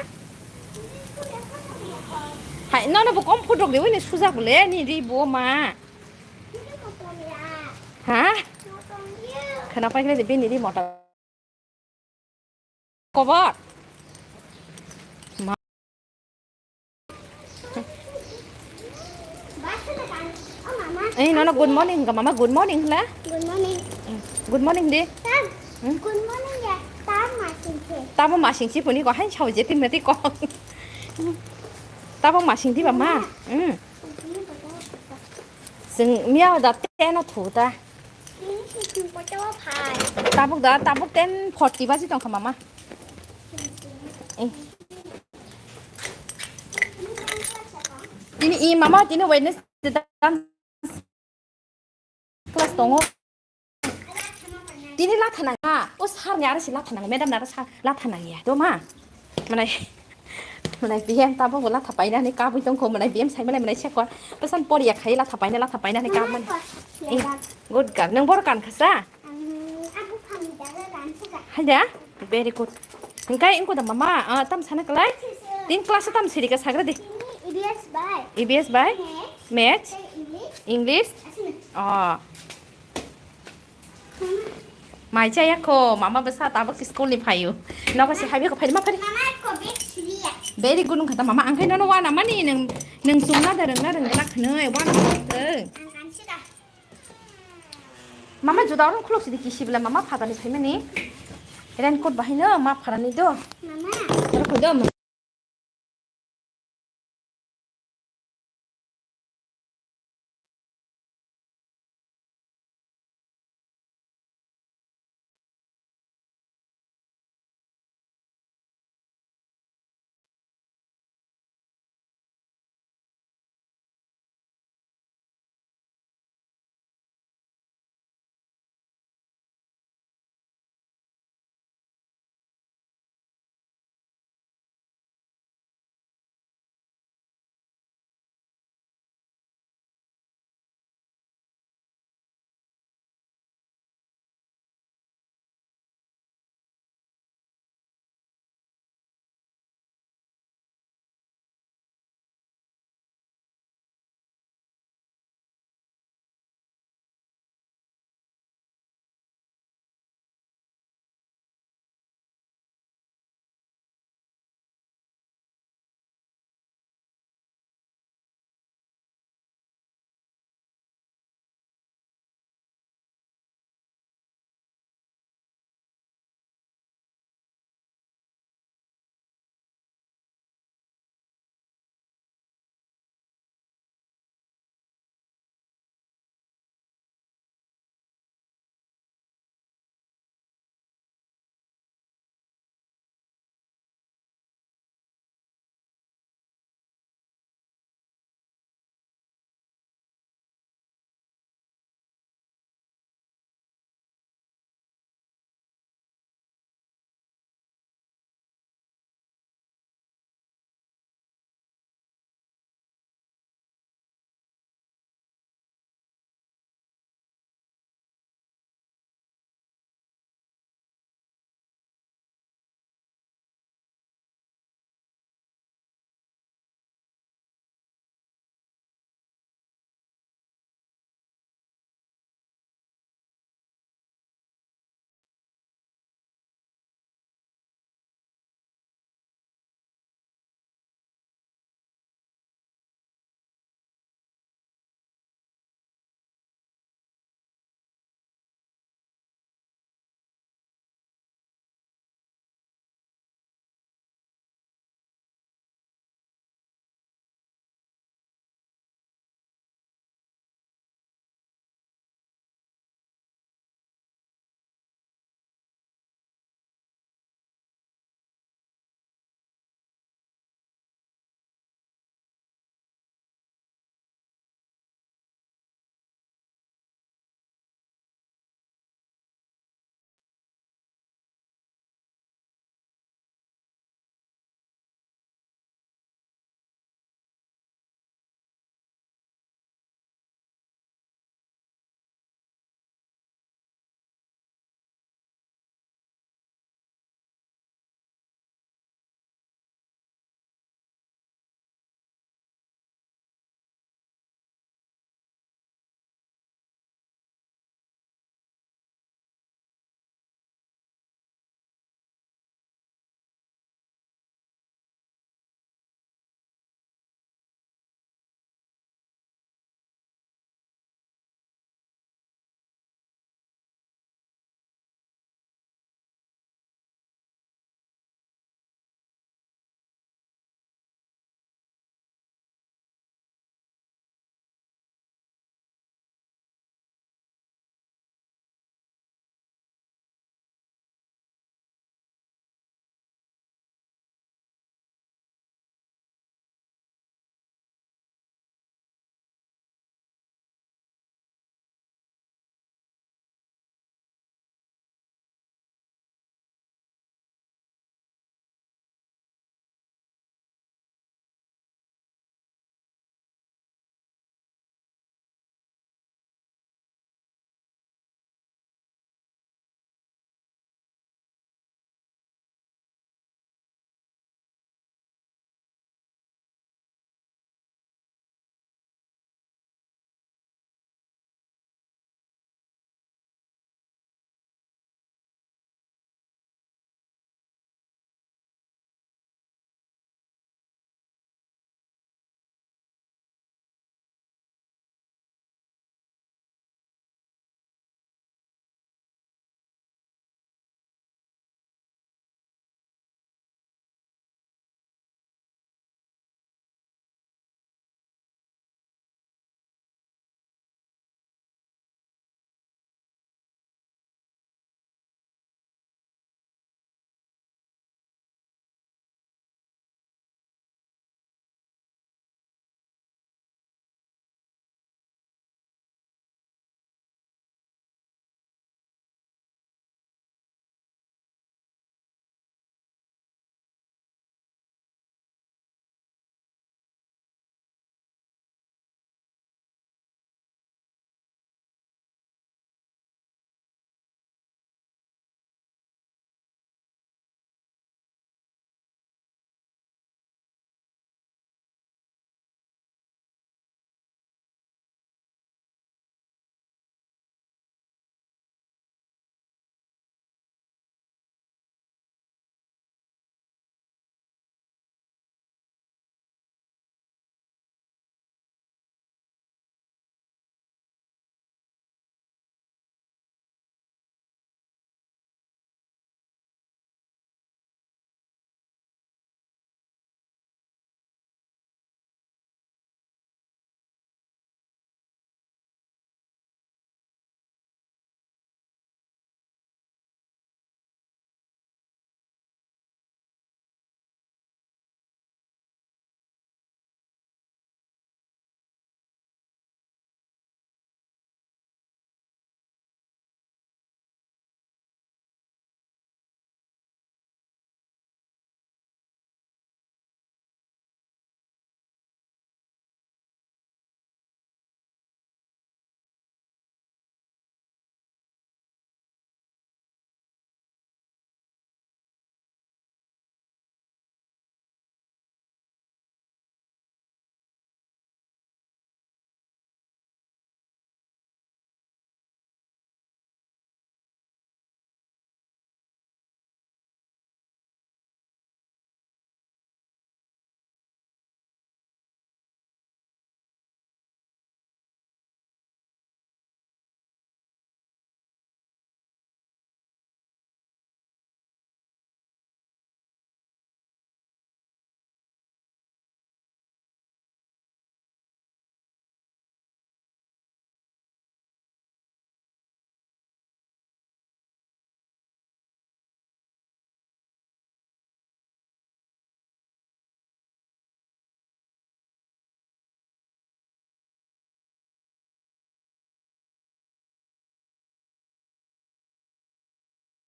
Hai no no bo kom photo de wini sujak bole ni ri bo ma. Ha? Khana pai de bini ri motom. Kobor. Ma. Eh, nono good morning ka mama, good morning hla. Good morning. Good morning di. Tam. Hmm? Good morning ya. Tam masing se. Tamo masing si puni ko han chau je tin mati ko. Tamo masing di mama. Hmm. Sing miao da teno thu ta. Tabuk da, tabuk ten forty baji tongkha mama. Eh. Tini i mama tini Wednesday dance class tongo. Tini latha nang ha. O sir ni aro si latha nang, madam ni aro sir latha nang ya. Do ma. Manai, manai B M tabuk bo latha painani kabui tongkho, manai B M sai manai, manai sekor. Pesan poriya khai latha paina, latha painani kab mani. Eh, good girl. Nang bor kan khasa? Haida? Very good. Engkai engko da mama, ah, tam sana kalai? Tin class tam siri ka sagra di. E B S bai. E B S bai? Maths. Maths? English? English? Asina. Oh. Mai chaya ko, mama bwsa tabuk school ni phaio. Nogo se habi ko phaima phari. Mama ko bag suriya. Very good nung khata mama, angkhai nono wana mani nung, nung chumna da rwngna rwngna khwnwi wana khwnwi. Ang kansi da. Mama juda orang khulok sidi kisi bela mama phadani phaimani. Raincoat bahino ma pharani do. Mama. Rokoi do.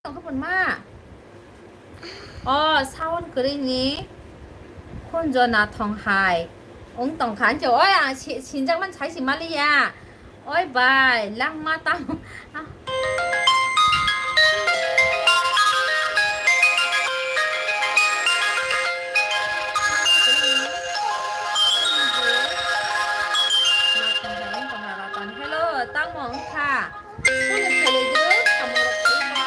Tongkha pun ma. O, sound kwrwi ni khunjo nathong hai. Wng tongkha, anche, oi, ang si-, sinjak man sai si maliya. Oi bai, langma tamo. Ah. Hello, tamo wngkha? School ni phailai dwrwi, tamo rok tongkha.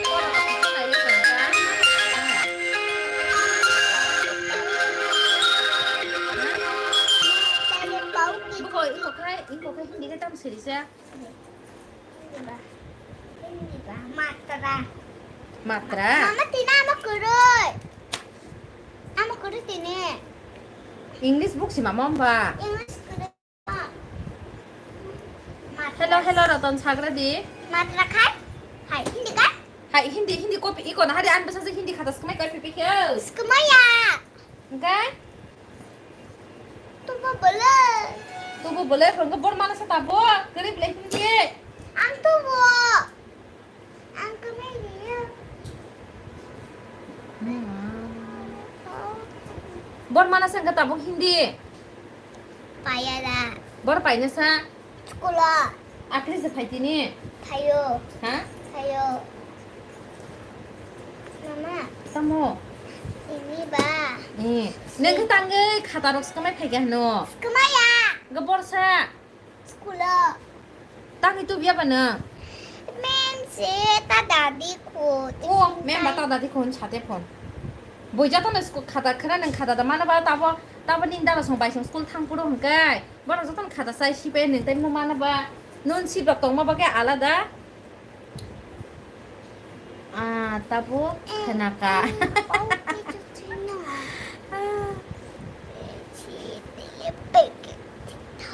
Oro rok tongkha, nai rok tongkha. Buko, iko khai, iko khai, hindi ka tam siri sa. Hindi ba? Hindi ba? Matra. Matra? Mama, tini amo kwrwi. Amo kwrwi tini. English book si mama wngba? English kwrwi. Matra. Hello, hello, Ratan sagra di. Matra khai? Hai, hindi ka? Hai, hindi, hindi copy iko na hari an basa hindi khata skamai kai pipi khe. Skamaya. Hingke? Tubo bolai. Tubo bolai, hingke bor mana sa tabo, kwrwi bolai hindi. Ang tubo. Ang kwrwi dia. Bor mana sa hingke tabo hindi. Paya da. Bor paina sa. School o. Akri se phai tini? Phaio. Ha? Phaio. Mama. Tamo? Ini ba. Eh, nang ke tangge khata rok skamai phai kya no? Skamaya. Ga borsa. School o. Tangge tu biya ba nang? Mem se ta dadi ko. O, mem ba ta dadi ko hon sate phone. Boi jata na school khata khana nang khata da mana ba tabo, tabo ning dara song bai song school thang puro hingkai. Borok jotono khata chai sipai nwng tei mano ba. Nwng sip rok tongma bagwi alada. Ah, tabuk khenaka.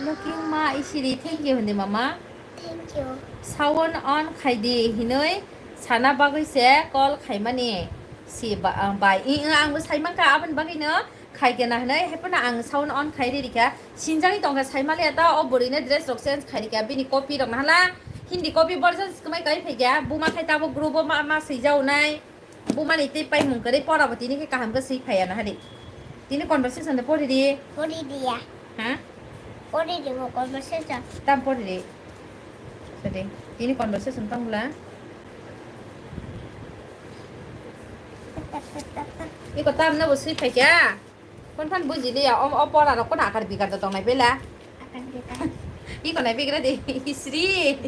Looking ma isiri, thank you hindi mama. Thank you. Sound on khaidi hinoi sana bagwi se call khaimani. Si ba, ang bai, i, i, ang bo sai mankha aboni bagwi no. Khai kena hinui, hai phano ang sound on khai ri rikha. Sinjagwi tongkha sai maliya ta, o bwrwino dress rok change khai rikha. Bini copy rok nahala, Hindi copy version swkmai kai phaikha. Buma khai tabo group o ma, ma swijao nai. Buma ni tei paimung kwrwi pora bo tini khe kaham khe swi phaiya na hari. Tini conversation de pori ri. Pori diya. Ha? Pori ri bo conversation. Tam pori ri. Sadi. Tini conversation tong bwla. Iko tam na bo swi phaikha. Kon phan buji liya, o, o pora rok kono akar bikar da tongnai bela. Akar bikar. Iko nai bigra de, hisri.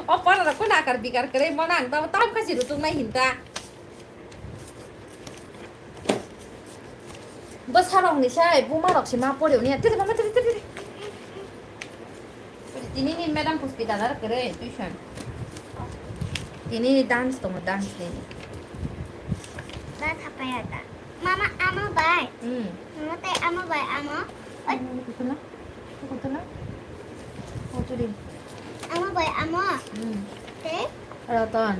O pora rok kono akar bikar kare, mo nang tamo tam kasi rutung nai hinta. Bwsa rok ni sai, buma rok si ma pori unia. Tiri mama, tiri, tiri, tiri. Tini ni madam Puspita dar kwrwi tuition. Tini ni dance tongo, dance ni. Da thapaya da. Mama, amo bai. Hmm. Mama, tai amo bai, amo. Oi. Kutula? Kutula? Kuturi. Amo bai, amo. Hmm. Te? Ratan.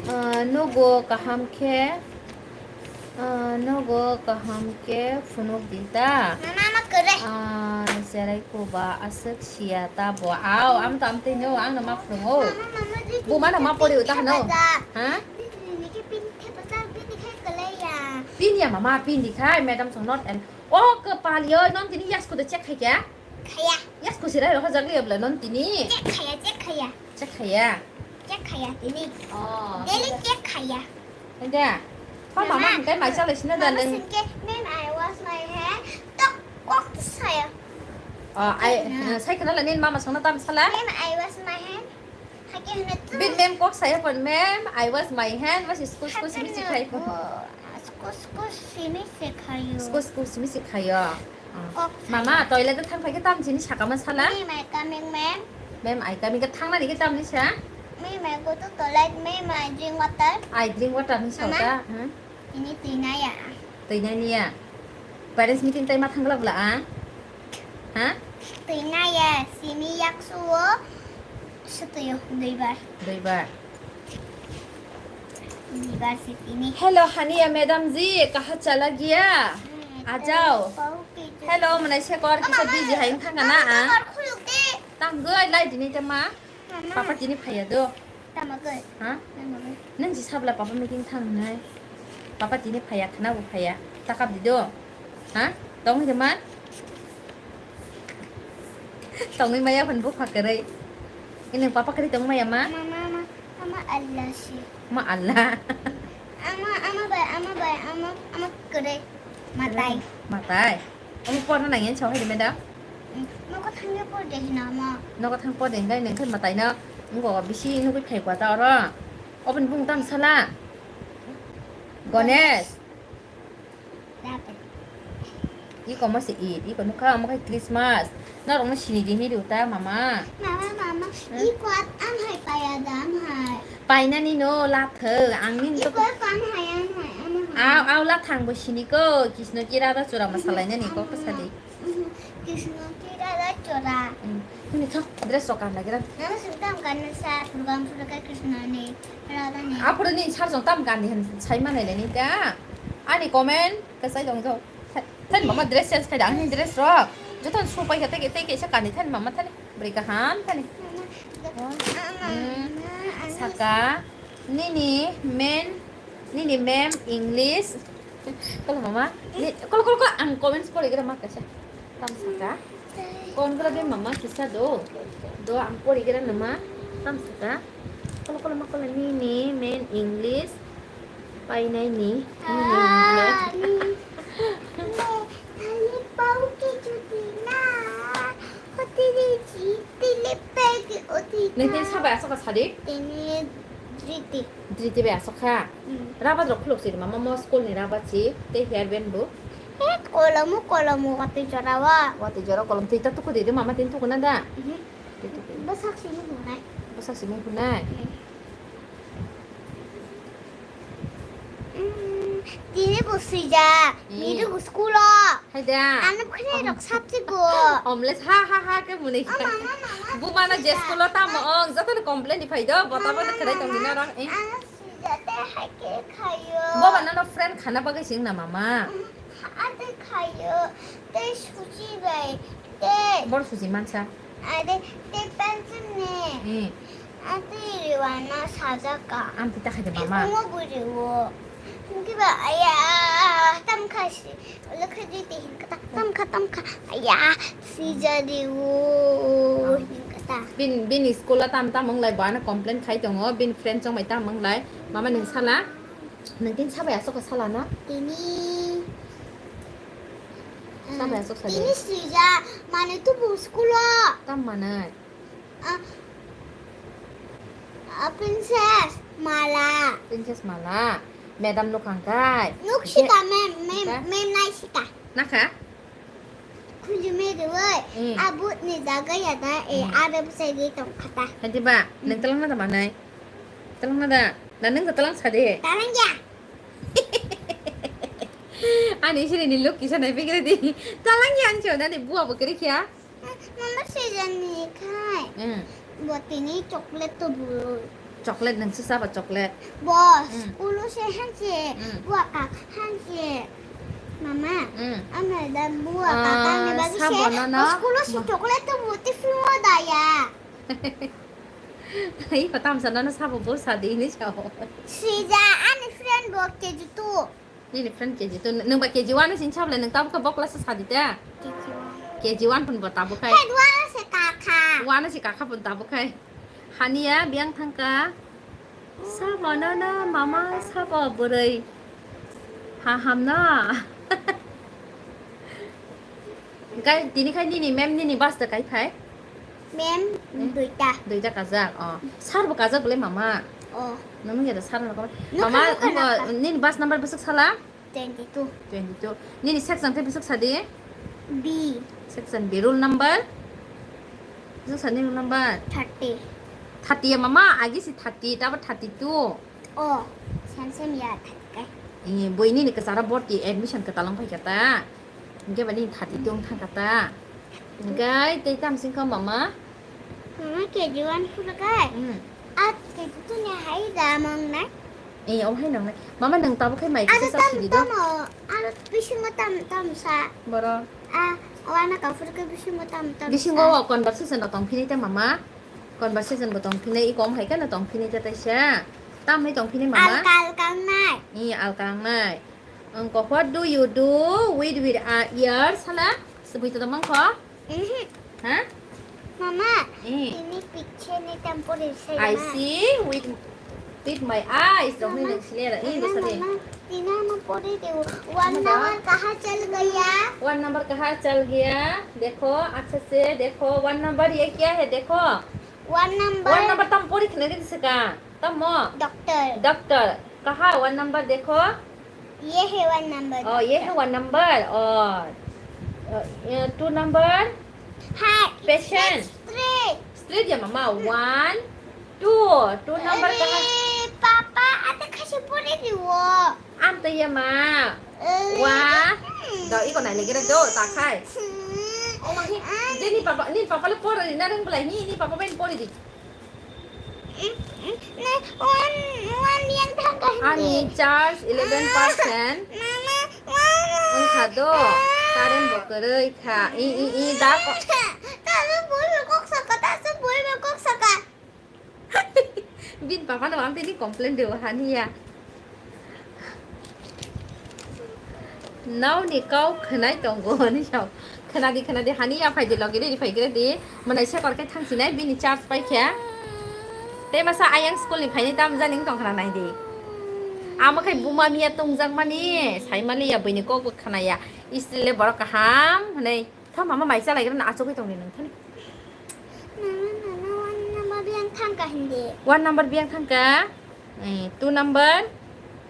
Ah, nogo kaham khe, ah, nogo kaham khe phunuk di ta. Mama, ma kwrwi. Ah, jerai kuba aswk siya ta bo. Au, am tam tei no, ang no ma phunuk o. Mama, mama, di Bu mana ma pori uta hano. Ha? Di ni ke pin the pasal, pin the kalaya. Pin ya mama, pin di khai, madam song not and. O kwpal yo, non tini yas kuda check khai kya? Khaya. Yas kusi rai roha jagli abla non tini. Check khaya, check khaya. Check khaya. Check khaya tini. Oh. Daily check khaya. Enda. Mama, mama, hingkai mai chalai sina da mama nang. Sinke, ma'am, I wash my hand. Tok kok saya. Oh, ai, eh, sai kana la nin mama songna tam sala. Ma'am, I wash my hand. Hake hene tu. Bin ma'am kok saya pon, "Ma'am, I wash my hand." Mas school school simi si khai pon. School school simi si khayo. School school simi si khayo. Kok mama, toilet thang phai khe tam chini sakama sala? Ma'am, I coming, ma'am. Ma'am, I coming khe thang nani khe tam ni sa? Ma'am, I go to toilet, ma'am, I drink water. I drink water ni sa ta? Mama. Hmm? Ini twi naya. Twi nai niya. Parents meeting tai ma thang glak bla ang? Ha? Twi naya, simi yaksu o. Sutuyo, duibar. Duibar. Duibar si tini. Hello, Hania madam ji, kaha chala gaya? Hmm, ajao. Hello, mwnai se kor kisa busy hai wngkha na, ah? Tang goi lai dini te ma. Papa tini phaiya do. Tamo koi? Ha? Tamo koi? Nang si sabla papa meeting thang nai. Papa tini phaiya, khana bo phaiya. Takap di do. Ha? Tong de man? Tongwi maya phan bupha kwrwi. Ini papa kwrwi tong maya ma? Mama, mama, mama Allah si. Ma Allah. Ama, ama bai, ama bai, ama, ama kwrwi. Matai. Matai. Omo porna nangya chao hai de madam? Mm, nogo thangya por de hina ama. Nogo thang por de hina nang khe matai no. Ngo bisi nugui phai kwa ta oro. Oboni bung tam sala. Ganesh. Dapat. Iko mo se Eid, iko nukha omo khai Christmas. Norok no sini di hini di uta mama. Mama, mama, hmm? Iko at am hai paya da am hai. Painani no lathok, ang nini to. Iko kan hai am hai, am hai. Au, au lathang bo sini ko, Krishna ki Radha chura masalainani ko pasadi. Mhm. Krishna ki Radha chura. Hmm. Hini thok, dress rok kan lagi ram. Nana sing tam kan sa, program pura kai Krishna ni, Radha ni. Apuru ni sar jong tam kan di han sai manai le ni ka. Ani comment. Kasai dong jo. Thani mama dress change khai da, ani dress rok. Joto su pai kha tei tei kaisa kani thani mama thani. Bwrwi kaham thani. Hmm. Saka nini main, nini ma'am English. Kolo mama. Kolo kolo kolo ang comments pori gira ma kaisa. Tam saka. Kon gra be mama kisa do. Do ang pori gira nama. Tam saka. Kolo kolo ma kolo nini main English. Painai ni. Ani, ani pau ke chuti na. Hotiri ji tili pegi oti na. Nang tini sabai asok ka sadi? Tini driti. Driti bai asok kha. Hmm. Rabat rok khulok si mama mo school ni rabat si te hair band bo. He kolomu kolomu wati jora wa. Wati jora kolom tei ta tuku de mama tini tuku na da. Mhm. Tei tuku. Bwsak simi hunai. Bwsak simi hunai. Hmm. Mm, tini bo swijak, hmm. Midu bo school o. Hai da. Ano khre rok subject bo. Omles ha ha ha ke muni. Oh, mama, mama, buma na je swijak. School o tamo ong, joto ni complain ni phai do, bota bota khre tong dina rang. Eh. Ano swijak te hai ke khayo. Boba nano friend khana bagwi sing na mama. Mm, ate khayo, te suji bai, te. Bor suji mansa. Ate, te pencil ne. Hmm. Ati riwana sajaka. Amtwi ta khaide mama. Ikumo buriwo. Hingke ba aya tam kha si. Ulo kha jiti hingka ta tam kha tam kha. Aya sijariwo hingka ta. Bin, bin school o tam tam wnglai bo ano complain khai tongo. Bin friend chong bai tam wnglai. Mama nung sala. Nung tin sabai asok sala na? Tini. Sabai asok sala. Tini sija mane tu bu school o. Tam manai. Ah, ah, Princess Mala. Princess Mala. Madam nukhang kai. Nuk sika, ma'am, ma'am, ma'am nai sika. Nakha? Khunju me de wai. Hmm. Abut ni jaga ya da, eh, hmm. Arab sai de tong khata. Hadi ba, hmm. Nang talang na da manai. Talang na da. Na nang talang sa de. Talang ya. Ani sini ni look kisa nai pegre di. Talang ya ancho na ni bua bo kiri kya. Mama sejani khai. Hmm. Bo tini chocolate to bu. Chocolate nang sisa ba chocolate. Bo, hmm. School se hanse, hmm. Bua ka hanse. Mama, hmm. Ama da bua ka ka ni bagi se. Sabo no no. School se chocolate to bu tiffin mo da ya. Hai patam sa no no sabo bo sa di ni sao. Sija ani friend bo K G two. Nini friend K G two, nung ba K G one sing sabla nung tabuk kha bokla sa sadi ta? K G one. K G one pun bo tabuk khai. Head one se kakha. One se kakha pun tabuk khai. Hania biang thangka. Sabo no no mama sabo bwrwi. Ha ham na. Gai tini khai nini mem nini bus da kai phai? Mem, hmm? Duita. Duita kajak, oh. Sir bo kajak bole mama. Oh. Nang ya da sir no kama. Nukha, mama, nukha, nukha. Nini bus number besok sala? Twenty two. Twenty two. Nini section te besok sadi? B. Section B. Roll number? Besok sadi roll number? Thirty. Thirty ya mama, agi si thirty, tabo thirty two. Oh, same same ya thirty kai. Ini boy nini kesara borti admission ketalang pai kata. Hingke bani thati tong thang kata. Hingke tei tam sing kho mama. Mama K G one pura kai. Hmm. At K G two ni hai da mong nai. Eh, om hai nang nai. Mama nang tabuk khai mai kisa tam sidi do. Tam o, aro bisingo tam tam sa. Boro. A, wana ka pura kai bisingo tam tam. Bisingo sa. O conversation rok tong phini te mama. Conversation bo tongphinai, i kom hai kheno tongphinai ta taisa. Tam hai tongphinai mama? Alka alka wngnai. I alka wngnai. Wngkha, what do you do with, with, uh, ears? Hala, sebui to tongmang kho? Mhm. Ha? Mama, eh, ini picture ni tempo de saya. I see with, with my eyes. Rok ni nang sini ada. Ini mama, besar ni. Mama, ini mama pori de. One number kaha chal gaya? One number kaha chal gaya? Dekho, acha se dekho. One number ye kya hai? Dekho. One number. One number tam pori khna din sika. Tamo? Doctor. Doctor. Kaha one number dekho? Ye hai one number. Oh, ye hai one number. Oh. Uh, uh, two number? Hai. Patient. Straight. Straight ya mama. One, two. Two number kaha? Papa, ate khasi pore diwo. Am to ya ma. Wa. Do iko nai legere do ta khai. Oh ma hi. Je ni papa, ni papa le pore di na reng belai ni, ni papa ben pore di. Ani charge eleven percent. Wngkha do, current bo kwrwi kha. I, i, i, da ko. Bini papa no ang tini complain de hani ya. Nao ni kau khwnai tongo, hwnwi sao. Khwnadi, khwnadi, hani ya phai di, logi ready phai gre di. Mwnai se kor khe thang sinai, bini charge pai khe. Te masa ayang school ni phaini tam jani wng tong khna nai di. Amo khai buma miya tongjak mani, sai mali ya, buini kok bo khna ya. Isle borok kaham, hwnwi. Tha mama mai chalai gana achugwi tongni nang thani. Mama, mama, one number biyang thangka hindi. One number biyang thangka. Eh, two number.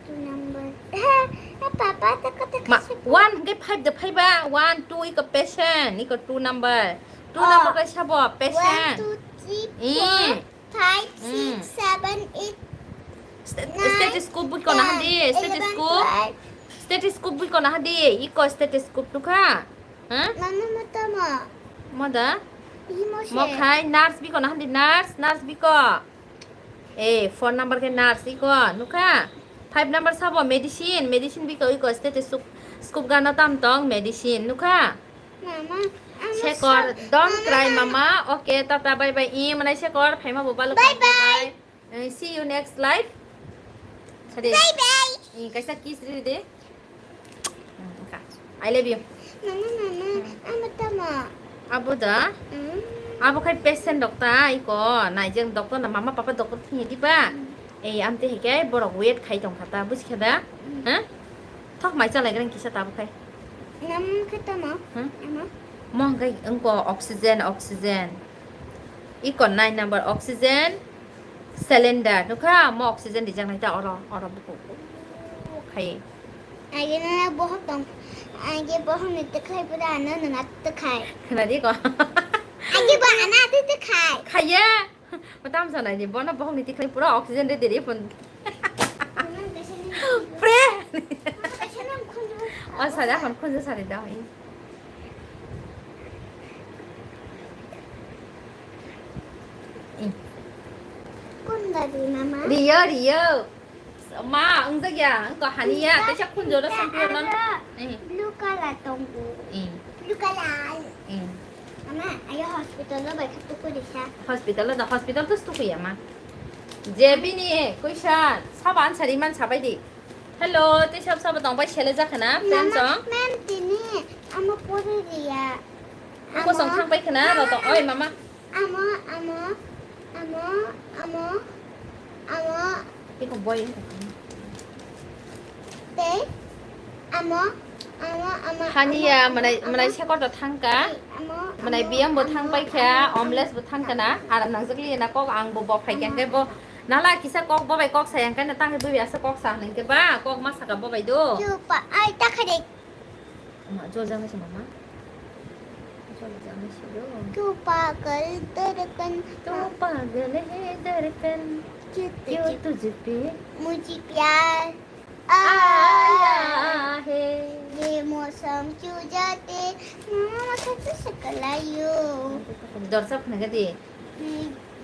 Two number. Eh, papa, teka, teka, Ma, sapa. One hingke five de five ba. One, two iko patient, iko two number. Two number kai sabo patient. One, two, three, four. Five, six, seven, eight, nine, ten, eleven, twelve. Stethoscope bui kona hadi, stethoscope. Stethoscope bui kona hadi, iko stethoscope tukha. Ha? Mama, mo tamo. Mo da? Imo se. Mo khai nurse biko na handi nurse, nurse biko. Eh, four number ke nurse iko, nukha? Five number sabo medicine, medicine biko iko stethoscope, scope gana tam tong medicine, nukha? Mama, amo Sekor, sab-, don't mama, cry, mama. Mama. Okay, tata, bye bye. I, manai Sekor, phaima bo balok. Bye bye. Eh, see you next life. Sadi. Bye bye. Eh, kaisa kiss riri de. Hmm, ka. I love you. Mama, mama, hmm. Amo tamo. Abo da? Hmm. Abo khai patient dokta, iko, naijeng doktor na mama papa doktor thini di ba? Hmm. Eh, amte hikai borok wait khai tong kha ta, buji kha da? Hmm. Ha? Thok mai chalai greng kisa tabo khai. Nam khe tamo? Hmm? Amo? Mo hingkai wngko oxygen, oxygen. Iko nine number oxygen cylinder. Nukha mo oxygen rijak nai ta oro, oro buku. Khai. Age na bohok tong. Age bohok ni tekhai pura ano nang tekhai. Khna di ko. Age ba ana tekhai. Khaiya. Matam sanai ni bono bohok ni tekhai pura oxygen de deri pun. Pre. O sada kon khunju sari da. Kun dari mama? Rio, Rio. Ma, wngjakya, wngkha haniya, teisa khunjoro sampio non. Eh. Blue color tongo. Eh. Blue color. Eh. Mama, ayo hospital lo bai khe tukui risa. Hospital lo da, hospital to tukui ya ma. Je bini kuisa saba ansari man sabai di. Hello, teisa saba tong bai sele jakha na, friend song. Mama, ma'am tini amo pori riya. Uko song thang pai khna, ro tong, oi mama. Amo, amo, amo, amo, amo. Iko boy. Tei, amo, amo, amo, haniya, amo, manai, amo, manai amo. Sekor to thangka. Tei, amo, manai amo, biyam bo amo, thang pai kha, amo, amo. Omles bo thangka na. Aram nang jagli na kok ang bo bok phai kha, amo. Hingke bo nala kisa kok bo bai kok sayang kha na tang bo asa kok sa hingke ba kok ma saka bo bai do. Chupa, ai ta khade. Ma, jol jang se mama. Jol jang se do. Tu pagal dhadkan. Tu pagal hai dhadkan. Kyun tujhe, kyun tujhe pe mujhe pyar aaya hai. Ye mausam kyu jaate. Mama, mama, satu sekali ayo. Dorsa phone ga di.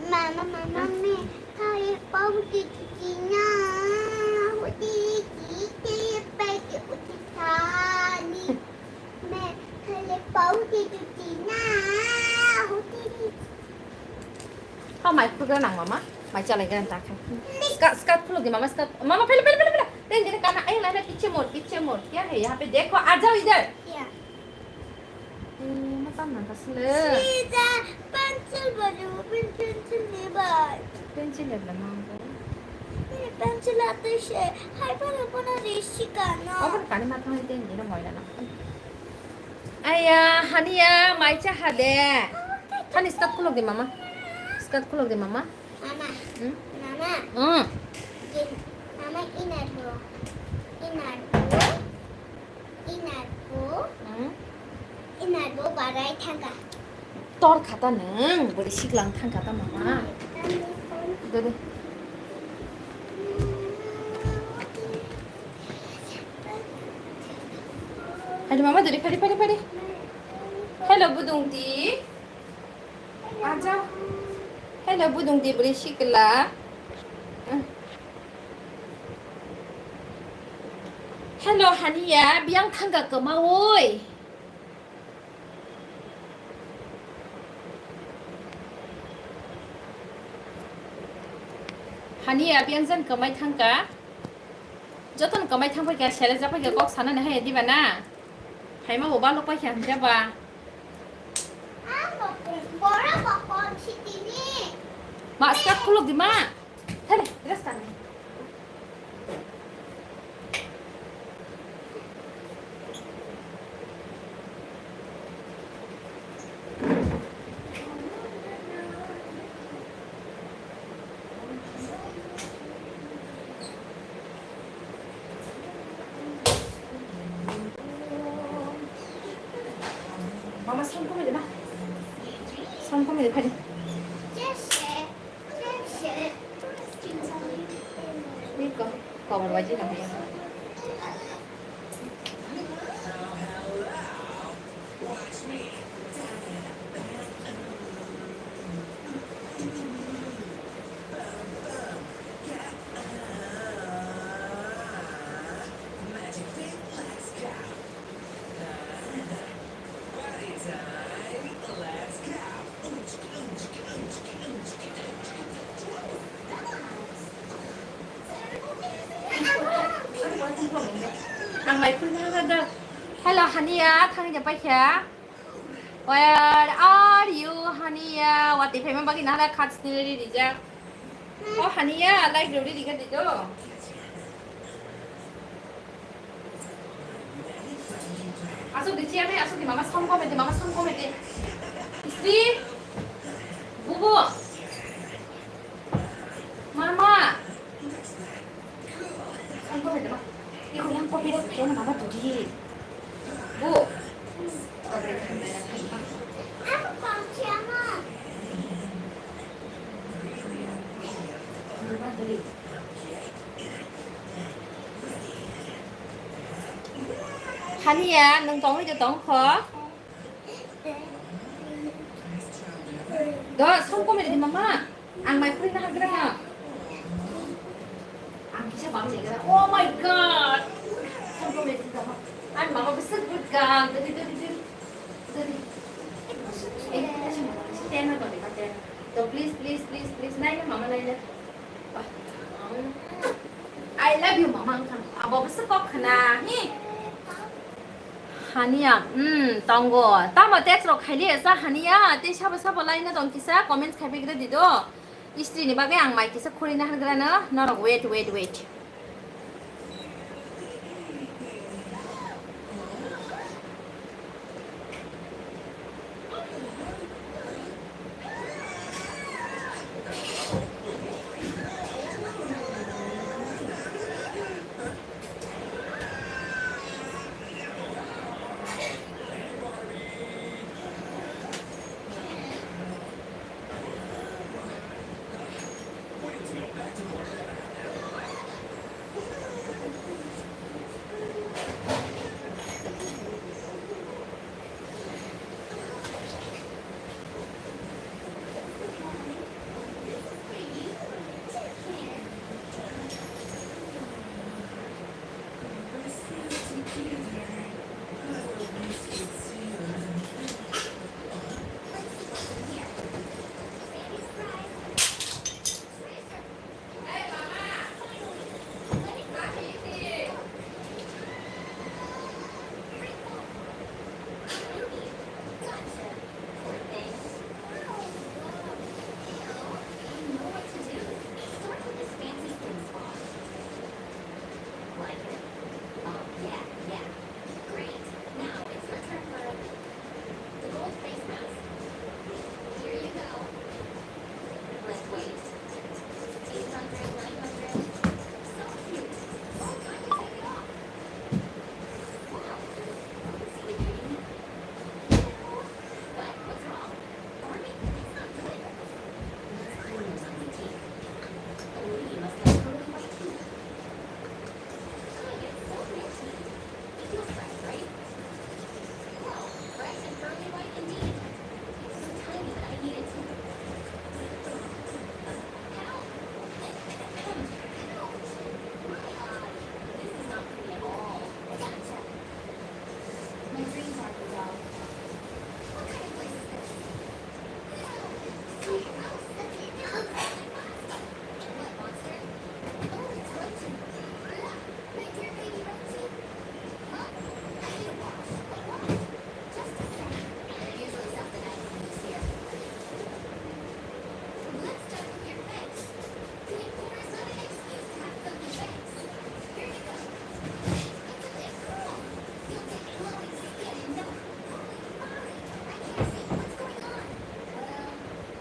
Mama, mama, me khale pau ki ki na, huti ki te pe ki uti thani. Me khale pau ki ki na, huti ki. Hao mai Ganang mama, mai chalai ganang ta kha. Skat, skat khuluk di mama, skat. Mama, pele, pele, pele, pele. Ten jene kana, ayo, nana, piche mor, piche mor. Kya hai yahan pe? Dekho, aa jao idhar. Kya? Eh, matan na kasle. Sida, pencil baju, pen-, pencil ni bai. Pencil le bana ko. Ini pencil ate she, hai bana bana risi kana. Obo kani matan hai ten jene moi na. Aya, Hania, mai cha hade. Hani skat khuluk di mama. Skat khuluk di mama. Mama. Hmm? Mama. Hmm. Gin-, mama, inar bo. Inar bo. Inar bo. Hmm? Inar bo barai thangka. Tor khata nang, bori siklang thangka ta mama. Dede. Hadi mama, dede, padi, padi, padi. Hello, budung di. Aja. Hello, budung di beri sikla. Hello, Hania, biang thangka kama woi. Hania, biang jan kamai thangka. Joton kamai thangpai kha, sele japai kha, kok sana nahai diba na. Phaima bo balok pai kha hamjaba. Ma, skat khuluk di ma. Hele, dress tan. Mama, som kome de, ma. Som kome de, phadi. Niko, cover baji na. Ang mai phul na ga da. Hello, Hania, thang ja paikha. Where are you, Hania? Wati phaima bagwi nahara khat sini rijak. Oh, Hania, like rwdi rikha di do. Asuk di, chair nai asuk di, mama som kome di, mama som kome di. Sri, bubu. Mama. Som kome di, ma. Iko yang kopi dek pen mama tu di. Bu. Hania, nwng tongwi de tongkho. Do, som kome di mama. Ang mai phuri na hagra na. Ang kisa bang ni gra. Oh my God. Som kome di mama. Ang mama bwswk good girl. Dadi, dadi, dadi. Dadi. Eh, kisa mama, kisa ten na kone ka ten. Do, please, please, please, please. Nai na mama, nai na. I love you, mama, wngkha. Abo bwswk kok khna, hi? Hania, hmm, tongo. Tamo text rok khaili esa Hania, tei sabo sabo laina tong kisa comments khaibai gra di do. Istri ni bagwi ang mai kisa khurina hangrano, norok wait, wait, wait. Like it. Oh, yeah, yeah. Great. Now it's your turn for the gold face mask. Here you go. Let's wait. Eight hundred, nine hundred. So cute. Oh, time to take it off. Wow. See the beauty? What? What's wrong? Barbie, that's not good. Let's clean those clean teeth. Oh, you must have pearly white teeth.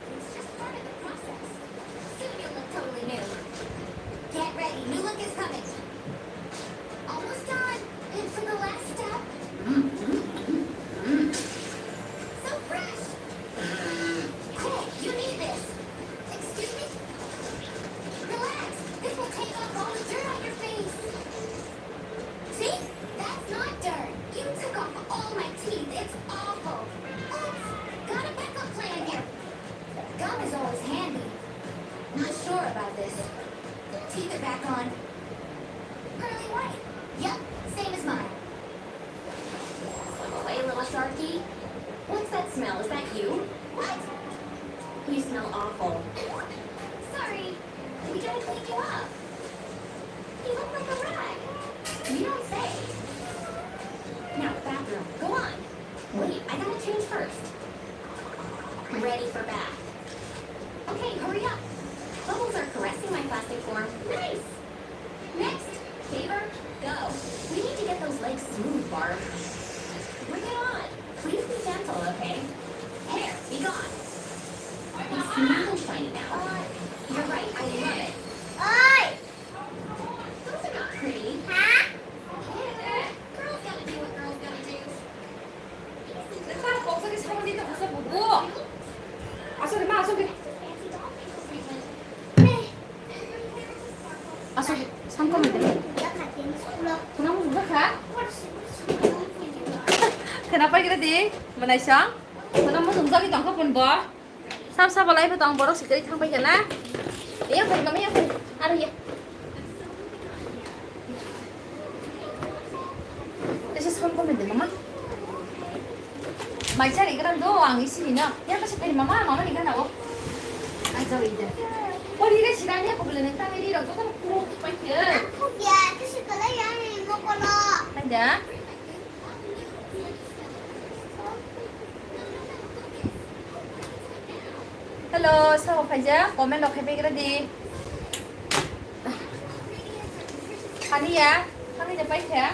It's just part of the process. Soon you'll look totally new. Get ready, new look is coming. Almost done. And for the last step. So fresh. Cool, you need this. Excuse me? Relax. This will take off all the dirt on your face. See? That's not dirt. You took off all my teeth. It's awful. Oops. Got a backup plan here. Gum is always handy. Not sure about this. Teeth are back on. Pearly white. Yep, same as mine. Hey, little sharky. What's that smell? Is that you? What? You smell awful. Sorry. We gotta clean you up. You look like a rag. You don't say. Now, bathroom. Go on. Wait, I gotta change first. Ready for bath. Okay, hurry up. Bubbles are caressing my plastic form. Nice. Next, favor, go. We need to get those legs smooth, Barb. Bring it on. Please be gentle, okay? Hair, be gone. Be smooth and shiny now. You're right, I love it. Those are not pretty. Huh? Girls gotta do what girls gotta do. Aswk ma, aswk. Aswk, samkha mande. Khuna muchung jakha? Khuna pai kira di, mwnai sang. Khuna muchung jagwi tongkha pun bo. Sab sabo lai pha tong borok sikari thang pai kana. Iya pai mama iya pai. Aro iya. Ese samkha mande mama. Mai chari gra do ang isi ni na. Ya kasi pai mama mama ni gana o. Ai jao ide. Pori re sira ni ko bole nang ta ni ro ko ko ko pai ke. Ya kasi kala ya ni mo ko lo. Ada. Hello, sabo khaijak, comment rok khai paigra di. Haniya, haniya paikha.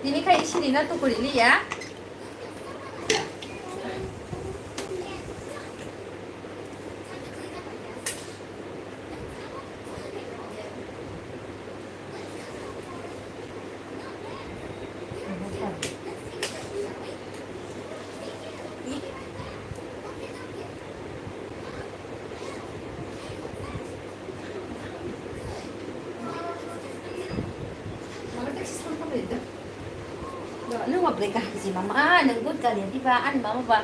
Tini khai isini na tukuri liya. Nwng bo bwrwi kaham se mama, ah, nwng good girl ya diba, ani mama ba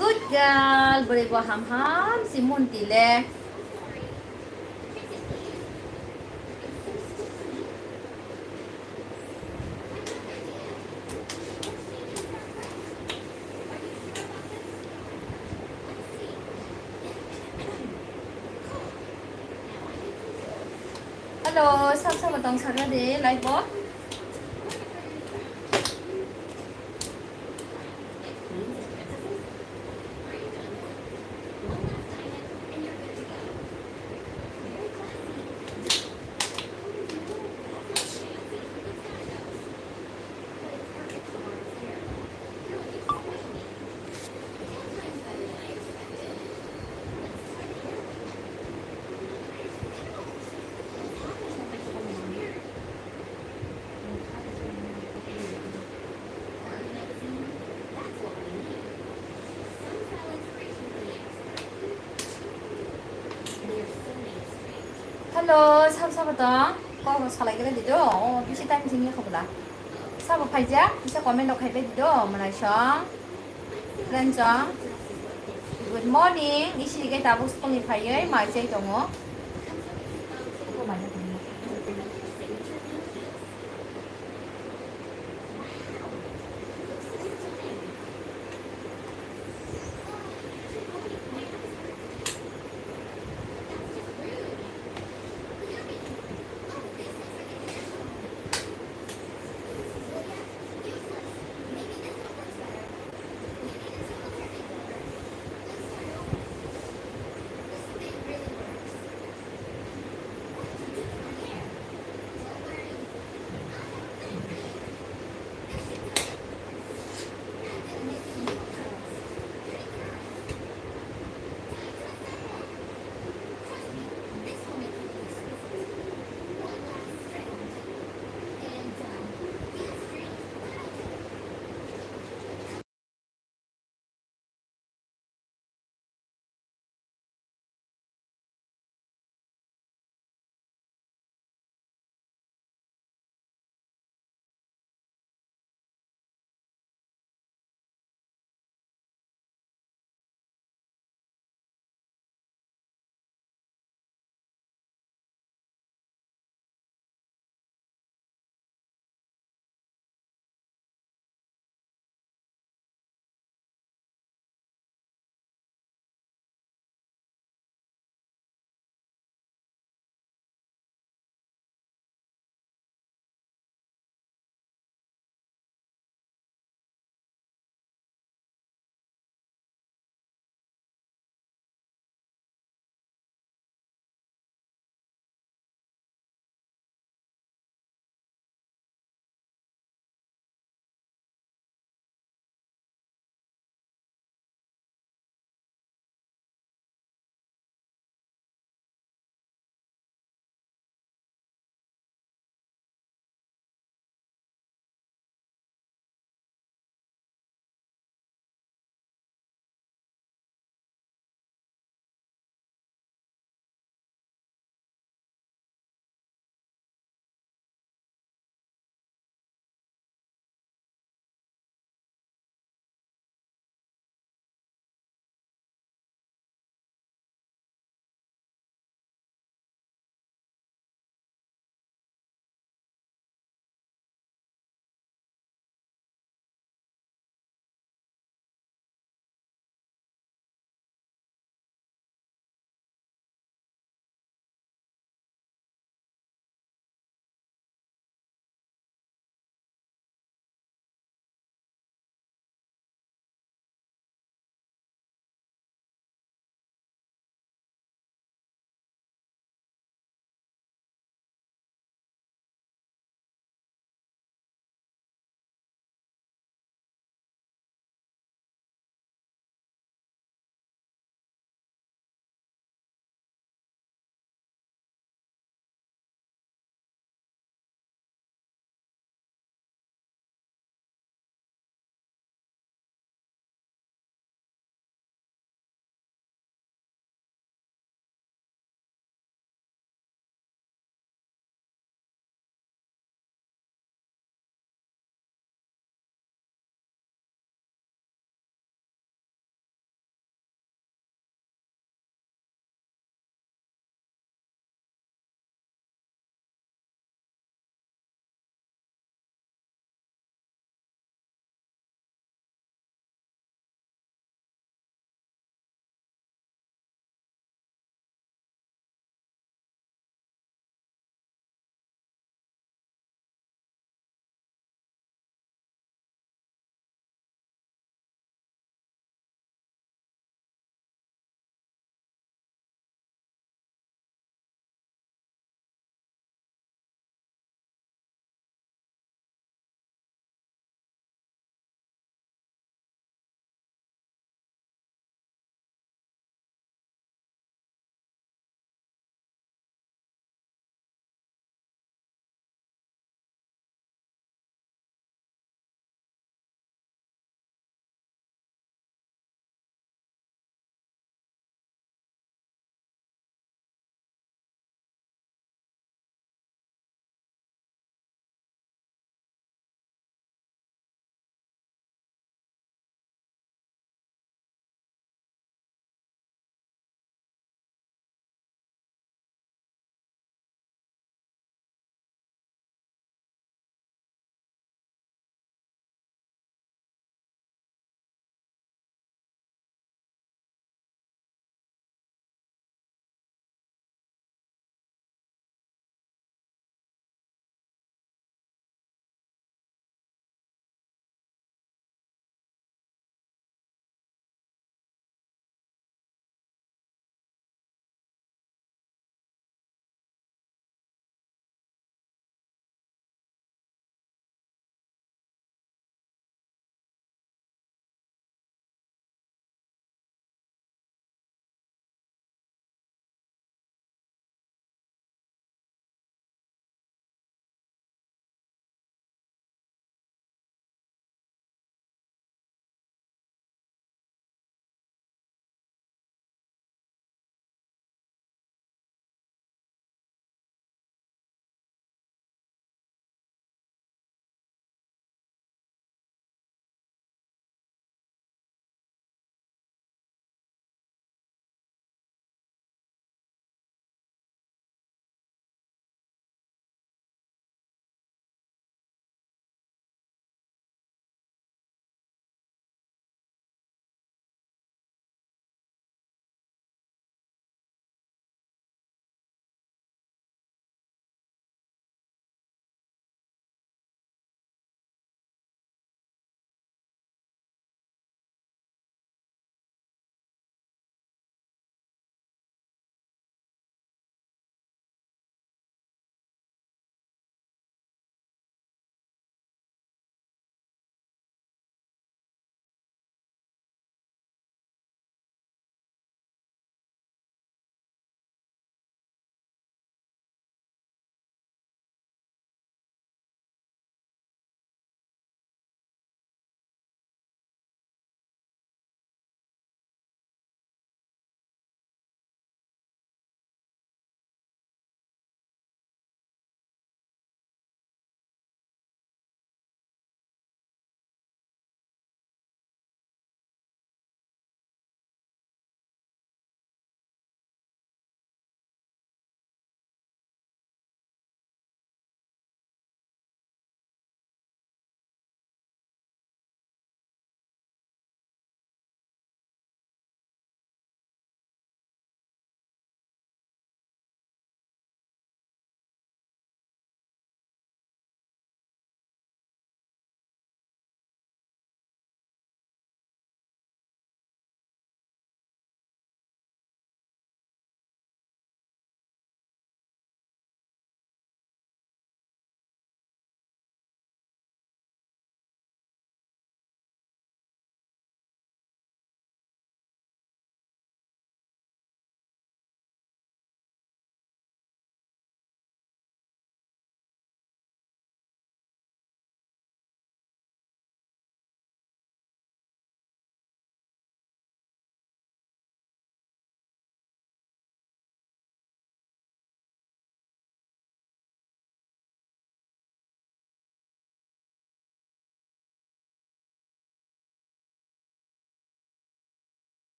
good girl, bwrwi bo ham ham se monti le. Hello, sab sabo tong sakna de live bo. Hello, sabo sabo tong? Kok rok salai gele di do. O bisi time sing ya khabla. Sabo phaijak, kisa comment rok khai di do, malai song. Friend song. Good morning. Isi ge tabuk school ni phaiwi mai chai tongo.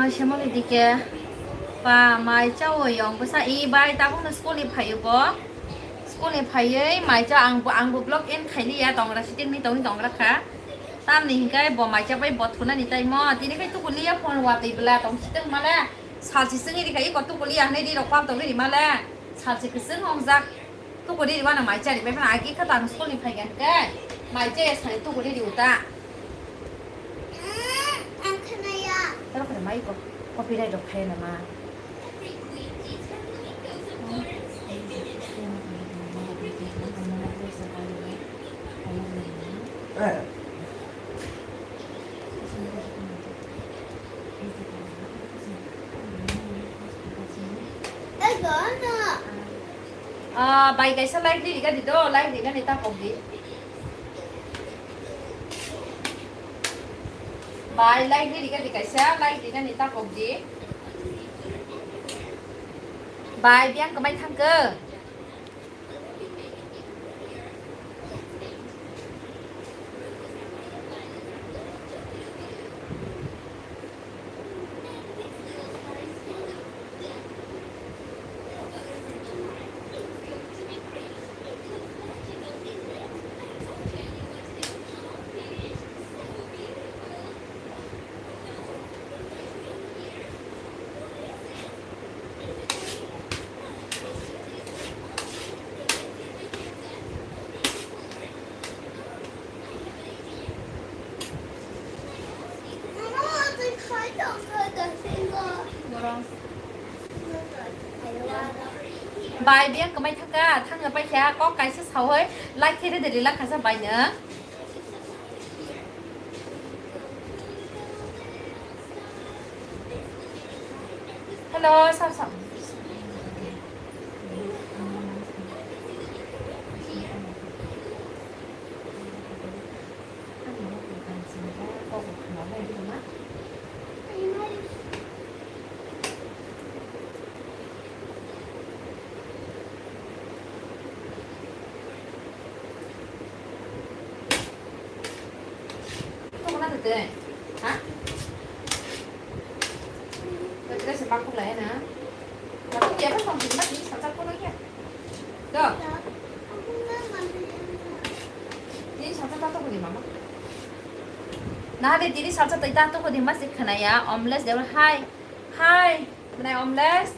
Semoni dike pa mai chao yong bwsa i bai tabukno school ni phaio bo. School ni phaiwi mai cha ang bo, ang bo vlog end khailiya tongra sitting ni tongwi tongra kha. Tamni hinkai bo mai cha bai bo thunani taimo tini khai tukuliya phone watwi bwla tong sitting male salsi swngi rikha iko tukuliya hinwi ri rok pal tongwi ri male salsi kwswng wngjak. Tukuri riwa na mai chari bai phana agi kha tang school ni phai gan ke. Mai chaya sani tukuri riu ta. Ang khanaya. Taro khare mai ko copyright rok khai na ma. Eh. Ah, bai kaisa light riri gadi do, light riri gani ta kok di. Bai light riri gadi kaisa, light riri gani ta kok di. Bai biang kamai thangke. Bai, biyang kwmai thangka, thangka paikha, kok kaisa sawi, like khe rede rila khasa bai no. Hello, sir, sir. Tongna tete, ha? Tete se pakuk lai na. Pakuk ya kan tong sini mati, salsa kono ya. Do. Ini salsa tato ko di mama. Nah, de diri salsa tei tato ko di mas dikana ya, omles de hai. Hai, mwnai omles.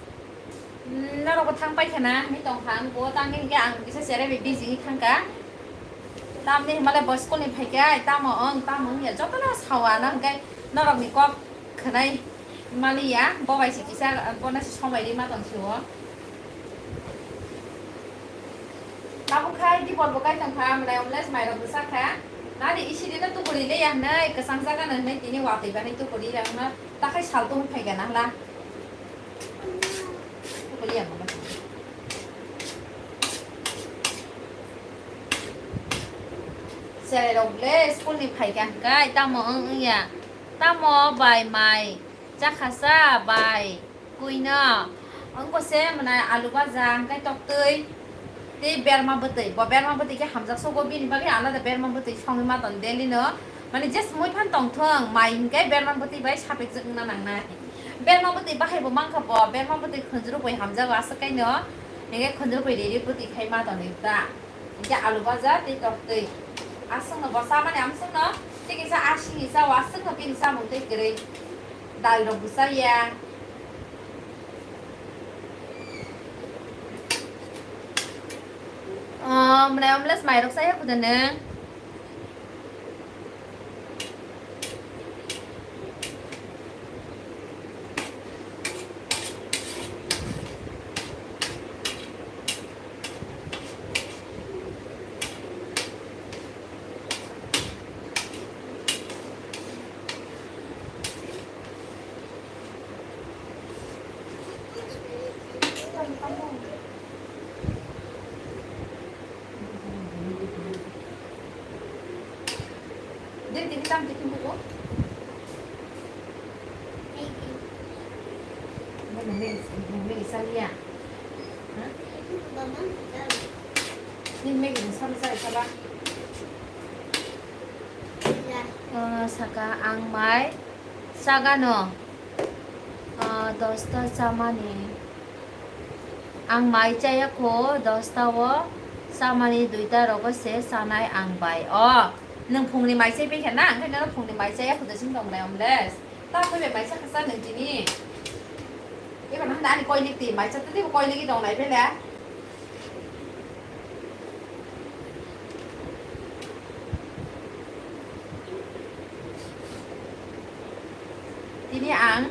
Norok bo thang paikha na, hinwi tongkha ang bo, tangwi hinkhe ang kisa cherai bai busy wngwi thangkha. Tamni hwnmale bo school ni phaikha, ai tamo wng, tamo wngya, jotono sawa na, hinkhe norokni kok khwnai maliya, bo bai se kisa, bono se somai rwma tong sio. Tabuk khai dipor bo kai tongkha, mwnai omles mairok bwsa kha. Nadi isi dino tuburi le ya hwnwi, kwchang jaga no hwnwi tini watwi bai tuburi ya hwnwi, takhai sal tong phaikha na hla. Cherai rok le school ni phaikha hwnkhe tamo wng wngya, tamo bai mai chakhasa bai kuino wngkose mwnai alu baja hwnkhe toktwi. Tei berma bwtwi, bo berma bwtwi khe hamjak sogo, bini bagwi alada berma bwtwi songwi ma ton daily no. Mane just mui phan tong thung, mai hinkhe berma bwtwi bai sapik jwk wngna nangnai. Berma bwtwi bahai bo mankha bo, berma bwtwi khunjuru bui hamjago aswk kaino. Hinkhe khunjuru bui riri bwtwi khai ma tonwi ta. Hinkhe alu baja tei toktwi. Aswkno bo chamani amswkno tei kisa asingni cha o aswkno bini chamung tei kwrwi. Dal rok bo chaya. Oh, mwnai omles mairok chaya kuda nwng? Din tini tam tikin buku. Ini mungkin mungkin isang ya. Hah? Ini mungkin sama saya salah. Eh, saka ang mai saga no. Dosta chamani. Ang mai chaya kho, dosta o chamani, duita rogo se chanai ang bai. O, nwng phungni mai chai pai kha na, ang khe nono phungni mai chaya kho, dosing tong nai omles. Ta khe bai mai cha kha sa nwng tini. Eba nang ani koi lik ti, mai cha tei koi lik tong nai bele. Tini ang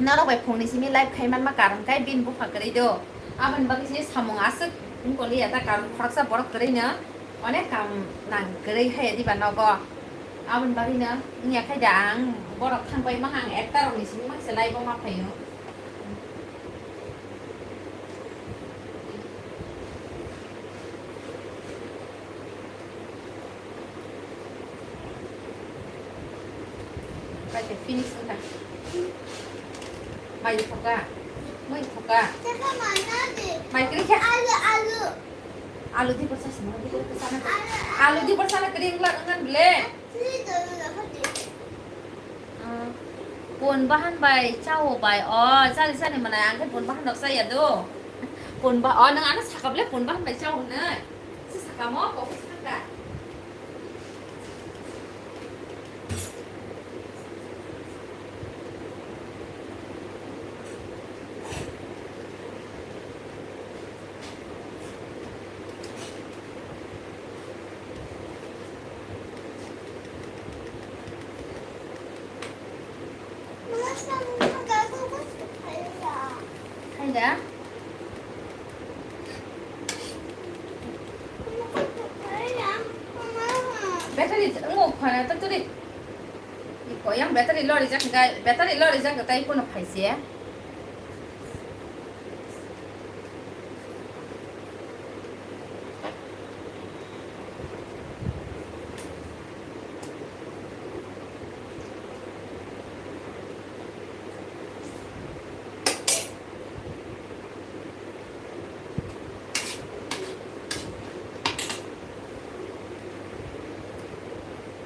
norok bai phungni simi live khai manma karon khe bini bupha kwrwi do. Aboni bagwi se samung aswk wng koliya ta, karon khoroksa borok kwrwino onek kam nang kwrwi haiya diba nogo. Aboni bagwino wngya khe da ang borok thang pai mankha, ang ekta rokni simi makhe se live o ma phaio. Kaisa finish wngkha. Mai thoka. Mai thoka. Mai kwrwi khe. Alu, alu. Alu di borsa sima, di borsa sana. Alu di borsa na kwrwi wngla wngkha ble. Ah, pon bahan bai chao bai. O, chali chali manai, ang khe pon bahan rok chaya do. Pon ba, o, nwng ano sakable pon bahan bai chao hwnwi. Se sakamo, kok se sakha. Haida. Battery, ngo khana ta turi. Iko yang battery lori jak, battery lori jak, tai kono phaise.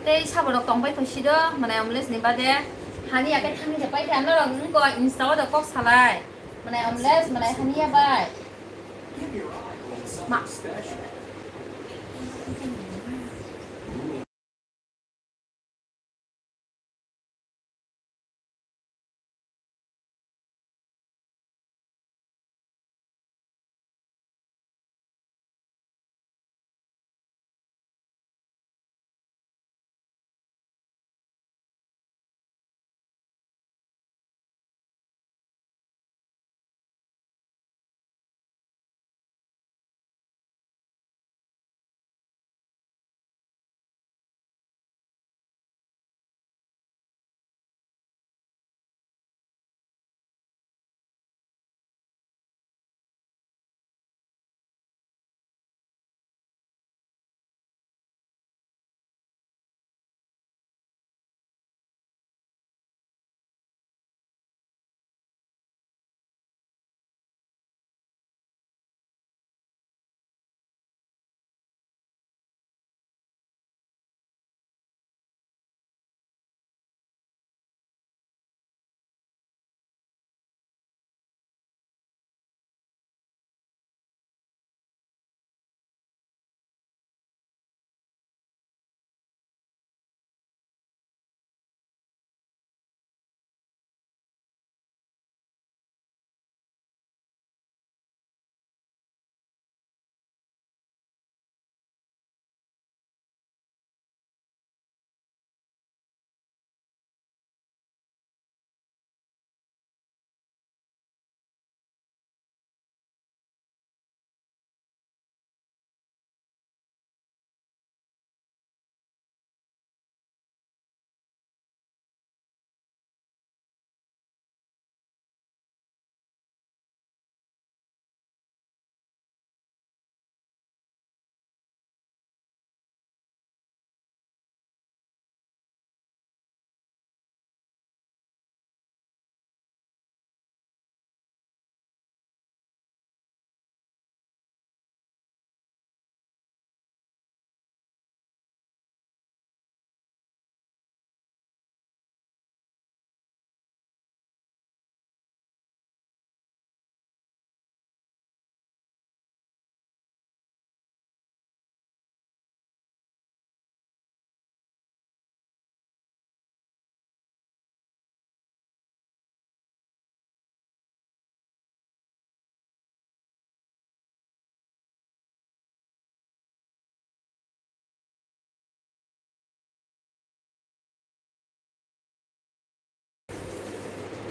Tei saborok tongpai phaisi do, mane omelette ni bade. Hani ya khe thangni se paikha norok wngkha Insta o do kok salai. Mane omelette, mane hani ya bai. Ma.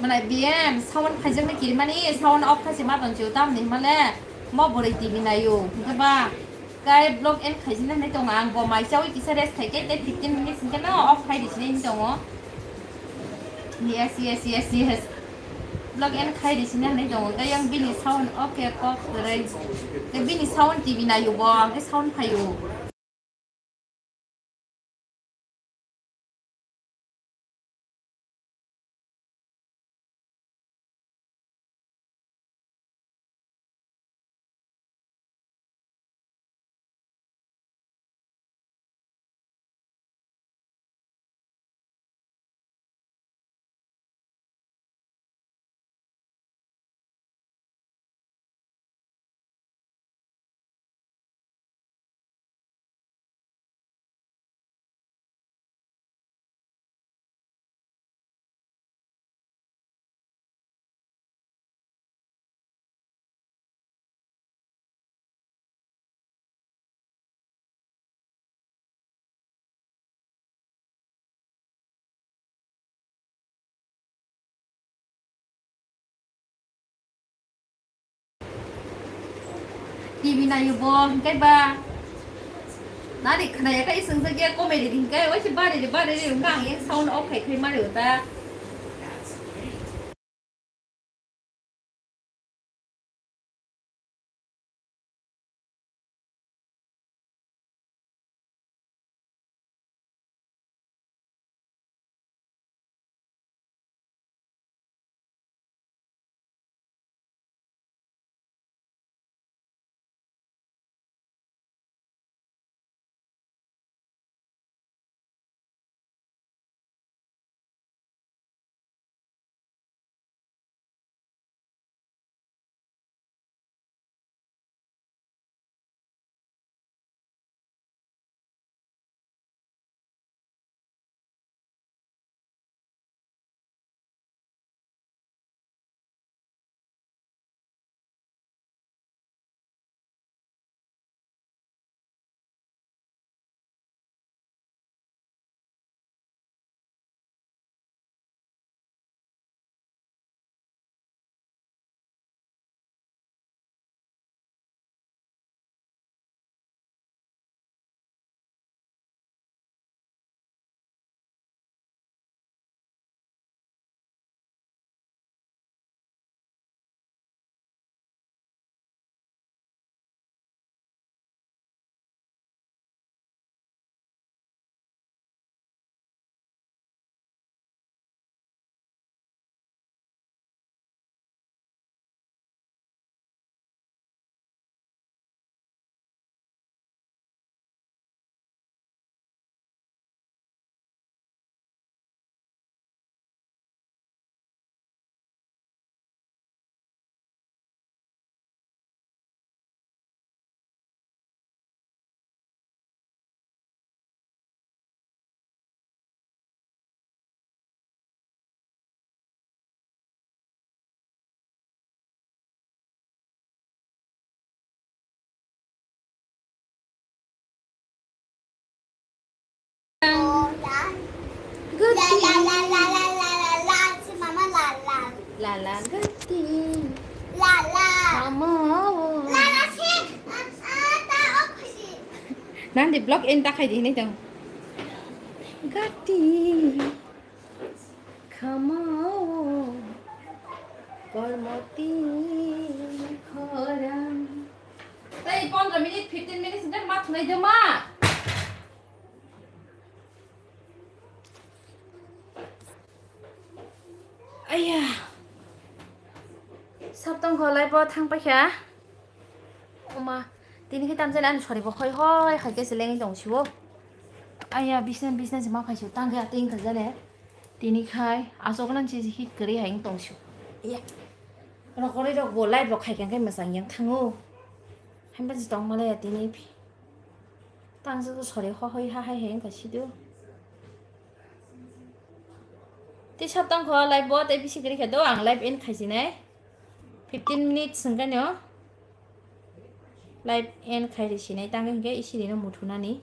Nai B M, sound khaijaknai kirimani, sound off khaise ma tongchio, tamni hwnmale mo bwrwi T V naio, hwnkhe ba kai vlog end khaisina hinwi tongo ang, bo mai chaui kisa rest khaikhe tei fifteen minutes hwnkhe no off khai risini hinwi tongo. Yes, yes, yes, yes. Vlog end khai risini hinwi tongo, tei yang bini sound off khe kok kwrwi. Tei bini sound T V naio bo, hwnkhe sound phaio. T V naio bo, hwnkhe ba. Nari khwnaya khe swngjak ya comedy di hwnkhe, waisa bari ri, bari ri, hwnkhe ang yang sound off khai khai mari ta. Lala gati. Lala gati. Lala. Kamo. Lala si. Nandi vlog end ta khai di hinwi tong. Gati. Kamo. Kormoti. Khorang. Tei pondro minute, fifteen minutes hwnkhe ma thunai de ma. Aiya. Sab tongkho live o thang paikha. Oma, tini khe tamjani ani sori bo khoi hoi khai khe se lengwi tong sio. Aiya, bisna bisna se ma phai sio, tang khe ateng kha jale. Tini khai asok lan se hit kwrwi hai wng tong sio. Iya. Rokorwi rok bo live rok khai khe mwchang yang thango. Haiba se tong male ya tini. Tang se sori hoi hoi ha hai hai wng kha sido. Tei sab tang kho live bo tei bisi kwrwi kha do ang live end khai sinai. Fifteen minutes hwnkhe no live end khai ri sinai, tang hwnkhe isi rino muthunani.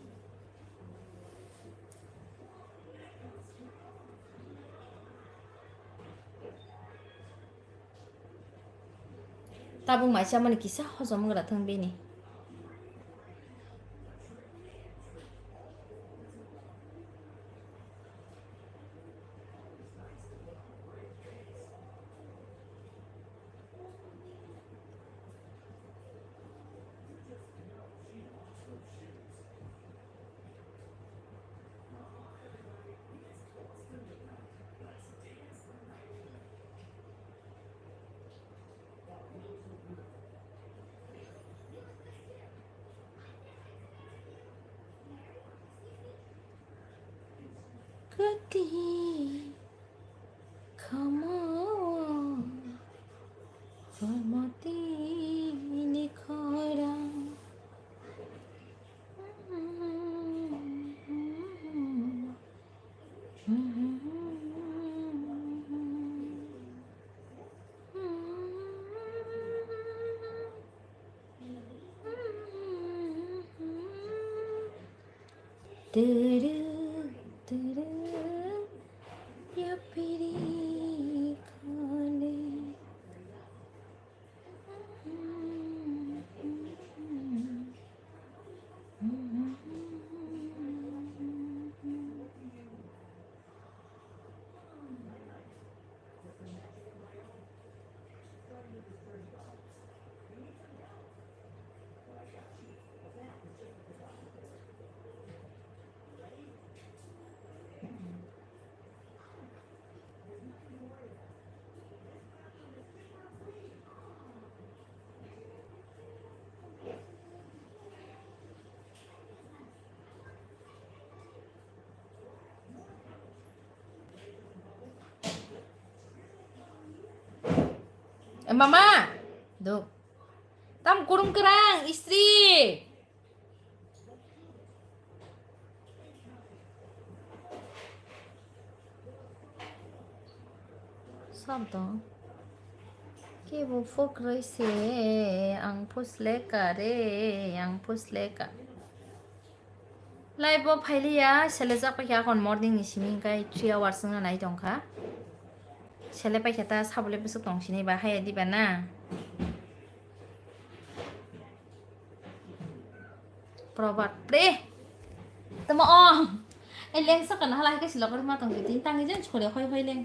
Tabuk mai chamani kisa hojom wngwi ra thung bini. Kati khama, khama tini khorang. Turu, turu, yapiri khone. Eh, mama, do. Tam kurung kerang, istri. Sabdo. Kebo phukrwi se, ang phusleka re, ang phusleka. Live o phailiya, selejak paikha, akon morning ni simi kai three hours wngna nai tongkha. Sele paikha ta sabole bwswk tong sini ba haya diba na. Probat pre. Tamo o. E leng saka na halai ke silok ma tong tin tangi jen chore hoi hoi leng.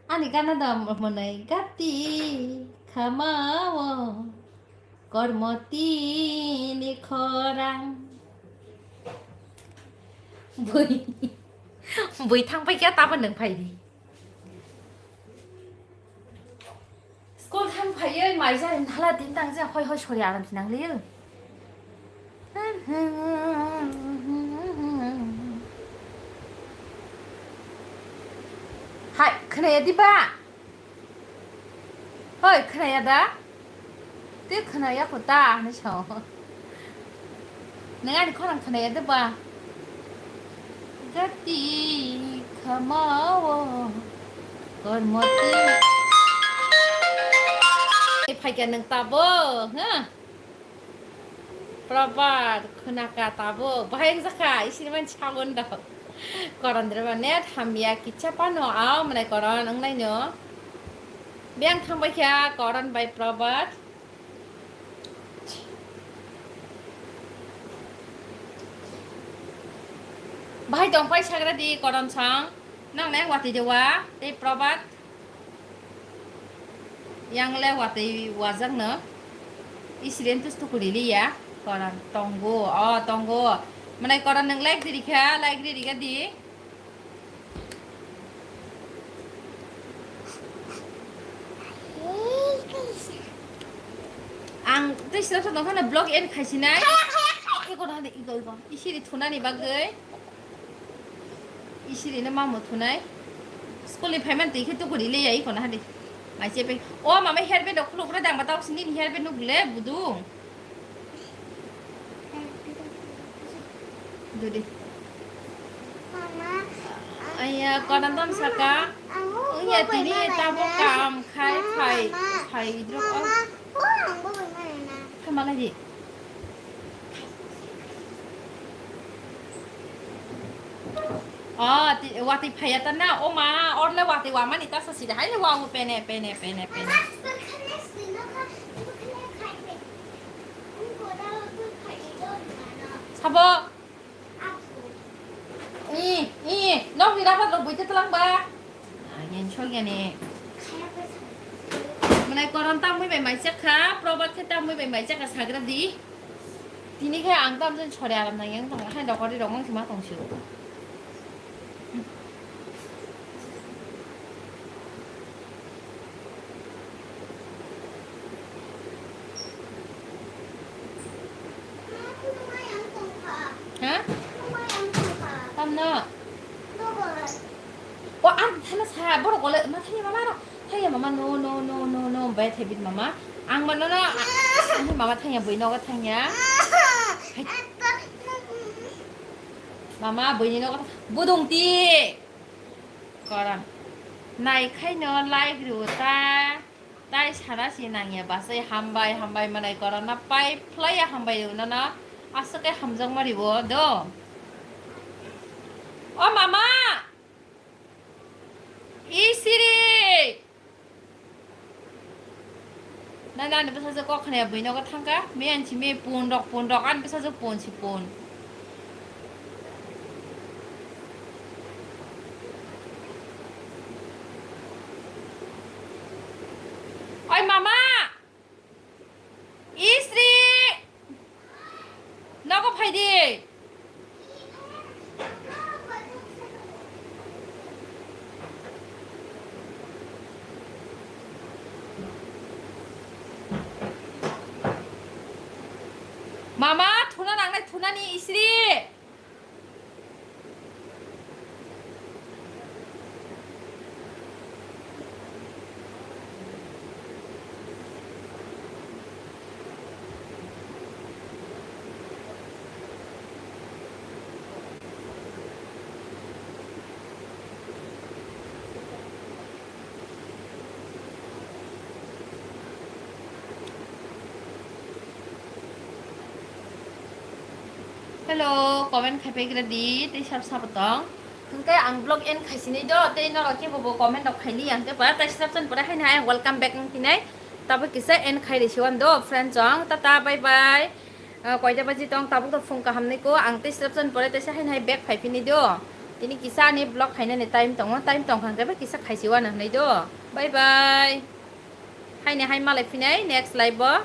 Ani gana da monai gati khama o. Kormoti ni khorang. Bui. Bui thang pai kya tabo nang pai di. School thang phaiwi mai jani thala din tang je hoi hoi sori aram sinang liyo. Hai, khwnaya di ba? Hoi, khwnaya da? Tei khwnaya kho ta, hinwi sao. Nwng ani khorang khwnaya de ba? Gati khamao kormoti. Phaikha nwng tabo, ha? Probar, khwnakha tabo. Bahai wngjakha, isini mani sagon rok. Koron rwba net hamya kicha pano, ao mwnai koron wngnaino. Biyang thangbai kha koron bai Probar. Bahai tongpai sagra di koron sang. Nang nang watwi de wa, tei Probat. Yang le watwi wajak no. Isiden tus tukuri liya. Koron tongo, o tongo. Mwnai koron nang like di rikha, like di rikha di. Ang tei sila sa tongkha na vlog end khaisinai. Khaya, khaya, khaya. Eko na de igo igo. Isiri thunani bagwi. Isiri no mamu thunai. School ni phaiman twi khe tukuri le yai kono hadi. Mai chepe. O mama hair band rok khuluk re dang batao sini ni hair band nuk le budung. Dudi. Mama. Aya, kono dam saka. Uya tini tabo kam khai khai khai idrok. Mama. Thamalai di. O, ti-, watwi phaiya ta na, o ma, orle watwi wamani ta sa sida, haile wa u pene, pene, pene, pene. Sabo. I, i, nok ni rabat rok buite tlang ba. Ayen sogya ni. Manai koron tamwi bai mai chakha, probat khe tamwi bai mai chakha sagra di. Tini khe ang tamjani sori aram nang yang tong, hai dokori rok mang sima tong siu. Ha? Tamno? O, ang thana sa, borok gole, ma thani mama ro. Thaya mama, no, no, no, no, no, bai thebit mama. Ang mano na, ang mama thanya, bui nogo thanya. Hai. Mama, buini nogo, budung ti. Koron. Nai khaino like rw ta. Tai sana si nangya basai hambai, hambai manai korona pai phlaiya hambai rw nono. Aswk khe hamjakma rw do. O mama! Isiri! Nai, nai, ani bwsajwk kok khwnaya bwinogo thangkha. Me ansi me pun rok, pun rok, ani bwsajwk pun si pun. Oi mama! Isri! Nogo phaidi. Mama, thuna nangnai, thunani, Isri. Hello, comment khai paigra di, tei sab sabo tong. Hwnkhe ang vlog end khaisinai do, tei norok kebo bo comment rok khaili, hwnkhe ba tei sab san pore haino hai welcome back wngkhinai. Tabuk kisa end khai risi wan do, friends rok. Tata, bye bye. Ah, koita baji tong, tabuk to phung kaham nai ko, ang tei sab san pore tei sa haino hai back phai phini do. Tini kisa ani vlog khainani time tongo, time tong khang tei ba kisa khaisi wan hwnai do. Bye bye. Haini hai malai phinai next live o.